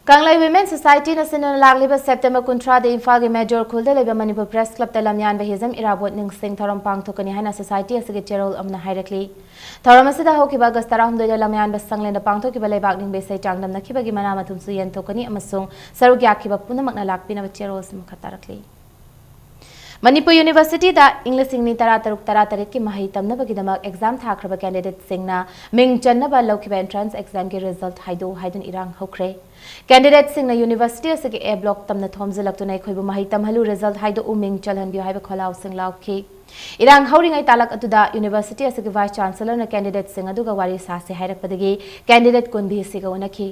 ꯀꯪꯂꯩ Women Societyꯅ ꯁꯤꯟꯗꯨꯅ ꯂꯥꯛꯂꯤꯕ September ꯀꯨꯟꯊ꯭ꯔꯥꯗ ꯏꯝꯐꯥꯜꯒꯤ Major ꯈꯨꯜꯗ ꯂꯩꯕ ꯃꯅꯤꯄꯨꯔ Press Clubꯇ ꯂꯝꯌꯥꯟꯕ ꯍꯤꯖꯝ ꯏꯔꯥꯕꯣꯠ ꯅꯤꯡꯁꯤꯡ ꯊꯧꯔꯝ ꯄꯥꯡꯊꯣꯛꯀꯅꯤ ꯍꯥꯏꯅ society ꯑꯁꯤꯒꯤ ꯆꯦꯔꯣꯜ ꯑꯃꯅ ꯍꯥꯏꯔꯛꯂꯤ꯫ ꯊꯧꯔꯝ ꯑꯁꯤꯗ ꯍꯧꯈꯤꯕ August ꯇꯔꯥꯍꯨꯝꯗꯣꯏꯗ ꯂꯝꯌꯥꯟꯕ ꯁꯪꯂꯦꯟꯗ ꯄꯥꯡꯊꯣꯛꯈꯤꯕ ꯂꯩꯕꯥꯛ ꯅꯤꯡꯕ ꯏꯁꯩ ꯆꯥꯡꯗꯝꯅꯈꯤꯕꯒꯤ ꯃꯅꯥ ꯃꯊꯨꯝꯁꯨ ꯌꯦꯟꯊꯣꯛꯀꯅꯤ ꯑꯃꯁꯨꯡ ꯁꯔꯨꯛ ꯌꯥꯈꯤꯕ ꯄꯨꯝꯅꯃꯛꯅ ꯂꯥꯛꯄꯤꯅꯕ ꯆꯦꯔꯣꯜ ꯑꯁꯤ ꯃꯈꯥ ꯇꯥꯔꯛꯂꯤ꯫ ꯃꯅꯤꯄꯨꯔ ꯌꯨꯅꯤꯚꯔꯁꯤꯇꯤꯗ ꯏꯪ ꯂꯤꯁꯤꯡ ꯑꯅꯤ ꯇꯔꯥ ꯇꯔꯨꯛ ꯇꯔꯥ ꯇꯔꯦꯠꯀꯤ ꯃꯍꯩ ꯇꯝꯅꯕꯒꯤꯗꯃꯛ ꯑꯦꯛꯖꯥꯝ ꯊꯥꯈ꯭ꯔꯕ ꯀꯦꯟꯗꯤꯗꯦꯠꯁꯤꯡꯅ ꯃꯤꯡ ꯆꯟꯅꯕ ꯂꯧꯈꯤꯕ ꯑꯦꯟꯇ꯭ꯔꯥꯟꯁ ꯑꯦꯛꯖꯥꯝꯒꯤ ꯔꯤꯖꯜꯠ ꯍꯥꯏꯗꯣꯛꯎ ꯍꯥꯏꯗꯨꯅ ꯏꯔꯥꯡ ꯍꯧꯈ꯭ꯔꯦ꯫ ꯀꯦꯟꯗꯤꯗꯦꯠꯁꯤꯡꯅ ꯌꯨꯅꯤꯚꯔꯁꯤꯇꯤ ꯑꯁꯤꯒꯤ ꯑꯦ ꯕ꯭ꯂꯣꯛ ꯇꯝꯅ ꯊꯣꯝꯖꯤꯜꯂꯛꯇꯨꯅ ꯑꯩꯈꯣꯏꯕꯨ ꯃꯍꯩ ꯇꯝꯍꯜꯂꯨ, ꯔꯤꯖꯜꯠ ꯍꯥꯏꯗꯣꯛꯎ, ꯃꯤꯡ ꯆꯜꯍꯟꯕꯤꯌꯨ ꯍꯥꯏꯕ ꯈꯣꯜꯂꯥꯎꯁꯤꯡ ꯂꯥꯎꯈꯤ꯫ ꯏꯔꯥꯡ ꯍꯧꯔꯤꯉꯩ ꯇꯥꯂꯛ ꯑꯗꯨꯗ ꯌꯨꯅꯤꯚꯔꯁꯤꯇꯤ ꯑꯁꯤꯒꯤ ꯚꯥꯏꯁ ꯆꯥꯟꯁꯦꯂꯔꯅ ꯀꯦꯟꯗꯤꯗꯦꯠꯁꯤꯡ ꯑꯗꯨꯒ ꯋꯥꯔꯤ ꯁꯥꯁꯤ ꯍꯥꯏꯔꯛꯄꯗꯒꯤ ꯀꯦꯟꯗꯤꯗꯦꯠ ꯀꯨꯟ ꯚꯤ ꯁꯤꯒ ꯎꯅꯈꯤ꯫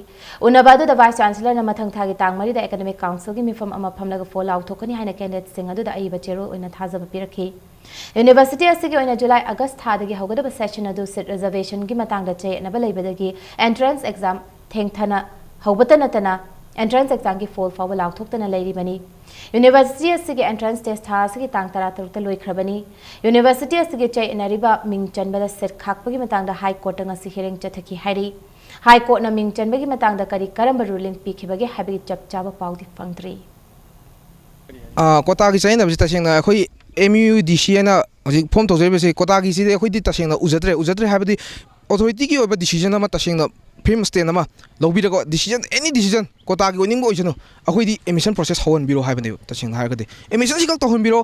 ꯎꯅꯕ ꯑꯗꯨꯗ ꯚꯥꯏꯁ ꯆꯥꯟꯁꯦꯂꯔꯅ ꯃꯊꯪ ꯊꯥꯒꯤ ꯇꯥꯡ ꯃꯔꯤꯗ ꯑꯦꯀꯥꯗꯦꯃꯤꯛ ꯀꯥꯎꯟꯁꯤꯜꯒꯤ ꯃꯤꯐꯝ ꯑꯃ ꯐꯝꯂꯒ ꯐꯣꯜ ꯂꯥꯎꯊꯣꯛꯀꯅꯤ ꯍꯥꯏꯅ ꯀꯦꯟꯗꯤꯗꯦꯠꯁꯤꯡ ꯑꯗꯨꯗ ꯑꯏꯕ ꯆꯦꯔꯣꯜ ꯑꯣꯏꯅ ꯊꯥꯖꯕ ꯄꯤꯔꯛꯈꯤ꯫ ꯌꯨꯅꯤꯚꯔꯁꯤꯇꯤ ꯑꯁꯤꯒꯤ ꯑꯣꯏꯅ ꯖꯨꯂꯥꯏ ꯑꯥꯒꯁ ꯊꯥꯗꯒꯤ ꯍꯧꯒꯗꯕ ꯁꯦꯁꯟ ꯑꯗꯨ ꯁꯤꯠ ꯔꯤꯖꯔꯕꯦꯁꯟꯒꯤ ꯃꯇꯥꯡꯗ ꯆꯌꯦꯠꯅꯕ ꯂꯩꯕꯗꯒꯤ ꯑꯦꯟꯇ꯭ꯔꯥꯟꯁ ꯑꯦꯛꯖꯥꯝ ꯊꯦꯡꯊꯅ ꯍꯧꯕꯇ ꯅꯠꯇꯅ ꯑꯦꯟꯇ꯭ꯔꯥꯟꯁ ꯑꯦꯛꯖꯥꯝꯒꯤ ꯐꯣꯜ ꯐꯥꯎꯕ ꯂꯥꯎꯊꯣꯛꯇꯅ ꯂꯩꯔꯤꯕꯅꯤ꯫ ꯌꯨꯅꯤꯚꯔꯁꯤꯇꯤ ꯑꯁꯤꯒꯤ ꯑꯦꯟꯇ꯭ꯔꯥꯟꯁ ꯇꯦꯁ ꯊꯥ ꯑꯁꯤꯒꯤ ꯇꯥꯡ ꯇꯔꯥ ꯇꯔꯨꯛꯇ ꯂꯣꯏꯈ꯭ꯔꯕꯅꯤ꯫ ꯌꯨꯅꯤꯚꯔꯁꯤꯇꯤ ꯑꯁꯤꯒꯤ ꯆꯌꯦꯠꯅꯔꯤꯕ ꯃꯤꯡ ꯆꯟꯕꯗ ꯁꯤꯠ ꯈꯥꯛꯄꯒꯤ ꯃꯇꯥꯡꯗ ꯍꯥꯏ ꯀꯣꯔꯠꯇ ꯉꯁꯤ ꯍꯤꯌꯔꯤꯡ ꯆꯠꯊꯈꯤ ꯍꯥꯏꯔꯤ꯫ ꯍꯥꯏ ꯀꯣꯔꯠꯅ ꯃꯤꯡ ꯆꯟꯕꯒꯤ ꯃꯇꯥꯡꯗ ꯀꯔꯤ ꯀꯔꯝꯕ ꯔꯨꯂꯤꯡ ꯄꯤꯈꯤꯕꯒꯦ ꯍꯥꯏꯕꯒꯤ ꯆꯞ ꯆꯥꯕ ꯄꯥꯎꯗꯤ ꯐꯪꯗ꯭ꯔꯤ꯫ ꯑ, ꯀꯣꯇꯥꯒꯤ ꯆꯌꯦꯠꯅꯕꯁꯤ ꯇꯁꯦꯡꯅ ꯑꯩꯈꯣꯏ ꯑꯦꯝ ꯌꯨ ꯗꯤ ꯁꯤ ꯍꯥꯏꯅ ꯍꯧꯖꯤꯛ ꯐꯣꯝ ꯇꯧꯖꯔꯤꯕꯁꯤ ꯀꯣꯇꯥꯒꯤꯁꯤꯗꯤ ꯑꯩꯈꯣꯏꯗꯤ ꯇꯁꯦꯡꯅ ꯎꯖꯗ꯭ꯔꯦ꯫ ꯎꯖꯗ꯭ꯔꯦ ꯍꯥꯏꯕꯗꯤ ꯑꯣꯊꯣꯔꯤꯇꯤꯒꯤ ꯑꯣꯏꯕ ꯗꯤꯁꯤꯖꯟ ꯑꯃ ꯇꯁꯦꯡꯅ ꯐꯤꯔꯝ ꯁ꯭ꯇꯦꯟ ꯑꯃ ꯂꯧꯕꯤꯔꯒ ꯗꯤꯁꯤꯖꯟ, ꯑꯦꯅꯤ ꯗꯤꯁꯤꯖꯟ ꯀꯣꯇꯥꯒꯤ ꯑꯣꯏꯅꯤꯡꯕ ꯑꯣꯏꯁꯅꯨ, ꯑꯩꯈꯣꯏꯗꯤ ꯑꯦꯗꯃꯤꯁꯟ ꯄ꯭ꯔꯣꯁꯦꯁ ꯍꯧꯍꯟꯕꯤꯔꯣ ꯍꯥꯏꯕꯅꯦꯕ꯫ ꯇꯁꯦꯡꯅ ꯍꯥꯏꯔꯒꯗꯤ ꯑꯦꯗꯃꯤꯁꯟꯁꯤ ꯈꯛ ꯇꯧꯍꯟꯕꯤꯔꯣ,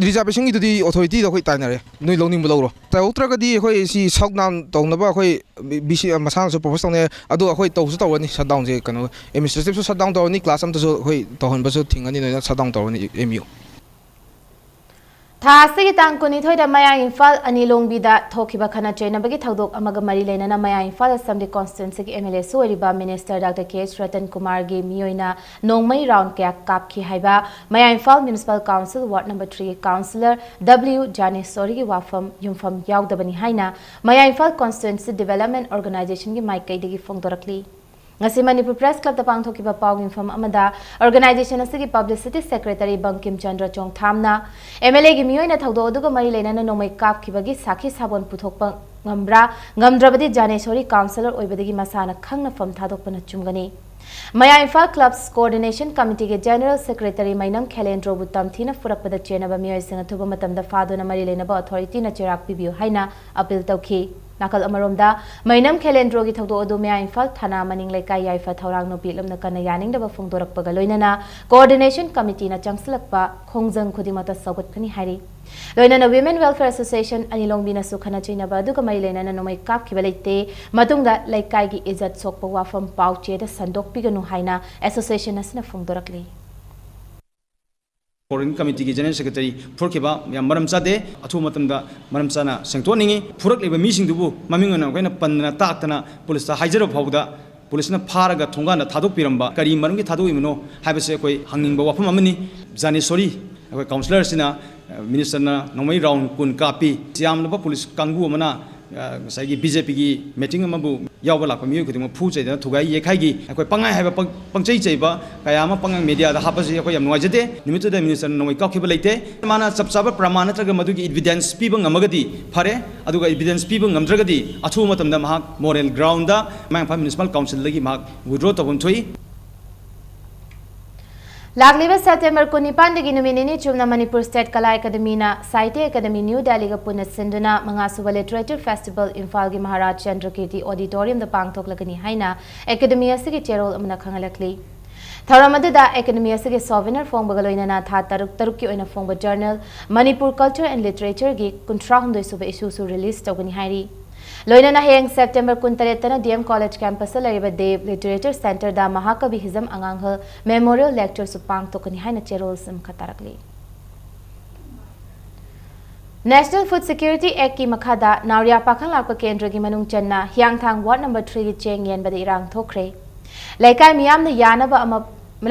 ꯔꯤꯖꯥꯔꯕꯦꯁꯟꯒꯤꯗꯨꯗꯤ ꯑꯣꯊꯣꯔꯤꯇꯤꯗ ꯑꯩꯈꯣꯏ ꯇꯥꯏꯅꯔꯦ, ꯅꯣꯏ ꯂꯧꯅꯤꯡꯕ ꯂꯧꯔꯣ꯫ ꯇꯧꯔꯛꯇ꯭ꯔꯒꯗꯤ ꯑꯩꯈꯣꯏ ꯁꯤ ꯁꯠ ꯗꯥꯎꯟ ꯇꯧꯅꯕ ꯑꯩꯈꯣꯏ ꯕꯤ ꯁꯤ ꯃꯁꯥꯅꯁꯨ ꯄ꯭ꯔꯣꯄꯣꯁ ꯇꯧꯅꯩ꯫ ꯑꯗꯣ ꯑꯩꯈꯣꯏ ꯇꯧꯁꯨ ꯇꯧꯔꯅꯤ ꯁꯠ ꯗꯥꯎꯟꯁꯦ, ꯀꯩꯅꯣ, ꯑꯦꯗꯃꯤꯅꯤꯁꯇ꯭ꯔꯦꯇꯤꯞꯁꯨ ꯁꯠ ꯗꯥꯎꯟ ꯇꯧꯔꯅꯤ, ꯀ꯭ꯂꯥꯁ ꯑꯝꯇꯁꯨ ꯑꯩꯈꯣꯏ ꯇꯧꯍꯟꯕꯁꯨ ꯊꯤꯡꯉꯅꯤ, ꯂꯣꯏꯅ ꯁꯠ ꯗꯥꯎꯟ ꯇꯧꯔꯅꯤ ꯑꯦꯝ ꯌꯨ꯫ ꯊꯥ ꯑꯁꯤꯒꯤ ꯇꯥꯡ ꯀꯨꯟꯅꯤꯊꯣꯏꯗ ꯃꯌꯥꯡ ꯏꯝꯐꯥꯜ ꯑꯅꯤ ꯂꯣꯡꯕꯤꯗ ꯊꯣꯛꯈꯤꯕ ꯈꯠꯅ ꯆꯩꯅꯕꯒꯤ ꯊꯧꯗꯣꯛ ꯑꯃꯒ ꯃꯔꯤ ꯂꯩꯅꯅ ꯃꯌꯥꯡ ꯏꯝꯐꯥꯜ ꯑꯦꯁꯦꯝꯕ꯭ꯂꯤ ꯀꯣꯟꯁꯇꯤꯇ꯭ꯋꯦꯟꯁꯤꯒꯤ ꯑꯦꯝ ꯑꯦꯜ ꯑꯦꯁꯨ ꯑꯣꯏꯔꯤꯕ minister doctor K H Ratan ꯀꯨꯃꯥꯔꯒꯤ ꯃꯤꯑꯣꯏꯅ ꯅꯣꯡꯃꯩ ꯔꯥꯎꯟ ꯀꯌꯥ ꯀꯥꯞꯈꯤ ꯍꯥꯏꯕ Mayang Imphal municipal council ward number ꯊ꯭ꯔꯤꯒꯤ ꯀꯥꯎꯟꯁꯤꯂꯔ ꯗꯕ꯭ꯂꯤꯌꯨ ꯖꯥꯅꯦꯁꯣꯔꯤꯒꯤ ꯋꯥꯐꯝ ꯌꯨꯝꯐꯝ ꯌꯥꯎꯗꯕꯅꯤ ꯍꯥꯏꯅ ꯃꯌꯥꯡ ꯏꯝꯐꯥꯜ ꯀꯣꯟꯁꯇꯤꯇ꯭ꯋꯦꯟꯁꯤ ꯗꯤꯕꯦꯂꯞꯃꯦꯟ ꯑꯣꯔꯒꯅꯥꯏꯖꯦꯁꯟꯒꯤ ꯃꯥꯏꯀꯩꯗꯒꯤ ꯐꯣꯡꯗꯣꯔꯛꯂꯤ꯫ ꯉꯁꯤ ꯃꯅꯤꯄꯨꯔ ꯄ꯭ꯔꯦꯁ ꯀ꯭ꯂꯕꯇ ꯄꯥꯡꯊꯣꯛꯈꯤꯕ ꯄꯥꯎ ꯃꯤꯐꯝ ꯑꯃꯗ ꯑꯣꯔꯒꯅꯥꯏꯖꯦꯁꯟ ꯑꯁꯤꯒꯤ ꯄꯕ꯭ꯂꯤꯁꯤꯇꯤ ꯁꯦꯀ꯭ꯔꯦꯇꯔꯤ ꯕꯪꯀꯤꯝ ꯆꯟꯗ꯭ꯔ ꯆꯣꯡꯊꯥꯝꯅ ꯑꯦꯝ ꯑꯦꯜ ꯑꯦꯒꯤ ꯃꯤꯑꯣꯏꯅ ꯊꯧꯗꯣꯛ ꯑꯗꯨꯒ ꯃꯔꯤ ꯂꯩꯅꯅ ꯅꯣꯡꯃꯩ ꯀꯥꯞꯈꯤꯕꯒꯤ ꯁꯥꯈꯤ ꯁꯥꯕꯣꯟ ꯄꯨꯊꯣꯛꯄ ꯉꯝꯕ꯭ꯔꯥ, ꯉꯝꯗ꯭ꯔꯕꯗꯤ ꯖꯥꯅꯦꯁꯣꯔꯤ ꯀꯥꯎꯟꯁꯤꯂꯔ ꯑꯣꯏꯕꯗꯒꯤ ꯃꯁꯥꯅ ꯈꯪꯅ ꯐꯝ ꯊꯥꯗꯣꯛꯄꯅ ꯆꯨꯝꯒꯅꯤ꯫ ꯃꯌꯥꯡ ꯏꯝꯐꯥꯜ ꯀ꯭ꯂꯕꯁ ꯀꯣꯑꯣꯔꯗꯤꯅꯦꯁꯟ ꯀꯃꯤꯇꯤꯒꯤ ꯖꯦꯅꯔꯦꯜ ꯁꯦꯀ꯭ꯔꯦꯇꯔꯤ ꯃꯩꯅꯝ ꯈꯦꯂꯦꯟꯗ꯭ꯔꯣꯕꯨ ꯇꯝꯊꯤꯅ ꯐꯨꯔꯛꯄꯗ ꯆꯦꯟꯅꯕ ꯃꯤꯑꯣꯏꯁꯤꯡ ꯑꯊꯨꯕ ꯃꯇꯝꯗ ꯐꯥꯗꯨꯅ ꯃꯔꯤ ꯂꯩꯅꯕ ꯑꯣꯊꯣꯔꯤꯇꯤꯅ ꯆꯩꯔꯥꯛ ꯄꯤꯕꯤꯌꯨ ꯍꯥꯏꯅ ꯑꯄꯤꯜ ꯇꯧꯈꯤ꯫ ꯅꯥꯀꯜ ꯑꯃꯔꯣꯝꯗ, ꯃꯩꯅꯝ ꯈꯦꯂꯦꯟꯗ꯭ꯔꯣꯒꯤ ꯊꯧꯗꯣꯛ ꯑꯗꯨ ꯃꯌꯥꯏ ꯏꯝꯐꯥꯜ ꯊꯥꯅꯥ ꯃꯅꯤꯡ ꯂꯩꯀꯥꯏ ꯌꯥꯏꯐ ꯊꯧꯔꯥꯡ ꯅꯨꯄꯤ ꯂꯨꯞꯅ ꯀꯟꯅ ꯌꯥꯅꯤꯡꯗꯕ ꯐꯣꯡꯗꯣꯔꯛꯄꯒ ꯂꯣꯏꯅꯅ coordination committeeꯅ ꯆꯪꯁꯤꯜꯂꯛꯄ ꯈꯣꯡꯖꯪ ꯈꯨꯗꯤꯡꯃꯛꯇ ꯁꯧꯒꯠꯀꯅꯤ ꯍꯥꯏꯔꯤ꯫ ꯂꯣꯏꯅꯅ Women Welfare Association ꯑꯅꯤꯂꯣꯡꯕꯤꯅꯁꯨ ꯈꯠꯅ ꯆꯩꯅꯕ ꯑꯗꯨꯒ ꯃꯔꯤ ꯂꯩꯅꯅ ꯅꯣꯡꯃꯩ ꯀꯥꯞꯈꯤꯕ ꯂꯩꯇꯦ, ꯃꯇꯨꯡꯗ ꯂꯩꯀꯥꯏꯒꯤ ꯏꯖꯠ ꯁꯣꯛꯄ ꯋꯥꯐꯝ ꯄꯥꯎ ꯆꯦꯗ ꯁꯟꯗꯣꯛꯄꯤꯒꯅꯨ ꯍꯥꯏꯅ association ꯑꯁꯤꯅ ꯐꯣꯡꯗꯣꯔꯛꯂꯤ꯫ Coordination Committeeꯒꯤ General Secretary ꯐꯨꯔꯛꯈꯤꯕ ꯌꯥꯝ ꯃꯔꯝ ꯆꯥꯗꯦ꯫ ꯑꯊꯨꯕ ꯃꯇꯝꯗ ꯃꯔꯝ ꯆꯥꯅ ꯁꯦꯡꯗꯣꯛꯍꯟꯅꯤꯡꯏ꯫ ꯐꯨꯔꯛꯂꯤꯕ ꯃꯤꯁꯤꯡꯗꯨꯕꯨ ꯃꯃꯤꯡ ꯑꯣꯏꯅ ꯑꯩꯈꯣꯏꯅ ꯄꯟꯗꯅ ꯇꯥꯛꯇꯅ ꯄꯨꯂꯤꯁꯇ ꯍꯥꯏꯖꯔꯕ ꯐꯥꯎꯕꯗ ꯄꯨꯂꯤꯁꯅ ꯐꯥꯔꯒ ꯊꯣꯡꯒꯥꯟꯗ ꯊꯥꯗꯣꯛꯄꯤꯔꯝꯕ ꯀꯔꯤ ꯃꯔꯝꯒꯤ ꯊꯥꯗꯣꯛꯏꯕꯅꯣ ꯍꯥꯏꯕꯁꯦ ꯑꯩꯈꯣꯏ ꯍꯪꯅꯤꯡꯕ ꯋꯥꯐꯝ ꯑꯃꯅꯤ꯫ ꯖꯥꯅꯦꯁꯣꯔꯤ ꯑꯩꯈꯣꯏ councillorꯁꯤꯅ, ꯑ, ministerꯅ ꯅꯣꯡꯃꯩ round ꯀꯨꯟ ꯀꯥꯞꯄꯤ꯫ ꯌꯥꯝꯂꯕ ꯄꯨꯂꯤꯁ ꯀꯥꯡꯕꯨ ꯑꯃꯅ, ꯑ, ꯉꯁꯥꯏꯒꯤ BJPꯒꯤ meeting ꯑꯃꯕꯨ ꯌꯥꯎꯕ ꯂꯥꯛꯄ ꯃꯤꯑꯣꯏ ꯈꯨꯗꯤꯡꯃꯛ ꯐꯨ ꯆꯩꯗꯅ ꯊꯨꯒꯥꯏ ꯌꯦꯛꯈꯥꯏꯒꯤ꯫ ꯑꯩꯈꯣꯏ ꯄꯪꯍꯥꯏ ꯍꯥꯏꯕ, ꯄꯪ-, ꯄꯪꯆꯩ ꯆꯩꯕ ꯀꯌꯥ ꯑꯃ ꯄꯪꯉꯥꯡ mediaꯗ ꯍꯥꯞꯄꯁꯤ ꯑꯩꯈꯣꯏ ꯌꯥꯝ ꯅꯨꯡꯉꯥꯏꯖꯗꯦ꯫ ꯅꯨꯃꯤꯠꯇꯨꯗ ministerꯅ ꯅꯣꯡꯃꯩ ꯀꯥꯞꯈꯤꯕ ꯂꯩꯇꯦ꯫ ꯃꯥꯅ ꯆꯞ ꯆꯥꯕ ꯄ꯭ꯔꯃꯥꯟ ꯅꯠꯇ꯭ꯔꯒ ꯃꯗꯨꯒꯤ evidence ꯄꯤꯕ ꯉꯝꯃꯒꯗꯤ ꯐꯔꯦ, ꯑꯗꯨꯒ evidence ꯄꯤꯕ ꯉꯝꯗ꯭ꯔꯒꯗꯤ ꯑꯊꯨꯕ ꯃꯇꯝꯗ ꯃꯍꯥꯛ moral groundꯗ ꯃꯌꯥꯡ ꯏꯝꯐꯥꯜ Municipal Councilꯗꯒꯤ ꯃꯍꯥꯛ withdraw ꯇꯧꯐꯝ ꯊꯣꯛꯏ꯫ ꯂꯥꯛꯂꯤꯕ September ꯀꯨꯟꯅꯤꯄꯥꯟꯗꯒꯤ ꯅꯨꯃꯤꯠ ꯅꯤꯅꯤ ꯆꯨꯞꯅ Manipur State Kala Academyꯅ Sahitya Academy New Delhiꯒ ꯄꯨꯟꯅ ꯁꯤꯟꯗꯨꯅ ꯃꯉꯥꯁꯨꯕ Literature Festival ꯏꯝꯐꯥꯜꯒꯤ ꯃꯍꯥꯔꯥꯖ ꯆꯟꯗ꯭ꯔꯀꯤꯔꯇꯤ Auditoriumꯗ ꯄꯥꯡꯊꯣꯛꯂꯒꯅꯤ ꯍꯥꯏꯅ Academy ꯑꯁꯤꯒꯤ ꯆꯦꯔꯣꯜ ꯑꯃꯅ ꯈꯪꯍꯜꯂꯛꯂꯤ꯫ ꯊꯧꯔꯝ ꯑꯗꯨꯗ Academy ꯑꯁꯤꯒꯤ souvenir ꯐꯣꯡꯕꯒ ꯂꯣꯏꯅꯅ ꯊꯥ ꯇꯔꯨꯛ ꯇꯔꯨꯛꯀꯤ ꯑꯣꯏꯅ ꯐꯣꯡꯕ journal Manipur Culture and Literature ꯒꯤ ꯀꯨꯟꯊ꯭ꯔꯥ ꯍꯨꯝꯗꯣꯏ ꯁꯨꯕ issue ꯁꯨ release ꯇꯧꯒꯅꯤ ꯍꯥꯏꯔꯤ꯫ ꯂꯣꯏꯅꯅ ꯍꯌꯦꯡ September ꯀꯨꯟꯇꯔꯦꯠꯇꯅ DM College campusꯇ ꯂꯩꯔꯤꯕ Dev Literature Centreꯗ ꯃꯍꯥꯀꯕꯤ ꯍꯤꯖꯝ ꯑꯉꯥꯡꯍꯜ Memorial Lecture ꯁꯨ ꯄꯥꯡꯊꯣꯛꯀꯅꯤ ꯍꯥꯏꯅ ꯆꯦꯔꯣꯜ ꯑꯃꯈꯛ ꯇꯥꯔꯛꯂꯤ꯫ National Food Security Actꯀꯤ ꯃꯈꯥꯗ ꯅꯥꯎꯔꯤꯌꯥ ꯄꯥꯈꯪ ꯂꯥꯛꯄ ꯀꯦꯟꯗ꯭ꯔꯒꯤ ꯃꯅꯨꯡ ꯆꯟꯅ ꯍꯤꯌꯥꯡꯊꯥꯡ Ward number threeꯒꯤ ꯆꯦꯡ ꯌꯦꯟꯕꯗ ꯏꯔꯥꯡ ꯊꯣꯛꯈ꯭ꯔꯦ꯫ ꯂꯩꯀꯥꯏ ꯃꯤꯌꯥꯝꯅ ꯌꯥꯅꯕ ꯑꯃ,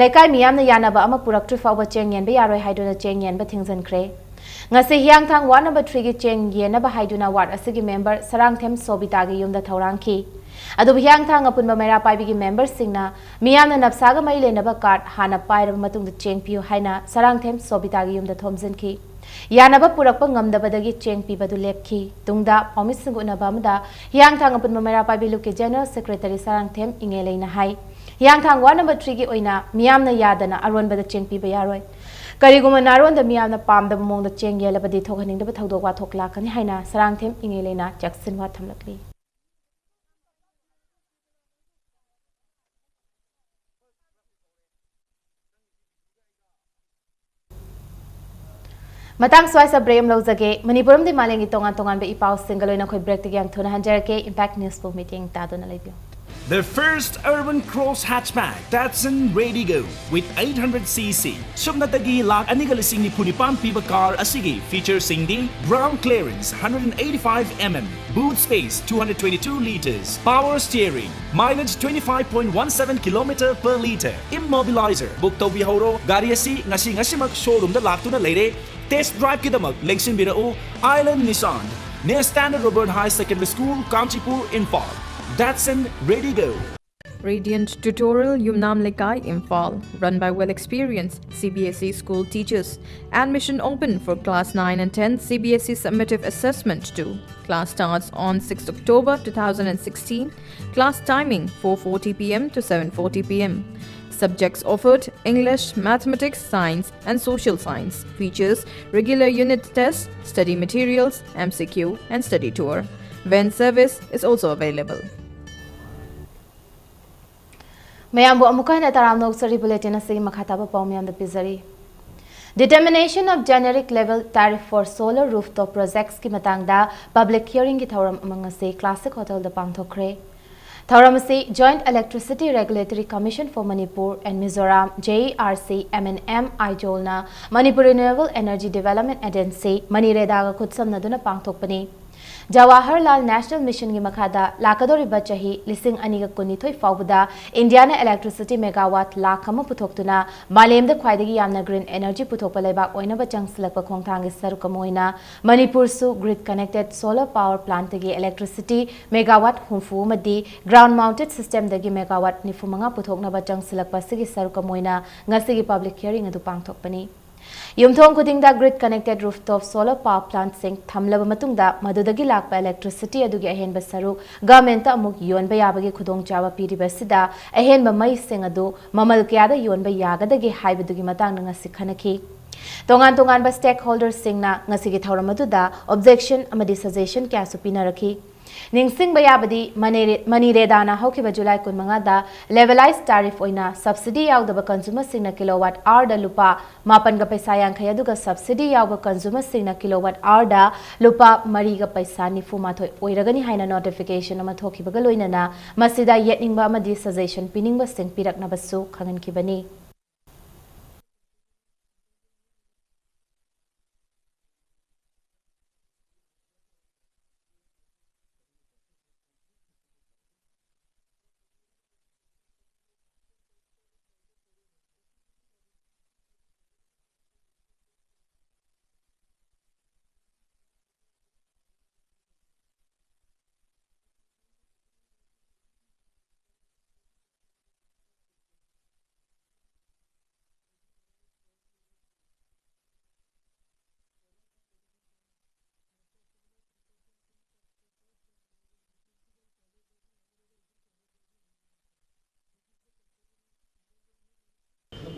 ꯂꯩꯀꯥꯏ ꯃꯤꯌꯥꯝꯅ ꯌꯥꯅꯕ ꯑꯃ ꯄꯨꯔꯛꯇ꯭ꯔꯤ ꯐꯥꯎꯕ ꯆꯦꯡ ꯌꯦꯟꯕ ꯌꯥꯔꯣꯏ ꯍꯥꯏꯗꯨꯅ ꯆꯦꯡ ꯌꯦꯟꯕ ꯊꯤꯡꯖꯤꯟꯈ꯭ꯔꯦ꯫ ꯉꯁꯤ ꯍꯤꯌꯥꯡꯊꯥꯡ Ward number threeꯒꯤ ꯆꯦꯡ ꯌꯦꯟꯅꯕ ꯍꯥꯏꯗꯨꯅ ward ꯑꯁꯤꯒꯤ member ꯁꯔꯥꯡꯊꯦꯝ ꯁꯣꯕꯤꯇꯥꯒꯤ ꯌꯨꯝꯗ ꯊꯧꯔꯥꯡꯈꯤ꯫ ꯑꯗꯨꯕꯨ ꯍꯤꯌꯥꯡꯊꯥꯡ ꯑꯄꯨꯟꯕ ꯃꯩꯔꯥ ꯄꯥꯏꯕꯤꯒꯤ memberꯁꯤꯡꯅ ꯃꯤꯌꯥꯝꯅ ꯅꯞꯁꯥꯒ ꯃꯔꯤ ꯂꯩꯅꯕ card ꯍꯥꯟꯅ ꯄꯥꯏꯔꯕ ꯃꯇꯨꯡꯗ ꯆꯦꯡ ꯄꯤꯌꯨ ꯍꯥꯏꯅ ꯁꯔꯥꯡꯊꯦꯝ ꯁꯣꯕꯤꯇꯥꯒꯤ ꯌꯨꯝꯗ ꯊꯣꯝꯖꯤꯟꯈꯤ꯫ ꯌꯥꯅꯕ ꯄꯨꯔꯛꯄ ꯉꯝꯗꯕꯗꯒꯤ ꯆꯦꯡ ꯄꯤꯕꯗꯨ ꯂꯦꯞꯈꯤ꯫ ꯇꯨꯡꯗ ꯄꯥꯎꯃꯤꯁꯤꯡꯒ ꯎꯅꯕ ꯑꯃꯗ ꯍꯤꯌꯥꯡꯊꯥꯡ ꯑꯄꯨꯟꯕ ꯃꯩꯔꯥ ꯄꯥꯏꯕꯤ ꯂꯨꯞꯀꯤ General Secretary ꯁꯔꯥꯡꯊꯦꯝ ꯏꯉꯦꯂꯩꯅ ꯍꯥꯏ, ꯍꯤꯌꯥꯡꯊꯥꯡ ꯋꯥꯔꯗ ꯅꯝꯕꯔ ꯊ꯭ꯔꯤꯒꯤ ꯑꯣꯏꯅ ꯃꯤꯌꯥꯝꯅ ꯌꯥꯗꯅ ꯑꯔꯣꯟꯕꯗ ꯆꯦꯡ ꯄꯤꯕ ꯌꯥꯔꯣꯏ꯫ ꯀꯔꯤꯒꯨꯝꯕ ꯅꯥꯔꯣꯟꯗ ꯃꯤꯌꯥꯝꯅ ꯄꯥꯝꯗꯕ ꯃꯑꯣꯡꯗ ꯆꯦꯡ ꯌꯦꯜꯂꯕꯗꯤ ꯊꯣꯛꯍꯟꯅꯤꯡꯗꯕ ꯊꯧꯗꯣꯛ ꯋꯥꯊꯣꯛ ꯂꯥꯛꯀꯅꯤ ꯍꯥꯏꯅ ꯁꯔꯥꯡꯊꯦꯝ ꯏꯉꯩ ꯂꯩꯅ ꯆꯦꯛꯁꯤꯟꯋꯥ ꯊꯝꯂꯛꯂꯤ꯫ ꯃꯇꯥꯡ ꯁ꯭ꯋꯥꯏꯁꯤꯗ ꯕ꯭ꯔꯦꯛ ꯑꯃ ꯂꯧꯖꯒꯦ꯫ ꯃꯅꯤꯄꯨꯔ ꯑꯃꯗꯤ ꯃꯥꯂꯦꯝꯒꯤ ꯇꯣꯉꯥꯟ ꯇꯣꯉꯥꯟꯕ ꯏ ꯄꯥꯎꯁꯤꯡꯒ ꯂꯣꯏꯅ ꯑꯩꯈꯣꯏ ꯕ꯭ꯔꯦꯛꯇꯒꯤ ꯌꯥꯝ ꯊꯨꯅ ꯍꯟꯖꯔꯛꯀꯦ꯫ ꯏꯝꯄꯦꯛ ꯅ꯭ꯌꯨꯁꯄꯨ ꯃꯤꯠꯌꯦꯡ ꯇꯥꯗꯨꯅ ꯂꯩꯕꯤꯌꯨ꯫ The first urban cross hatchback, Datsun Raydigo with eight hundred C C. ꯁꯨꯞꯅꯇꯒꯤ ꯂꯥꯈ ꯑꯅꯤꯒ ꯂꯤꯁꯤꯡ ꯅꯤꯐꯨ ꯅꯤꯄꯥꯟ ꯄꯤꯕ ꯀꯥꯔ ꯑꯁꯤꯒꯤ ꯐꯤꯆꯔꯁꯤꯡꯗꯤ: ground clearance hundred and eighty-five mm, boot space two hundred twenty-two liters, power steering, mileage twenty-five point one seven kilometer per liter, immobilizer꯫ Book ꯇꯧꯕꯤꯍꯧꯔꯣ꯫ ꯒꯥꯔꯤ ꯑꯁꯤ ꯉꯁꯤ ꯉꯁꯤꯃꯛ ꯁꯣꯔꯨꯝꯗ ꯂꯥꯛꯇꯨꯅ ꯂꯩꯔꯦ꯫ ꯇꯦꯁ ꯗ꯭ꯔꯥꯏꯚꯀꯤꯗꯃꯛ ꯂꯦꯡꯁꯤꯟꯕꯤꯔꯛꯎ꯫ Island Nissan, near Standard Robert High Secondary School, Kanchipur, Imphal꯫ Datsun Raydigo. Radiant Tutorial, Yumnam Lekai, Imphal, run by well-experienced C B S E school teachers. Admission open for class nine and ten C B S E summative assessment two. Class starts on sixth October two thousand and sixteen. Class timing four forty p m to seven forty p m. Subjects offered: English, Mathematics, Science and Social Science. Features: regular unit tests, study materials, M C Q and study tour. Van service is also available. ꯃꯌꯥꯝꯕꯨ ꯑꯃꯨꯛꯀ ꯍꯟꯅ ꯇꯔꯥꯝꯅ ꯑꯣꯛꯆꯔꯤ꯫ Bulletin ꯑꯁꯤꯒꯤ ꯃꯈꯥ ꯇꯥꯕ ꯄꯥꯎ ꯃꯌꯥꯝꯗ ꯄꯤꯖꯔꯤ꯫ Determination of Generic Level Tariff for Solar Rooftop Projects ꯀꯤ ꯃꯇꯥꯡꯗ ꯄꯕ꯭ꯂꯤꯛ ꯍꯤꯌꯔꯤꯡꯒꯤ ꯊꯧꯔꯝ ꯑꯃ ꯉꯁꯤ ꯀ꯭ꯂꯥꯁꯤꯛ ꯍꯣꯇꯦꯜꯗ ꯄꯥꯡꯊꯣꯛꯈ꯭ꯔꯦ꯫ ꯊꯧꯔꯝ ꯑꯁꯤ Joint Electricity Regulatory Commission for Manipur and Mizoram, J E R C, M and M ꯑꯥꯏꯖꯣꯜꯅ Manipur renewable energy development agency, ꯃꯅꯤꯔꯦꯗꯥꯒ ꯈꯨꯠꯁꯝꯅꯗꯨꯅ ꯄꯥꯡꯊꯣꯛꯄꯅꯤ꯫ ꯖꯋꯥꯍꯔꯂꯥꯜ ꯅꯦꯁꯅꯦꯜ ꯃꯤꯁꯟꯒꯤ ꯃꯈꯥꯗ ꯂꯥꯛꯀꯗꯧꯔꯤꯕ ꯆꯍꯤ ꯂꯤꯁꯤꯡ ꯑꯅꯤꯒ ꯀꯨꯟꯅꯤꯊꯣꯏ ꯐꯥꯎꯕꯗ ꯏꯟꯗꯤꯌꯥꯅ electricity megawatt ꯂꯥꯈ ꯑꯃ ꯄꯨꯊꯣꯛꯇꯨꯅ ꯃꯥꯂꯦꯝꯗ ꯈ꯭ꯋꯥꯏꯗꯒꯤ ꯌꯥꯝꯅ green energy ꯄꯨꯊꯣꯛꯄ ꯂꯩꯕꯥꯛ ꯑꯣꯏꯅꯕ ꯆꯪꯁꯤꯜꯂꯛꯄ ꯈꯣꯡꯊꯥꯡꯒꯤ ꯁꯔꯨꯛ ꯑꯃ ꯑꯣꯏꯅ ꯃꯅꯤꯄꯨꯔꯁꯨ grid connected solar power plantꯇꯒꯤ electricity megawatt ꯍꯨꯝꯐꯨ ꯑꯃꯗꯤ ground mounted systemꯗꯒꯤ megawatt ꯅꯤꯐꯨ ꯃꯉꯥ ꯄꯨꯊꯣꯛꯅꯕ ꯆꯪꯁꯤꯜꯂꯛꯄ ꯑꯁꯤꯒꯤ ꯁꯔꯨꯛ ꯑꯃ ꯑꯣꯏꯅ ꯉꯁꯤꯒꯤ ꯄꯕ꯭ꯂꯤꯛ ꯍꯤꯌꯔꯤꯡ ꯑꯗꯨ ꯄꯥꯡꯊꯣꯛꯄꯅꯤ꯫ ꯌꯨꯝꯊꯣꯡ ꯈꯨꯗꯤꯡꯗ grid connected rooftop solar power plantꯁꯤꯡ ꯊꯝꯂꯕ ꯃꯇꯨꯡꯗ, ꯃꯗꯨꯗꯒꯤ ꯂꯥꯛꯄ electricity ꯑꯗꯨꯒꯤ ꯑꯍꯦꯟꯕ ꯁꯔꯨꯛ governmentꯇ ꯑꯃꯨꯛ ꯌꯣꯟꯕ ꯌꯥꯕꯒꯤ ꯈꯨꯗꯣꯡꯆꯥꯕ ꯄꯤꯔꯤꯕ ꯑꯁꯤꯗ, ꯑꯍꯦꯟꯕ ꯃꯩꯁꯤꯡ ꯑꯗꯨ ꯃꯃꯜ ꯀꯌꯥꯗ ꯌꯣꯟꯕ ꯌꯥꯒꯗꯒꯦ ꯍꯥꯏꯕꯗꯨꯒꯤ ꯃꯇꯥꯡꯗ ꯉꯁꯤ ꯈꯟꯅꯈꯤ꯫ ꯇꯣꯉꯥꯟ ꯇꯣꯉꯥꯟꯕ stakeholderꯁꯤꯡꯅ ꯉꯁꯤꯒꯤ ꯊꯧꯔꯝ ꯑꯗꯨꯗ objection ꯑꯃꯗꯤ suggestion ꯀꯌꯥꯁꯨ ꯄꯤꯅꯔꯛꯈꯤ꯫ ꯅꯤꯡꯁꯤꯡꯕ ꯌꯥꯕꯗꯤ, ꯃꯅꯦꯔꯦ-, ꯃꯅꯤꯔꯦꯗꯥꯅ ꯍꯧꯈꯤꯕ July ꯀꯨꯟꯃꯉꯥꯗ levelized tariff ꯑꯣꯏꯅ subsidy ꯌꯥꯎꯗꯕ consumerꯁꯤꯡꯅ kilowatt hourꯗ ꯂꯨꯄꯥ ꯃꯥꯄꯟꯒ ꯄꯩꯁꯥ ꯌꯥꯡꯈꯩ, ꯑꯗꯨꯒ subsidy ꯌꯥꯎꯕ consumerꯁꯤꯡꯅ kilowatt hourꯗ ꯂꯨꯄꯥ ꯃꯔꯤꯒ ꯄꯩꯁꯥ ꯅꯤꯐꯨ ꯃꯥꯊꯣꯏ ꯑꯣꯏꯔꯒꯅꯤ ꯍꯥꯏꯅ notification ꯑꯃ ꯊꯣꯛꯈꯤꯕꯒ ꯂꯣꯏꯅꯅ ꯃꯁꯤꯗ ꯌꯦꯠꯅꯤꯡꯕ ꯑꯃꯗꯤ suggestion ꯄꯤꯅꯤꯡꯕꯁꯤꯡ ꯄꯤꯔꯛꯅꯕꯁꯨ ꯈꯪꯍꯟꯈꯤꯕꯅꯤ꯫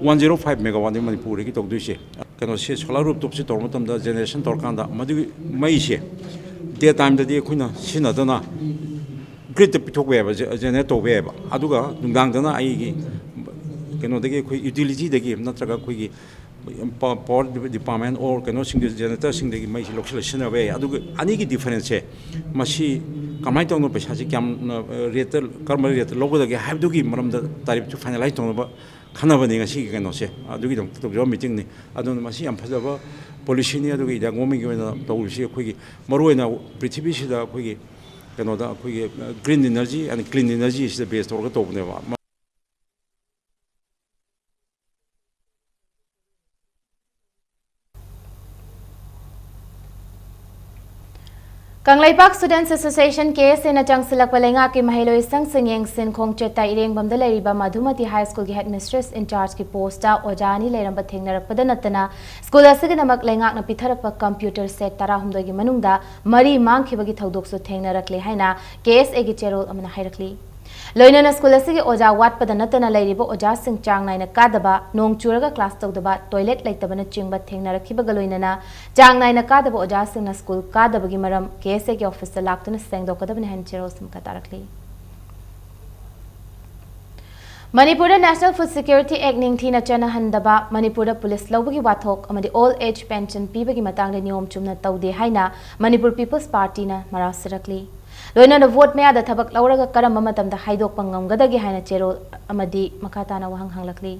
One zero five megawattꯅꯤ ꯃꯅꯤꯄꯨꯔꯗꯒꯤ ꯇꯧꯗꯣꯏꯁꯦ꯫ ꯀꯩꯅꯣꯁꯦ, solar rooftopꯁꯦ ꯇꯧꯔ ꯃꯇꯝꯗ, generation ꯇꯧꯔꯀꯥꯟꯗ, ꯃꯗꯨꯒꯤ ꯃꯩꯁꯦ day timeꯗꯗꯤ ꯑꯩꯈꯣꯏꯅ ꯁꯤꯖꯤꯟꯅꯗꯅ gridꯇ ꯄꯤꯊꯣꯛꯄ ꯌꯥꯏꯕ, generate ꯇꯧꯕ ꯌꯥꯏꯕ꯫ ꯑꯗꯨꯒ ꯅꯨꯡꯗꯥꯡꯗꯅ ꯑꯩꯒꯤ ꯀꯩꯅꯣꯗꯒꯤ, ꯑꯩꯈꯣꯏ utilityꯗꯒꯤ ꯅꯠꯇ꯭ꯔꯒ ꯑꯩꯈꯣꯏꯒꯤ ꯄ-, power department or ꯀꯩꯅꯣꯁꯤꯡꯗ, generatorꯁꯤꯡꯗꯒꯤ ꯃꯩꯁꯤ ꯂꯧꯁꯤꯜꯂ ꯁꯤꯖꯤꯟꯅꯕ ꯌꯥꯏ꯫ ꯑꯗꯨꯒ ꯑꯅꯤꯒꯤ differenceꯁꯦ, ꯃꯁꯤ ꯀꯃꯥꯏꯅ ꯇꯧꯅ ꯄꯩꯁꯥꯁꯤ ꯀꯌꯥꯝꯅ, ꯑ, rateꯇ, ꯀꯔꯝꯕ rateꯇ ꯂꯧꯒꯗꯒꯦ ꯍꯥꯏꯕꯗꯨꯒꯤ ꯃꯔꯝꯗ tariffꯁꯨ finalize ꯇꯧꯅꯕ ꯈꯟꯅꯕꯅꯤ ꯉꯁꯤꯒꯤ ꯀꯩꯅꯣꯁꯦ꯫ ꯑꯗꯨꯒꯤꯗꯃꯛꯇ ꯇꯧꯖꯕ meetingꯅꯤ꯫ ꯑꯗꯨꯅ ꯃꯁꯤ ꯌꯥꯝ ꯐꯖꯕ policyꯅꯤ꯫ ꯑꯗꯨꯒ India governmentꯀꯤ ꯑꯣꯏꯅ ꯇꯧꯔꯤꯁꯤ, ꯑꯩꯈꯣꯏꯒꯤ ꯃꯔꯨꯑꯣꯏꯅ ꯄ꯭ꯔꯤꯊꯤꯕꯤꯁꯤꯗ ꯑꯩꯈꯣꯏꯒꯤ ꯀꯩꯅꯣꯗ, ꯑꯩꯈꯣꯏꯒꯤ, ꯑ, green energy and clean energyꯁꯤꯗ base ꯇꯧꯔꯒ ꯇꯧꯕꯅꯦꯕ꯫ Kangleipak Students Association, K S A ꯅ ꯆꯪꯁꯤꯜꯂꯛꯄ ꯂꯩꯉꯥꯛꯀꯤ ꯃꯍꯩꯂꯣꯏꯁꯪꯁꯤꯡ ꯌꯦꯡꯁꯤꯟ ꯈꯣꯡꯆꯠꯇ ꯏꯔꯦꯡꯕꯝꯗ ꯂꯩꯔꯤꯕ ꯃꯙꯨꯃꯇꯤ High School ꯒꯤ headmistress in charge ꯀꯤ post ꯇ ꯑꯣꯖꯥ ꯑꯅꯤ ꯂꯩꯔꯝꯕ ꯊꯦꯡꯅꯔꯛꯄꯗ ꯅꯠꯇꯅ, school ꯑꯁꯤꯒꯤꯗꯃꯛ ꯂꯩꯉꯥꯛꯅ ꯄꯤꯊꯔꯛꯄ computer set ꯇꯔꯥꯍꯨꯝꯗꯣꯏꯒꯤ ꯃꯅꯨꯡꯗ ꯃꯔꯤ ꯃꯥꯡꯈꯤꯕꯒꯤ ꯊꯧꯗꯣꯛꯁꯨ ꯊꯦꯡꯅꯔꯛꯂꯦ ꯍꯥꯏꯅ K S A ꯒꯤ ꯆꯦꯔꯣꯜ ꯑꯃꯅ ꯍꯥꯏꯔꯛꯂꯤ꯫ ꯂꯣꯏꯅꯅ school ꯑꯁꯤꯒꯤ ꯑꯣꯖꯥ ꯋꯥꯠꯄꯗ ꯅꯠꯇꯅ ꯂꯩꯔꯤꯕ ꯑꯣꯖꯥꯁꯤꯡ ꯆꯥꯡ ꯅꯥꯏꯅ ꯀꯥꯗꯕ, ꯅꯣꯡ ꯆꯨꯔꯒ class ꯇꯧꯗꯕ, toilet ꯂꯩꯇꯕꯅꯆꯤꯡꯕ ꯊꯦꯡꯅꯔꯛꯈꯤꯕꯒ ꯂꯣꯏꯅꯅ ꯆꯥꯡ ꯅꯥꯏꯅ ꯀꯥꯗꯕ ꯑꯣꯖꯥꯁꯤꯡꯅ school ꯀꯥꯗꯕꯒꯤ ꯃꯔꯝ K S A ꯒꯤ office ꯇ ꯂꯥꯛꯇꯨꯅ ꯁꯦꯡꯗꯣꯛꯀꯗꯕꯅꯤ ꯍꯥꯏꯅ ꯆꯦꯔꯣꯜꯁꯤꯡ ꯃꯈꯥ ꯇꯥꯔꯛꯂꯤ꯫ ꯃꯅꯤꯄꯨꯔꯗ National Food Security Act ꯅꯤꯡꯊꯤꯅ ꯆꯠꯅꯍꯟꯗꯕ, ꯃꯅꯤꯄꯨꯔꯗ police ꯂꯧꯕꯒꯤ ꯋꯥꯊꯣꯛ ꯑꯃꯗꯤ old age pension ꯄꯤꯕꯒꯤ ꯃꯇꯥꯡꯗ ꯅꯤꯌꯣꯝ ꯆꯨꯝꯅ ꯇꯧꯗꯦ ꯍꯥꯏꯅ Manipur People's Party ꯅ ꯃꯔꯥꯜ ꯁꯤꯔꯛꯂꯤ꯫ ꯂꯣꯏꯅꯅ vote ꯃꯌꯥꯗ ꯊꯕꯛ ꯂꯧꯔꯒ ꯀꯔꯝꯕ ꯃꯇꯝꯗ ꯍꯥꯏꯗꯣꯛꯄ ꯉꯝꯒꯗꯒꯦ ꯍꯥꯏꯅ ꯆꯦꯔꯣꯜ ꯑꯃꯗꯤ ꯃꯈꯥ ꯇꯥꯅ ꯋꯥꯍꯪ ꯍꯪꯂꯛꯂꯤ꯫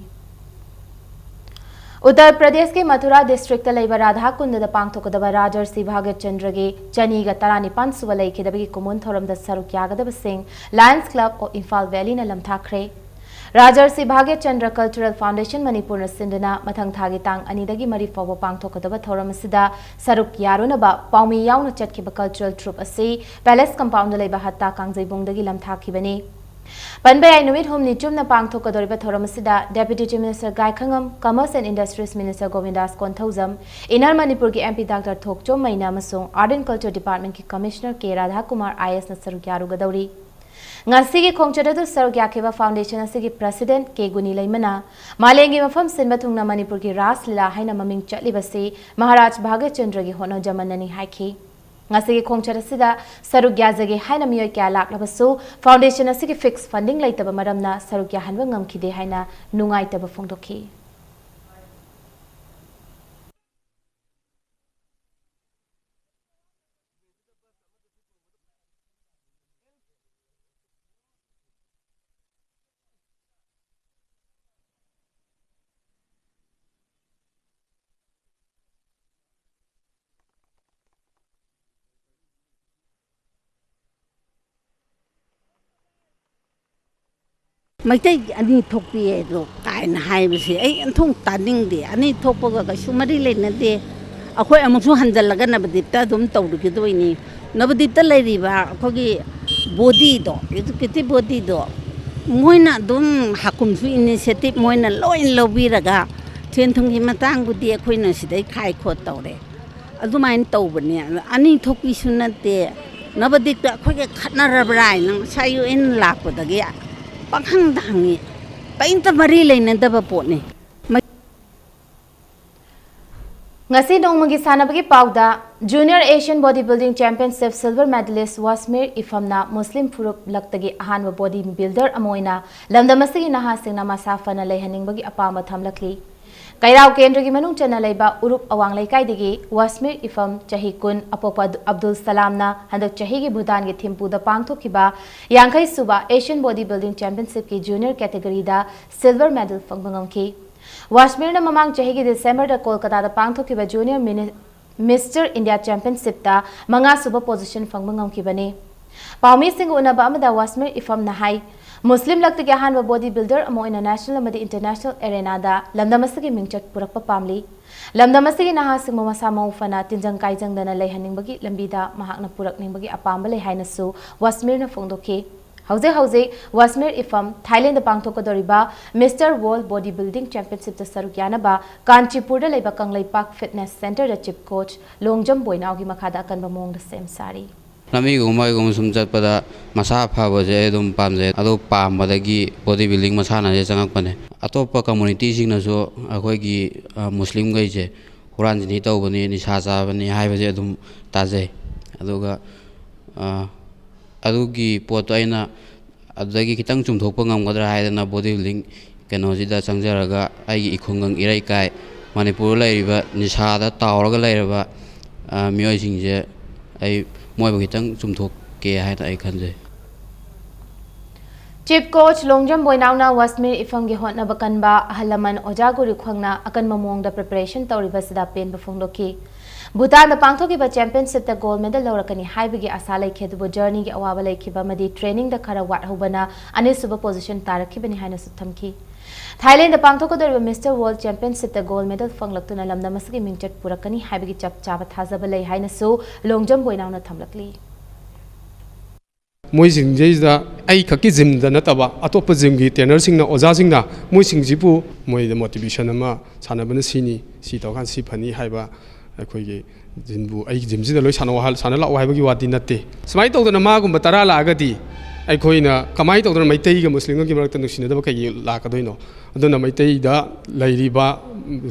ꯎꯠꯇꯔ ꯄ꯭ꯔꯗꯦꯁꯀꯤ ꯃꯊꯨꯔꯥ district ꯇ ꯂꯩꯕ ꯔꯥꯙꯥ ꯀꯨꯟꯗꯗ ꯄꯥꯡꯊꯣꯛꯀꯗꯕ ꯔꯥꯖꯔꯁꯤ ꯚꯥꯒ꯭ꯌꯆꯟꯗ꯭ꯔꯒꯤ ꯆꯅꯤꯒ ꯇꯔꯥꯅꯤꯄꯥꯟ ꯁꯨꯕ ꯂꯩꯈꯤꯗꯕꯒꯤ ꯀꯨꯝꯑꯣꯟ ꯊꯧꯔꯝꯗ ꯁꯔꯨꯛ ꯌꯥꯒꯗꯕꯁꯤꯡ Lions Club of Imphal Valley ꯅ ꯂꯝꯊꯥꯈ꯭ꯔꯦ꯫ ꯔꯥꯖꯔꯁꯤ ꯚꯥꯒ꯭ꯌꯆꯟꯗ꯭ꯔ Cultural Foundation ꯃꯅꯤꯄꯨꯔꯅ ꯁꯤꯟꯗꯨꯅ ꯃꯊꯪ ꯊꯥꯒꯤ ꯇꯥꯡ ꯑꯅꯤꯗꯒꯤ ꯃꯔꯤ ꯐꯥꯎꯕ ꯄꯥꯡꯊꯣꯛꯀꯗꯕ ꯊꯧꯔꯝ ꯑꯁꯤꯗ ꯁꯔꯨꯛ ꯌꯥꯔꯨꯅꯕ ꯄꯥꯎꯃꯤ ꯌꯥꯎꯅ ꯆꯠꯈꯤꯕ cultural troupe ꯑꯁꯤ Palace compound ꯗ ꯂꯩꯕ ꯍꯠꯇꯥ ꯀꯥꯡꯖꯩꯕꯨꯡꯗꯒꯤ ꯂꯝꯊꯥꯈꯤꯕꯅꯤ꯫ ꯄꯟꯕ ꯌꯥꯏ, ꯅꯨꯃꯤꯠ ꯍꯨꯝꯅꯤ ꯆꯨꯞꯅ ꯄꯥꯡꯊꯣꯛꯀꯗꯧꯔꯤꯕ ꯊꯧꯔꯝ ꯑꯁꯤꯗ Deputy Chief Minister ꯒꯥꯏꯈꯉꯝ, Commerce and Industries Minister ꯒꯣꯕꯤꯟꯗꯥꯁ Konthoujam, Inner ꯃꯅꯤꯄꯨꯔꯒꯤ M P Doctor ꯊꯣꯛꯆꯣꯝ ꯃꯩꯅꯥ ꯑꯃꯁꯨꯡ Art and Culture Department ꯀꯤ Commissioner K ꯔꯥꯙꯥꯀꯨꯃꯥꯔ I A S ꯅ ꯁꯔꯨꯛ ꯌꯥꯔꯨꯒꯗꯧꯔꯤ꯫ ꯉꯁꯤꯒꯤ ꯈꯣꯡꯆꯠ ꯑꯗꯨ ꯁꯔꯨꯛ ꯌꯥꯈꯤꯕ foundation ꯑꯁꯤꯒꯤ president ꯀꯦ ꯒꯨꯅꯤ ꯂꯩꯃꯅ ꯃꯥꯂꯦꯝꯒꯤ ꯃꯐꯝ ꯁꯤꯟꯕ ꯊꯨꯡꯅ ꯃꯅꯤꯄꯨꯔꯒꯤ ꯔꯥꯁ ꯂꯤꯂꯥ ꯍꯥꯏꯅ ꯃꯃꯤꯡ ꯆꯠꯂꯤꯕꯁꯤ ꯃꯍꯥꯔꯥꯖ ꯚꯥꯒ꯭ꯌꯆꯟꯗ꯭ꯔꯒꯤ ꯍꯣꯠꯅꯖꯃꯟꯅꯅꯤ ꯍꯥꯏꯈꯤ꯫ ꯉꯁꯤꯒꯤ ꯈꯣꯡꯆꯠ ꯑꯁꯤꯗ ꯁꯔꯨꯛ ꯌꯥꯖꯒꯦ ꯍꯥꯏꯅ ꯃꯤꯑꯣꯏ ꯀꯌꯥ ꯂꯥꯛꯂꯕꯁꯨ, foundation ꯑꯁꯤꯒꯤ fix funding ꯂꯩꯇꯕ ꯃꯔꯝꯅ ꯁꯔꯨꯛ ꯌꯥꯍꯟꯕ ꯉꯝꯈꯤꯗꯦ ꯍꯥꯏꯅ ꯅꯨꯡꯉꯥꯏꯇꯕ ꯐꯣꯡꯗꯣꯛꯈꯤ꯫ ꯃꯩꯇꯩ ꯑꯅꯤ ꯊꯣꯛꯄꯤ ꯑꯗꯣ ꯀꯥꯏꯅ ꯍꯥꯏꯕꯁꯦ ꯑꯩ ꯑꯣꯟꯊꯣꯛ ꯇꯥꯅꯤꯡꯗꯦ꯫ ꯑꯅꯤ ꯊꯣꯛꯄꯒ ꯀꯩꯁꯨ ꯃꯔꯤ ꯂꯩꯅꯗꯦ꯫ ꯑꯩꯈꯣꯏ ꯑꯃꯨꯛꯁꯨ ꯍꯟꯖꯜꯂꯒ ꯅꯕꯗꯤꯞꯇ ꯑꯗꯨꯝ ꯇꯧꯔꯨꯈꯤꯗꯣꯏꯅꯤ꯫ ꯅꯕꯗꯤꯞꯇ ꯂꯩꯔꯤꯕ ꯑꯩꯈꯣꯏꯒꯤ ꯕꯣꯗꯤꯗꯣ, ꯑꯦꯛꯖꯤꯀ꯭ꯌꯨꯇꯤꯚ ꯕꯣꯗꯤꯗꯣ, ꯃꯣꯏꯅ ꯑꯗꯨꯝ ꯍꯥꯀꯨꯝꯁꯨ ꯏꯅꯤꯁꯤꯌꯦꯇꯤꯚ ꯃꯣꯏꯅ ꯂꯣꯏ ꯂꯧꯕꯤꯔꯒ, ꯁꯦꯟ ꯊꯨꯝꯒꯤ ꯃꯇꯥꯡꯕꯨꯗꯤ ꯑꯩꯈꯣꯏꯅ ꯁꯤꯗꯩ ꯈꯥꯏ ꯈꯣꯠ ꯇꯧꯔꯦ꯫ ꯑꯗꯨꯃꯥꯏꯅ ꯇꯧꯕꯅꯦ꯫ ꯑꯅꯤ ꯊꯣꯛꯄꯤꯁꯨ ꯅꯠꯇꯦ꯫ ꯅꯕꯗꯤꯞꯇ ꯑꯩꯈꯣꯏꯒ ꯈꯠꯅꯔꯕ꯭ꯔꯥ ꯍꯥꯏꯅ ꯉꯁꯥꯏ ꯌꯨ ꯑꯦꯟ ꯂꯥꯛꯄꯗꯒꯤ ꯄꯪꯍꯪꯗ ꯍꯪꯉꯤ꯫ ꯀꯔꯤꯝꯇ ꯃꯔꯤ ꯂꯩꯅꯗꯕ ꯄꯣꯠꯅꯤ꯫ ꯉꯁꯤ ꯅꯣꯡꯃꯒꯤ ꯁꯥꯟꯅꯕꯒꯤ ꯄꯥꯎꯗ, Junior Asian Body Building Championship silver medalist ꯋꯥꯁꯃꯤꯔ ꯏꯐꯝꯅ ꯃꯨꯁꯂꯤꯝ ꯐꯨꯔꯨꯞ ꯂꯛꯇꯒꯤ ꯑꯍꯥꯟꯕ ꯕꯣꯗꯤ ꯕꯤꯜꯗꯔ ꯑꯃ ꯑꯣꯏꯅ ꯂꯝꯗꯝ ꯑꯁꯤꯒꯤ ꯅꯍꯥꯁꯤꯡꯅ ꯃꯁꯥ ꯐꯅ ꯂꯩꯍꯟꯅꯤꯡꯕꯒꯤ ꯑꯄꯥꯝꯕ ꯊꯝꯂꯛꯂꯤ꯫ ꯀꯩꯔꯥꯎ ꯀꯦꯟꯗ꯭ꯔꯒꯤ ꯃꯅꯨꯡ ꯆꯟꯅ ꯂꯩꯕ ꯎꯔꯨꯞ ꯑꯋꯥꯡ ꯂꯩꯀꯥꯏꯗꯒꯤ ꯋꯥꯁꯃꯤꯔ ꯏꯐꯝ, ꯆꯍꯤ ꯀꯨꯟ, ꯑꯄꯣꯛꯄ ꯑꯗꯨ ꯑꯕꯗꯨꯜ ꯁꯂꯥꯝꯅ ꯍꯟꯗꯛ ꯆꯍꯤꯒꯤ ꯚꯨꯇꯥꯟꯒꯤ ꯊꯤꯝꯄꯨꯗ ꯄꯥꯡꯊꯣꯛꯈꯤꯕ ꯌꯥꯡꯈꯩ ꯁꯨꯕ Asian Body Building Championshipꯀꯤ junior categoryꯗ silver medal ꯐꯪꯕ ꯉꯝꯈꯤ꯫ ꯋꯥꯁꯃꯤꯔꯅ ꯃꯃꯥꯡ ꯆꯍꯤꯒꯤ ꯗꯤꯁꯦꯝꯕꯔꯗ ꯀꯣꯜꯀꯇꯥꯗ ꯄꯥꯡꯊꯣꯛꯈꯤꯕ Junior Mini-, Mister India Championshipꯇ ꯃꯉꯥ ꯁꯨꯕ position ꯐꯪꯕ ꯉꯝꯈꯤꯕꯅꯤ꯫ ꯄꯥꯎꯃꯤꯁꯤꯡꯒ ꯎꯅꯕ ꯑꯃꯗ ꯋꯥꯁꯃꯤꯔ ꯏꯐꯝꯅ ꯍꯥꯏ, ꯃꯨꯁꯂꯤꯝ ꯂꯛꯇꯒꯤ ꯑꯍꯥꯟꯕ body builder ꯑꯃ ꯑꯣꯏꯅ national ꯑꯃꯗꯤ international arenaꯗ ꯂꯝꯗꯝ ꯑꯁꯤꯒꯤ ꯃꯤꯡꯆꯠ ꯄꯨꯔꯛꯄ ꯄꯥꯝꯂꯤ꯫ ꯂꯝꯗꯝ ꯑꯁꯤꯒꯤ ꯅꯍꯥꯁꯤꯡꯕꯨ ꯃꯁꯥ ꯃꯎ ꯐꯅ ꯇꯤꯟꯖꯪ ꯀꯥꯏꯖꯪꯗꯅ ꯂꯩꯍꯟꯅꯤꯡꯕꯒꯤ ꯂꯝꯕꯤꯗ ꯃꯍꯥꯛꯅ ꯄꯨꯔꯛꯅꯤꯡꯕꯒꯤ ꯑꯄꯥꯝꯕ ꯂꯩ ꯍꯥꯏꯅꯁꯨ ꯋꯥꯁꯃꯤꯔꯅ ꯐꯣꯡꯗꯣꯛꯈꯤ꯫ ꯍꯧꯖꯤꯛ ꯍꯧꯖꯤꯛ ꯋꯥꯁꯃꯤꯔ ꯏꯐꯝ ꯊꯥꯏꯂꯦꯟꯗ ꯄꯥꯡꯊꯣꯛꯀꯗꯧꯔꯤꯕ Mister World Body Building Championshipꯇ ꯁꯔꯨꯛ ꯌꯥꯅꯕ ꯀꯥꯟꯆꯤꯄꯨꯔꯗ ꯂꯩꯕ Kangleipak Fitness Centreꯗ chief coach Longjam ꯕꯣꯏꯅꯥꯎꯒꯤ ꯃꯈꯥꯗ ꯑꯀꯟꯕ ꯃꯑꯣꯡꯗ ꯁꯦꯝ ꯁꯥꯔꯤ꯫ ꯂꯝꯕꯤꯒꯨꯝꯕ ꯀꯩꯒꯨꯝꯕ ꯁꯨꯝ ꯆꯠꯄꯗ ꯃꯁꯥ ꯐꯕꯁꯦ ꯑꯩ ꯑꯗꯨꯝ ꯄꯥꯝꯖꯩ꯫ ꯑꯗꯨ ꯄꯥꯝꯕꯗꯒꯤ body building ꯃꯁꯥꯟꯅꯁꯦ ꯆꯪꯉꯛꯄꯅꯦ꯫ ꯑꯇꯣꯞꯄ communityꯁꯤꯡꯅꯁꯨ ꯑꯩꯈꯣꯏꯒꯤ, ꯑ, ꯃꯨꯁꯂꯤꯝꯈꯩꯁꯦ ꯍꯨꯔꯥꯟ ꯆꯤꯟꯊꯤ ꯇꯧꯕꯅꯤ, ꯅꯤꯁꯥ ꯆꯥꯕꯅꯤ ꯍꯥꯏꯕꯁꯦ ꯑꯗꯨꯝ ꯇꯥꯖꯩ꯫ ꯑꯗꯨꯒ, ꯑ, ꯑꯗꯨꯒꯤ ꯄꯣꯠꯇꯣ ꯑꯩꯅ ꯑꯗꯨꯗꯒꯤ ꯈꯤꯇꯪ ꯆꯨꯝꯊꯣꯛꯄ ꯉꯝꯒꯗ꯭ꯔꯥ ꯍꯥꯏꯗꯅ body building ꯀꯩꯅꯣꯁꯤꯗ ꯆꯪꯖꯔꯒ ꯑꯩꯒꯤ ꯏꯈꯨꯡꯒꯪ ꯏꯔꯩꯀꯥꯏ ꯃꯅꯤꯄꯨꯔꯗ ꯂꯩꯔꯤꯕ ꯅꯤꯁꯥꯗ ꯇꯥꯎꯔꯒ ꯂꯩꯔꯕ, ꯑ, ꯃꯤꯑꯣꯏꯁꯤꯡꯁꯦ ꯑꯩ ꯃꯣꯏꯕꯨ ꯈꯤꯇꯪ ꯆꯨꯝꯊꯣꯛꯀꯦ ꯍꯥꯏꯅ ꯑꯩ ꯈꯟꯖꯩ꯫ Chief coach ꯂꯣꯡꯖꯝ ꯕꯣꯏꯅꯥꯎꯅ ꯋꯥꯁꯃꯤꯔ ꯏꯐꯝꯒꯤ ꯍꯣꯠꯅꯕ ꯀꯟꯕ ꯑꯍꯜ ꯂꯃꯟ ꯑꯣꯖꯥ ꯒꯨꯔꯨ ꯈꯪꯅ ꯑꯀꯟꯕ ꯃꯑꯣꯡꯗ preparation ꯇꯧꯔꯤꯕꯁꯤꯗ ꯄꯦꯟꯕ ꯐꯣꯡꯗꯣꯛꯈꯤ꯫ ꯚꯨꯇꯥꯟꯗ ꯄꯥꯡꯊꯣꯛꯈꯤꯕ championshipꯇ gold medal ꯂꯧꯔꯛꯀꯅꯤ ꯍꯥꯏꯕꯒꯤ ꯑꯥꯁꯥ ꯂꯩꯈꯤ, ꯑꯗꯨꯕꯨ journeyꯒꯤ ꯑꯋꯥꯕ ꯂꯩꯈꯤꯕ ꯑꯃꯗꯤ trainingꯗ ꯈꯔ ꯋꯥꯠꯍꯧꯕꯅ ꯑꯅꯤꯁꯨꯕ position ꯇꯥꯔꯛꯈꯤꯕꯅꯤ ꯍꯥꯏꯅꯁꯨ ꯊꯝꯈꯤ꯫ ꯊꯥꯏꯂꯦꯟꯗ ꯄꯥꯡꯊꯣꯛꯀꯗꯧꯔꯤꯕ ꯃꯤꯁꯇꯔ ꯋꯥꯔꯜꯗ ꯆꯦꯝꯄꯤꯌꯟꯁꯤꯞꯇ ꯒꯣꯜꯗ ꯃꯦꯗꯜ ꯐꯪꯂꯛꯇꯨꯅ ꯂꯝꯗꯝ ꯑꯁꯤꯒꯤ ꯃꯤꯡꯆꯠ ꯄꯨꯔꯛꯀꯅꯤ ꯍꯥꯏꯕꯒꯤ ꯆꯞ ꯆꯥꯕ ꯊꯥꯖꯕ ꯂꯩ ꯍꯥꯏꯅꯁꯨ ꯂꯣꯡꯖꯝ ꯕꯣꯏꯅꯥꯎꯅ ꯊꯝꯂꯛꯂꯤ꯫ ꯃꯣꯏꯁꯤꯡꯁꯤꯗ ꯑꯩ ꯈꯛꯀꯤ ꯖꯤꯝꯗ ꯅꯠꯇꯕ ꯑꯇꯣꯞꯄ ꯖꯤꯝꯒꯤ ꯇ꯭ꯔꯦꯅꯔꯁꯤꯡꯅ, ꯑꯣꯖꯥꯁꯤꯡꯅ ꯃꯣꯏꯁꯤꯡꯁꯤꯕꯨ ꯃꯣꯏꯗ ꯃꯣꯇꯤꯚꯦꯁꯟ ꯑꯃ, ꯁꯥꯟꯅꯕꯅ ꯁꯤꯅꯤ, ꯁꯤ ꯇꯧꯔꯀꯥꯟꯗ ꯁꯤ ꯐꯅꯤ ꯍꯥꯏꯕ, ꯑꯩꯈꯣꯏꯒꯤ ꯖꯤꯝꯕꯨ, ꯑꯩꯒꯤ ꯖꯤꯝꯁꯤꯗ ꯂꯣꯏ ꯁꯥꯟꯅꯧ ꯍꯥꯏ-, ꯁꯥꯟꯅ ꯂꯥꯛꯑꯣ ꯍꯥꯏꯕꯒꯤ ꯋꯥꯗꯤ ꯅꯠꯇꯦ꯫ ꯁꯨꯃꯥꯏꯅ ꯇꯧꯗꯅ ꯃꯥꯒꯨꯝꯕ ꯇꯔꯥ ꯂꯥꯛꯑꯒꯗꯤ ꯑꯩꯈꯣꯏꯅ ꯀꯃꯥꯏꯅ ꯇꯧꯗꯅ ꯃꯩꯇꯩꯒ ꯃꯨꯁꯂꯤꯝꯒꯒꯤ ꯃꯔꯛꯇ ꯅꯨꯡꯁꯤꯅꯗꯕ ꯀꯩꯒꯤ ꯂꯥꯛꯀꯗꯣꯏꯅꯣ? ꯑꯗꯨꯅ ꯃꯩꯇꯩꯗ ꯂꯩꯔꯤꯕ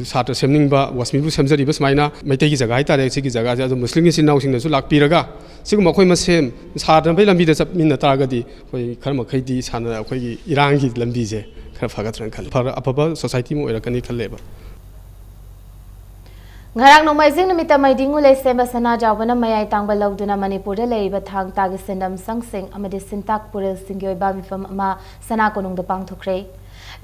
ꯁꯥꯇ꯭ꯔ ꯁꯦꯝꯅꯤꯡꯕ, ꯋꯥꯁꯃꯤꯕꯨ ꯁꯦꯝꯖꯔꯤꯕ ꯁꯨꯃꯥꯏꯅ ꯃꯩꯇꯩꯒꯤ ꯖꯒꯥ ꯍꯥꯏꯇꯥꯔꯦ, ꯁꯤꯒꯤ ꯖꯒꯥꯁꯦ ꯑꯗꯨꯝ ꯃꯨꯁꯂꯤꯝ ꯏꯆꯤꯟ ꯏꯅꯥꯎꯁꯤꯡꯅꯁꯨ ꯂꯥꯛꯄꯤꯔꯒ ꯁꯤꯒꯨꯝꯕ ꯑꯩꯈꯣꯏ ꯃꯁꯦꯟ ꯁꯥꯟꯅꯕꯒꯤ ꯂꯝꯕꯤꯗ ꯆꯠꯃꯤꯟꯅ ꯇꯥꯔꯒꯗꯤ ꯑꯩꯈꯣꯏ ꯈꯔ ꯃꯈꯩꯗꯤ ꯁꯥꯟꯅ-, ꯑꯩꯈꯣꯏꯒꯤ ꯏꯔꯥꯡꯒꯤ ꯂꯝꯕꯤꯁꯦ ꯈꯔ ꯐꯒꯗ꯭ꯔꯅ ꯈꯜꯂꯤ꯫ ꯐꯔ-, ꯑꯐꯕ ꯁꯣꯁꯥꯏꯇꯤ ꯑꯃ ꯑꯣꯏꯔꯛꯀꯅꯤ ꯈꯜꯂꯦꯕ꯫ ꯉꯔꯥꯡ ꯅꯣꯡꯃꯥꯏꯖꯤꯡ ꯅꯨꯃꯤꯠꯇ ꯃꯩꯗꯤꯡꯉꯨ ꯂꯩꯁꯦꯝꯕ ꯁꯅꯥꯖꯥꯎꯕꯅ ꯃꯌꯥꯏ ꯇꯥꯡꯕ ꯂꯧꯗꯨꯅ ꯃꯅꯤꯄꯨꯔꯗ ꯂꯩꯔꯤꯕ ꯊꯥꯡ ꯇꯥꯒꯤ ꯁꯦꯟꯗꯝ ꯁꯪꯁꯤꯡ ꯑꯃꯗꯤ ꯁꯤꯟꯇꯥꯛ ꯄꯨꯔꯦꯜꯁꯤꯡꯒꯤ ꯑꯣꯏꯕ ꯃꯤꯐꯝ ꯑꯃ ꯁꯅꯥ ꯀꯣꯅꯨꯡꯗ ꯄꯥꯡꯊꯣꯛꯈ꯭ꯔꯦ꯫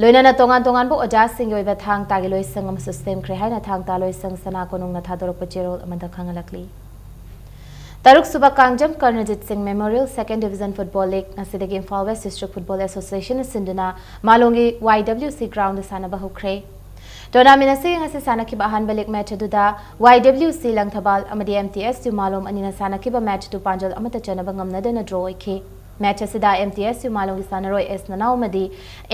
ꯂꯣꯏꯅꯅ ꯇꯣꯉꯥꯟ ꯇꯣꯉꯥꯟꯕ ꯑꯣꯖꯥꯁꯤꯡꯒꯤ ꯑꯣꯏꯕ ꯊꯥꯡ ꯇꯥꯒꯤ ꯂꯣꯏꯁꯪ ꯑꯃꯁꯨ ꯁꯦꯝꯈ꯭ꯔꯦ ꯍꯥꯏꯅ ꯊꯥꯡ ꯇꯥ ꯂꯣꯏꯁꯪ ꯁꯅꯥ ꯀꯣꯅꯨꯡꯅ ꯊꯥꯗꯣꯔꯛꯄ ꯆꯦꯔꯣꯜ ꯑꯃꯗ ꯈꯪꯍꯜꯂꯛꯂꯤ꯫ ꯇꯔꯨꯛ ꯁꯨꯕ ꯀꯥꯡꯖꯝ ꯀꯔꯅꯖꯤꯠ ꯁꯤꯡ ꯃꯦꯃꯣꯔꯤꯌꯦꯜ ꯁꯦꯀꯦꯟ ꯗꯤꯕꯤꯖꯟ ꯐꯨꯠꯕꯣꯜ ꯂꯤꯒ ꯉꯁꯤꯗꯒꯤ ꯏꯝꯐꯥꯜ ꯋꯦꯁ ꯗꯤꯁꯇ꯭ꯔꯤꯛ ꯐꯨꯠꯕꯣꯜ ꯑꯦꯁꯣꯁꯤꯌꯦꯁꯟꯅ ꯁꯤꯟꯗꯨꯅ ꯃꯥꯂꯣꯝꯒꯤ ꯋꯥꯏ ꯗꯕ꯭ꯂꯤꯎ ꯁꯤ ꯒ꯭ꯔꯥꯎꯟꯗ ꯁꯥꯟꯅꯕ ꯍꯧꯈ꯭ꯔꯦ꯫ ꯇꯣꯔꯅꯥꯃꯦꯟ ꯑꯁꯤꯒꯤ ꯉꯁꯤ ꯁꯥꯟꯅꯈꯤꯕ ꯑꯍꯥꯟꯕ ꯂꯤꯒ ꯃꯦꯆ ꯑꯗꯨꯗ ꯋꯥꯏ ꯗꯕ꯭ꯂꯤꯎ ꯁꯤ ꯂꯪꯊꯕꯥꯜ ꯑꯃꯗꯤ ꯑꯦꯝ ꯇꯤ ꯑꯦꯁ ꯌꯨ ꯃꯥꯂꯣꯝ ꯑꯅꯤꯅ ꯁꯥꯟꯅꯈꯤꯕ ꯃꯦꯆ ꯑꯗꯨ ꯄꯥꯟꯖꯜ ꯑꯃꯠꯇ ꯆꯟꯅꯕ ꯉꯝꯅꯗꯅ ꯗ꯭ꯔꯣ ꯑꯣꯏꯈꯤ꯫ ꯃꯦꯆ ꯑꯁꯤꯗ ꯑꯦꯝ ꯇꯤ ꯑꯦꯁ ꯌꯨ ꯃꯥꯂꯣꯝꯒꯤ ꯁꯥꯟꯅꯔꯣꯏ ꯑꯦꯁ ꯅꯅꯥꯎ ꯑꯃꯗꯤ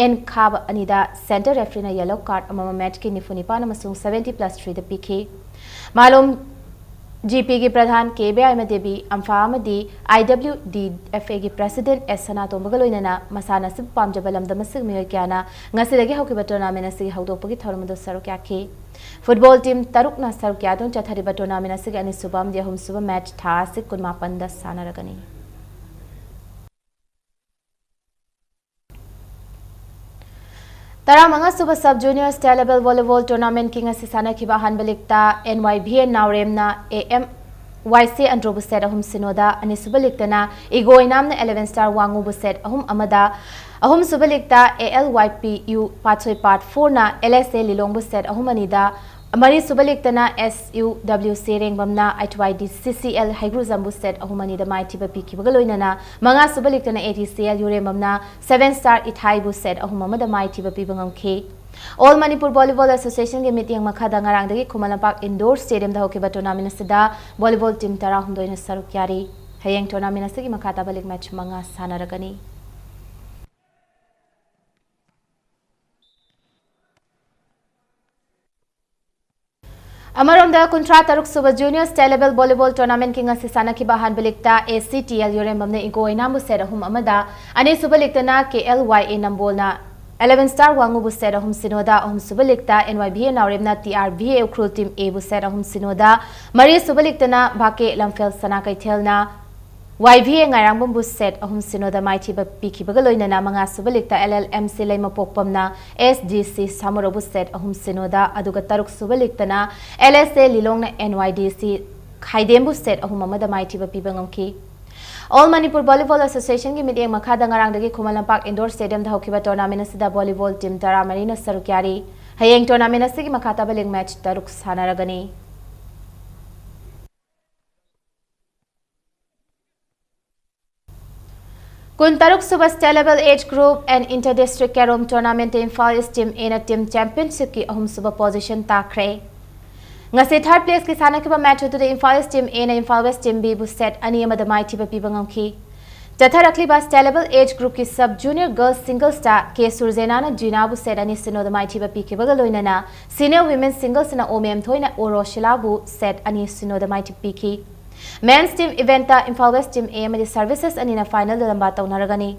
ꯑꯦꯟ ꯈꯥꯕ ꯑꯅꯤꯗ ꯁꯦꯟꯇꯔ ꯔꯦꯐ꯭ꯔꯤꯅ ꯌꯦꯂꯣ ꯀꯥꯔꯗ ꯑꯃꯃꯝ ꯃꯦꯆꯀꯤ ꯅꯤꯐꯨ ꯅꯤꯄꯥꯟ ꯑꯃꯁꯨꯡ ꯁꯚꯦꯟꯇꯤ ꯄ꯭ꯂꯁ ꯊ꯭ꯔꯤꯗ ꯄꯤꯈꯤ꯫ ꯃꯥꯂꯣꯝ ꯖꯤ ꯄꯤꯒꯤ ꯄ꯭ꯔꯙꯥꯟ ꯀꯦ ꯕꯤꯌꯥꯏꯃ ꯗꯦꯕꯤ, ꯑꯝꯐꯥ ꯑꯃꯗꯤ ꯑꯥꯏ ꯗꯕ꯭ꯂꯤꯎ ꯗꯤ ꯑꯦꯐ ꯑꯦꯒꯤ ꯄ꯭ꯔꯦꯁꯤꯗꯦꯟꯠ ꯑꯦꯁ ꯁꯅꯥꯇꯣꯝꯕꯒ ꯂꯣꯏꯅꯅ ꯃꯁꯥꯟꯅ ꯑꯁꯤꯕꯨ ꯄꯥꯝꯖꯕ ꯂꯝꯗꯝ ꯑꯁꯤꯒꯤ ꯃꯤꯑꯣꯏ ꯀꯌꯥꯅ ꯉꯁꯤꯗꯒꯤ ꯍꯧꯈꯤꯕ ꯇꯣꯔꯅꯥꯃꯦꯟ ꯑꯁꯤꯒꯤ ꯍꯧꯗꯣꯛꯄꯒꯤ ꯊꯧꯔꯝ ꯑꯗꯨ ꯁꯔꯨꯛ ꯌꯥꯈꯤ꯫ ꯐꯨꯠꯕꯣꯜ ꯇꯤꯝ ꯇꯔꯨꯛꯅ ꯁꯔꯨꯛ ꯌꯥꯗꯨꯅ ꯆꯠꯊꯔꯤꯕ ꯇꯣꯔꯅꯥꯃꯦꯟ ꯑꯁꯤꯒꯤ ꯑꯅꯤꯁꯨꯕ ꯑꯃꯗꯤ ꯑꯍꯨꯝꯁꯨꯕ ꯃꯦꯆ ꯊꯥ ꯑꯁꯤ ꯀꯨꯟꯃꯥꯄꯟꯗ ꯁꯥꯟꯅꯔꯒꯅꯤ꯫ ꯇꯔꯥꯃꯉꯥ ꯁꯨꯕ sub junior state level volleyball ꯇꯣꯔꯅꯥꯃꯦꯟꯠꯀꯤ ꯉꯁꯤ ꯁꯥꯟꯅꯈꯤꯕ ꯑꯍꯥꯟꯕ ꯂꯤꯛꯇ ꯑꯦꯟ ꯋꯥꯏ ꯚꯤ ꯑꯦꯟ ꯅꯥꯎꯔꯦꯝꯅ ꯑꯦ ꯑꯦꯝ ꯋꯥꯏ ꯁꯤ ꯑꯟꯗ꯭ꯔꯣꯕꯨ ꯁꯦꯠ ꯑꯍꯨꯝ ꯁꯤꯅꯣꯗ, ꯑꯅꯤꯁꯨꯕ ꯂꯤꯛꯇꯅ ꯏꯒꯣ ꯑꯣꯏꯅꯥꯝꯅ ꯑꯦꯂꯦꯚꯦꯟ ꯁ꯭ꯇꯥꯔ ꯋꯥꯡꯉꯨꯕꯨ ꯁꯦꯠ ꯑꯍꯨꯝ ꯑꯃꯗ, ꯑꯍꯨꯝꯁꯨꯕ ꯂꯤꯛꯇ A L Y P U Patsoi part ꯐꯣꯔꯅ ꯑꯦꯜ ꯑꯦꯁ ꯑꯦ ꯂꯤꯂꯣꯡꯕꯨ ꯁꯦꯠ ꯑꯍꯨꯝ ꯑꯅꯤꯗ, ꯃꯔꯤꯁꯨꯕ ꯂꯤꯛꯇꯅ S U W C ꯔꯦꯡꯕꯝꯅ I two I D C C L ꯍꯩꯒ꯭ꯔꯨꯖꯝꯕꯨ set ꯑꯍꯨꯝ ꯑꯅꯤꯗ ꯃꯥꯏꯊꯤꯕ ꯄꯤꯈꯤꯕꯒ ꯂꯣꯏꯅꯅ ꯃꯉꯥꯁꯨꯕ ꯂꯤꯛꯇꯅ A D C L ꯌꯨꯔꯦꯝꯕꯝꯅ Seven Star ꯏꯊꯥꯏꯕꯨ set ꯑꯍꯨꯝ ꯑꯃꯗ ꯃꯥꯏꯊꯤꯕ ꯄꯤꯕ ꯉꯝꯈꯤ꯫ All Manipur Volleyball Association ꯒꯤ ꯃꯤꯠꯌꯦꯡ ꯃꯈꯥꯗ ꯉꯔꯥꯡꯗꯒꯤ ꯈꯨꯃꯟ ꯂꯝꯄꯥꯛ indoor stadium ꯗ ꯍꯧꯈꯤꯕ tournament ꯑꯁꯤꯗ volleyball team ꯇꯔꯥꯍꯨꯝꯗꯣꯏꯅ ꯁꯔꯨꯛ ꯌꯥꯔꯤ꯫ ꯍꯌꯦꯡ tournament ꯑꯁꯤꯒꯤ ꯃꯈꯥ ꯇꯥꯕ league match ꯃꯉꯥ ꯁꯥꯟꯅꯔꯒꯅꯤ꯫ ꯑꯃꯔꯣꯝꯗ, ꯀꯨꯟꯊ꯭ꯔꯥ ꯇꯔꯨꯛ ꯁꯨꯕ Junior State Level Volleyball Tournament ꯀꯤ ꯉꯁꯤ ꯁꯥꯟꯅꯈꯤꯕ ꯑꯍꯥꯟꯕ ꯂꯤꯛꯇ A C T L ꯌꯨꯔꯦꯝꯕꯝꯅ ꯏꯒꯣ ꯑꯣꯏꯅꯥꯝꯕꯨ set ꯑꯍꯨꯝ ꯑꯃꯗ, ꯑꯅꯤꯁꯨꯕ ꯂꯤꯛꯇꯅ K L Y A ꯅꯝꯕꯣꯜꯅ Eleven Star ꯋꯥꯡꯉꯨꯕꯨ set ꯑꯍꯨꯝ ꯁꯤꯅꯣꯗ, ꯑꯍꯨꯝꯁꯨꯕ ꯂꯤꯛꯇ N Y B A ꯅꯥꯎꯔꯦꯝꯅ T R B A Ukhrul team A ꯕꯨ set ꯑꯍꯨꯝ ꯁꯤꯅꯣꯗ, ꯃꯔꯤꯁꯨꯕ ꯂꯤꯛꯇꯅ ꯚꯥꯀꯦ ꯂꯝꯐꯦꯜ ꯁꯅꯥ ꯀꯩꯊꯦꯜꯅ Y V A ꯉꯥꯏꯔꯥꯡꯕꯝꯕꯨ set ꯑꯍꯨꯝ ꯁꯤꯅꯣꯗ ꯃꯥꯏꯊꯤꯕ ꯄꯤꯈꯤꯕꯒ ꯂꯣꯏꯅꯅ ꯃꯉꯥꯁꯨꯕ ꯂꯤꯛꯇ L L M C ꯂꯩꯃꯄꯣꯛꯄꯝꯅ S D C ꯁꯥꯃꯨꯔꯧꯕꯨ set ꯑꯍꯨꯝ ꯁꯤꯅꯣꯗ, ꯑꯗꯨꯒ ꯇꯔꯨꯛꯁꯨꯕ ꯂꯤꯛꯇꯅ L S A ꯂꯤꯂꯣꯡꯅ N Y D C ꯈꯥꯏꯗꯦꯝꯕꯨ set ꯑꯍꯨꯝ ꯑꯃꯗ ꯃꯥꯏꯊꯤꯕ ꯄꯤꯕ ꯉꯝꯈꯤ꯫ All Manipur Volleyball Association ꯒꯤ ꯃꯤꯠꯌꯦꯡ ꯃꯈꯥꯗ ꯉꯔꯥꯡꯗꯒꯤ ꯈꯨꯃꯟ ꯂꯝꯄꯥꯛ indoor stadium ꯗ ꯍꯧꯈꯤꯕ tournament ꯑꯁꯤꯗ volleyball team ꯇꯔꯥꯃꯔꯤꯅ ꯁꯔꯨꯛ ꯌꯥꯔꯤ꯫ ꯍꯌꯦꯡ tournament ꯑꯁꯤꯒꯤ ꯃꯈꯥ ꯇꯥꯕ league match ꯇꯔꯨꯛ ꯁꯥꯟꯅꯔꯒꯅꯤ꯫ ꯀꯨꯟꯇꯔꯨꯛ ꯁꯨꯕ State Level Age Group and Inter District Carrom Tournament ꯇ ꯏꯝꯐꯥꯜ East Team A ꯅ team championship ꯀꯤ ꯑꯍꯨꯝꯁꯨꯕ position ꯇꯥꯈ꯭ꯔꯦ꯫ ꯉꯁꯤ third place ꯀꯤ ꯁꯥꯟꯅꯈꯤꯕ match ꯑꯗꯨꯗ ꯏꯝꯐꯥꯜ East Team A ꯅ ꯏꯝꯐꯥꯜ West Team B ꯕꯨ set ꯑꯅꯤ ꯑꯃꯗ ꯃꯥꯏꯊꯤꯕ ꯄꯤꯕ ꯉꯝꯈꯤ꯫ ꯆꯠꯊꯔꯛꯂꯤꯕ State Level Age Group ꯀꯤ sub junior girls singles ꯇ K ꯁꯨꯔꯖꯦꯅꯥꯅ ꯖꯤꯅꯥꯕꯨ set ꯑꯅꯤ ꯁꯤꯅꯣꯗ ꯃꯥꯏꯊꯤꯕ ꯄꯤꯈꯤꯕꯒ ꯂꯣꯏꯅꯅ senior women singles ꯅ ꯑꯣꯃꯦꯝꯊꯣꯏꯅ ꯑꯣꯔꯣꯁꯤꯂꯥꯕꯨ set ꯑꯅꯤ ꯁꯤꯅꯣꯗ ꯃꯥꯏꯊꯤꯕ ꯄꯤꯈꯤ꯫ Men's team event ꯇ ꯏꯝꯐꯥꯜ West Team A ꯑꯃꯗꯤ Services ꯑꯅꯤꯅ final ꯗ ꯂꯝꯕꯥ ꯇꯧꯅꯔꯒꯅꯤ꯫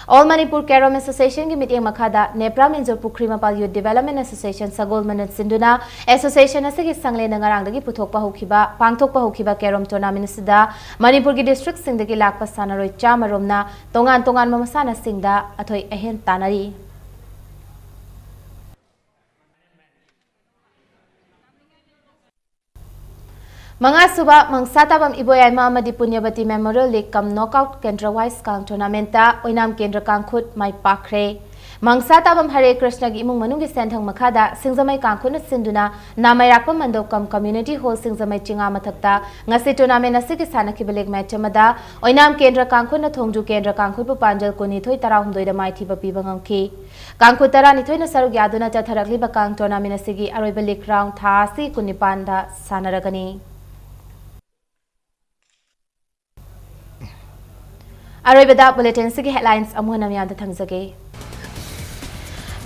All Manipur Carrom Association ꯒꯤ ꯃꯤꯠꯌꯦꯡ ꯃꯈꯥꯗ ꯅꯦꯄ꯭ꯔꯥ ꯃꯤꯟꯖꯣ ꯄꯨꯈ꯭ꯔꯤꯃꯄꯥꯜ Youth Development Association ꯁꯒꯣꯜ ꯃꯅꯨ ꯁꯤꯟꯗꯨꯅ association ꯑꯁꯤꯒꯤ ꯁꯪꯂꯦꯟꯗ ꯉꯔꯥꯡꯗꯒꯤ ꯄꯨꯊꯣꯛꯄ ꯍꯧꯈꯤꯕ, ꯄꯥꯡꯊꯣꯛꯄ ꯍꯧꯈꯤꯕ carrom tournament ꯑꯁꯤꯗ ꯃꯅꯤꯄꯨꯔꯒꯤ district ꯁꯤꯡꯗꯒꯤ ꯂꯥꯛꯄ ꯁꯥꯟꯅꯔꯣꯏ ꯆꯥꯝꯃ ꯔꯣꯝꯅ ꯇꯣꯉꯥꯟ ꯇꯣꯉꯥꯟꯕ ꯃꯁꯥꯟꯅꯁꯤꯡꯗ ꯑꯊꯣꯏ ꯑꯍꯦꯟ ꯇꯥꯟꯅꯔꯤ꯫ ꯃꯉꯥꯁꯨꯕ ꯃꯪꯁꯥꯇꯥꯕꯝ ꯏꯕꯣꯌꯥꯏꯃ ꯑꯃꯗꯤ ꯄꯨꯅ꯭ꯌꯕꯇꯤ Memorial League cum Knockout Kendra Wise Kang Tournament ꯇ ꯑꯣꯏꯅꯥꯝ ꯀꯦꯟꯗ꯭ꯔ ꯀꯥꯡꯈꯨꯠ ꯃꯥꯏ ꯄꯥꯛꯈ꯭ꯔꯦ꯫ ꯃꯪꯁꯥ ꯇꯥꯕꯝ ꯍꯔꯦ ꯀ꯭ꯔꯤꯁꯅꯒꯤ ꯏꯃꯨꯡ ꯃꯅꯨꯡꯒꯤ ꯁꯦꯟꯊꯪ ꯃꯈꯥꯗ ꯁꯤꯡꯖꯃꯩ ꯀꯥꯡꯈꯨꯠꯅ ꯁꯤꯟꯗꯨꯅ ꯅꯥꯃꯩꯔꯥꯛꯄꯝ ꯃꯟꯗꯣꯞ ꯀꯝ ꯀꯝꯃ꯭ꯌꯨꯅꯤꯇꯤ ꯍꯣꯜ ꯁꯤꯡꯖꯃꯩ ꯆꯤꯉꯥ ꯃꯊꯛꯇ ꯉꯁꯤ ꯇꯣꯔꯅꯥꯃꯦꯟ ꯑꯁꯤꯒꯤ ꯁꯥꯟꯅꯈꯤꯕ ꯂꯤꯒ ꯃꯦꯆ ꯑꯃꯗ ꯑꯣꯏꯅꯥꯝ ꯀꯦꯟꯗ꯭ꯔ ꯀꯥꯡꯈꯨꯠꯅ ꯊꯣꯡꯖꯨ ꯀꯦꯟꯗ꯭ꯔ ꯀꯥꯡꯈꯨꯠꯄꯨ ꯄꯥꯟꯖꯜ ꯀꯨꯟꯅꯤꯊꯣꯏ ꯇꯔꯥꯍꯨꯝꯗꯣꯏꯗ ꯃꯥꯏꯊꯤꯕ ꯄꯤꯕ ꯉꯝꯈꯤ꯫ ꯀꯥꯡꯈꯨꯠ ꯇꯔꯥꯅꯤꯊꯣꯏꯅ ꯁꯔꯨꯛ ꯌꯥꯗꯨꯅ ꯆꯠꯊꯔꯛꯂꯤꯕ ꯀꯥꯡ ꯇꯣꯔꯅꯥꯃꯦꯟ ꯑꯁꯤꯒꯤ ꯑꯔꯣꯏꯕ ꯂꯤꯒ ꯔꯥꯎꯟ ꯊꯥ ꯑꯁꯤ ꯀꯨꯟꯅꯤꯄꯥꯟꯗ ꯁꯥꯟꯅꯔꯒꯅꯤ꯫ ꯑꯔꯣꯏꯕꯗ ꯕꯨꯂꯦꯇꯤꯟꯁꯤꯒꯤ ꯍꯦꯗꯂꯥꯏꯟꯁ ꯑꯃꯨꯛ ꯍꯟꯅ ꯃꯌꯥꯝꯗ ꯊꯝꯖꯒꯦ꯫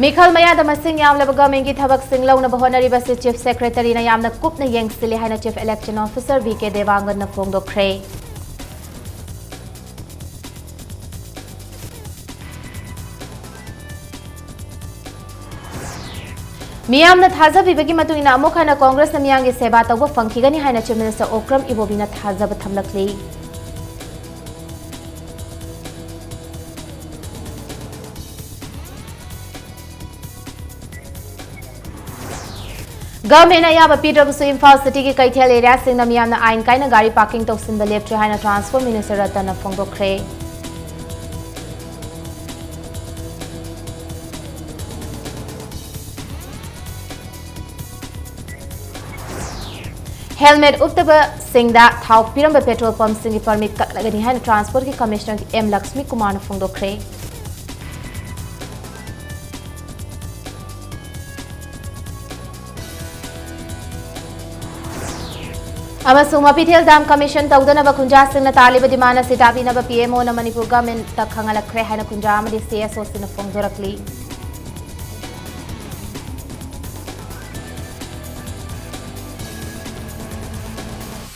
ꯃꯤꯈꯜ ꯃꯌꯥꯗ ꯃꯁꯤꯡ ꯌꯥꯝꯂꯕ ꯒꯃꯦꯟꯒꯤ ꯊꯕꯛꯁꯤꯡ ꯂꯧꯅꯕ ꯍꯣꯠꯅꯔꯤꯕꯁꯤ ꯆꯤꯐ ꯁꯦꯀ꯭ꯔꯦꯇꯔꯤꯅ ꯌꯥꯝꯅ ꯀꯨꯞꯅ ꯌꯦꯡꯁꯤꯜꯂꯤ ꯍꯥꯏꯅ ꯆꯤꯐ ꯏꯂꯦꯛꯁꯟ ꯑꯣꯐꯤꯁꯔ ꯚꯤ ꯀꯦ ꯗꯦꯕꯥꯡꯒꯟꯅ ꯐꯣꯡꯗꯣꯛꯈ꯭ꯔꯦ꯫ ꯃꯤꯌꯥꯝꯅ ꯊꯥꯖꯕꯤꯕꯒꯤ ꯃꯇꯨꯡ ꯏꯟꯅ ꯑꯃꯨꯛ ꯍꯟꯅ ꯀꯣꯡꯒ꯭ꯔꯦꯁꯅ ꯃꯤꯌꯥꯝꯒꯤ ꯁꯦꯕꯥ ꯇꯧꯕ ꯐꯪꯈꯤꯒꯅꯤ ꯍꯥꯏꯅ ꯆꯤꯐ ꯃꯤꯅꯤꯁꯇꯔ ꯑꯣꯀ꯭ꯔꯝ ꯏꯕꯣꯕꯤꯅ ꯊꯥꯖꯕ ꯊꯝꯂꯛꯂꯤ꯫ ꯒꯚꯔꯟꯃꯦꯟꯠꯅ ꯑꯌꯥꯕ ꯄꯤꯗ꯭ꯔꯕꯁꯨ ꯏꯝꯐꯥꯜ ꯁꯤꯇꯤꯒꯤ ꯀꯩꯊꯦꯜ ꯑꯦꯔꯤꯌꯥꯁꯤꯡꯗ ꯃꯤꯌꯥꯝꯅ ꯑꯥꯏꯟ ꯀꯥꯏꯅ ꯒꯥꯔꯤ ꯄꯥꯔꯀꯤꯡ ꯇꯧꯁꯤꯟꯕ ꯂꯦꯞꯇ꯭ꯔꯤ ꯍꯥꯏꯅ ꯇ꯭ꯔꯥꯟꯁꯄꯣꯔꯠ ꯃꯤꯅꯤꯁꯇꯔ ꯔꯇꯟꯅ ꯐꯣꯡꯗꯣꯛꯈ꯭ꯔꯦ꯫ ꯍꯦꯜꯃꯦꯠ ꯎꯞꯇꯕꯁꯤꯡꯗ ꯊꯥꯎ ꯄꯤꯔꯝꯕ ꯄꯦꯇ꯭ꯔꯣꯜ ꯄꯝꯞꯁꯤꯡꯒꯤ ꯄꯔꯃꯤꯠ ꯀꯛꯂꯒꯅꯤ ꯍꯥꯏꯅ ꯇ꯭ꯔꯥꯟꯁꯄꯣꯔꯠꯀꯤ ꯀꯃꯤꯁꯅꯔ ꯑꯦꯝ ꯂꯛꯁꯃꯤ ꯀꯨꯃꯥꯔꯅ ꯐꯣꯡꯗꯣꯛꯈ꯭ꯔꯦ꯫ ꯑꯃꯁꯨꯡ ꯃꯄꯤꯊꯦꯜ ꯗꯥꯝ ꯀꯃꯤꯁꯟ ꯇꯧꯗꯅꯕ ꯈꯨꯟꯖꯥꯁꯤꯡꯅ ꯇꯥꯜꯂꯤꯕ ꯗꯤꯃꯥꯟ ꯑꯁꯤ ꯇꯥꯕꯤꯅꯕ ꯄꯤ ꯑꯦꯝ ꯑꯣꯅ ꯃꯅꯤꯄꯨꯔ ꯒꯚꯔꯟꯃꯦꯟꯠꯇ ꯈꯪꯍꯜꯂꯛꯈ꯭ꯔꯦ ꯍꯥꯏꯅ ꯈꯨꯟꯖꯥ ꯑꯃꯗꯤ ꯁꯤ ꯑꯦꯁ ꯑꯣꯁꯤꯡꯅ ꯐꯣꯡꯗꯣꯔꯛꯂꯤ꯫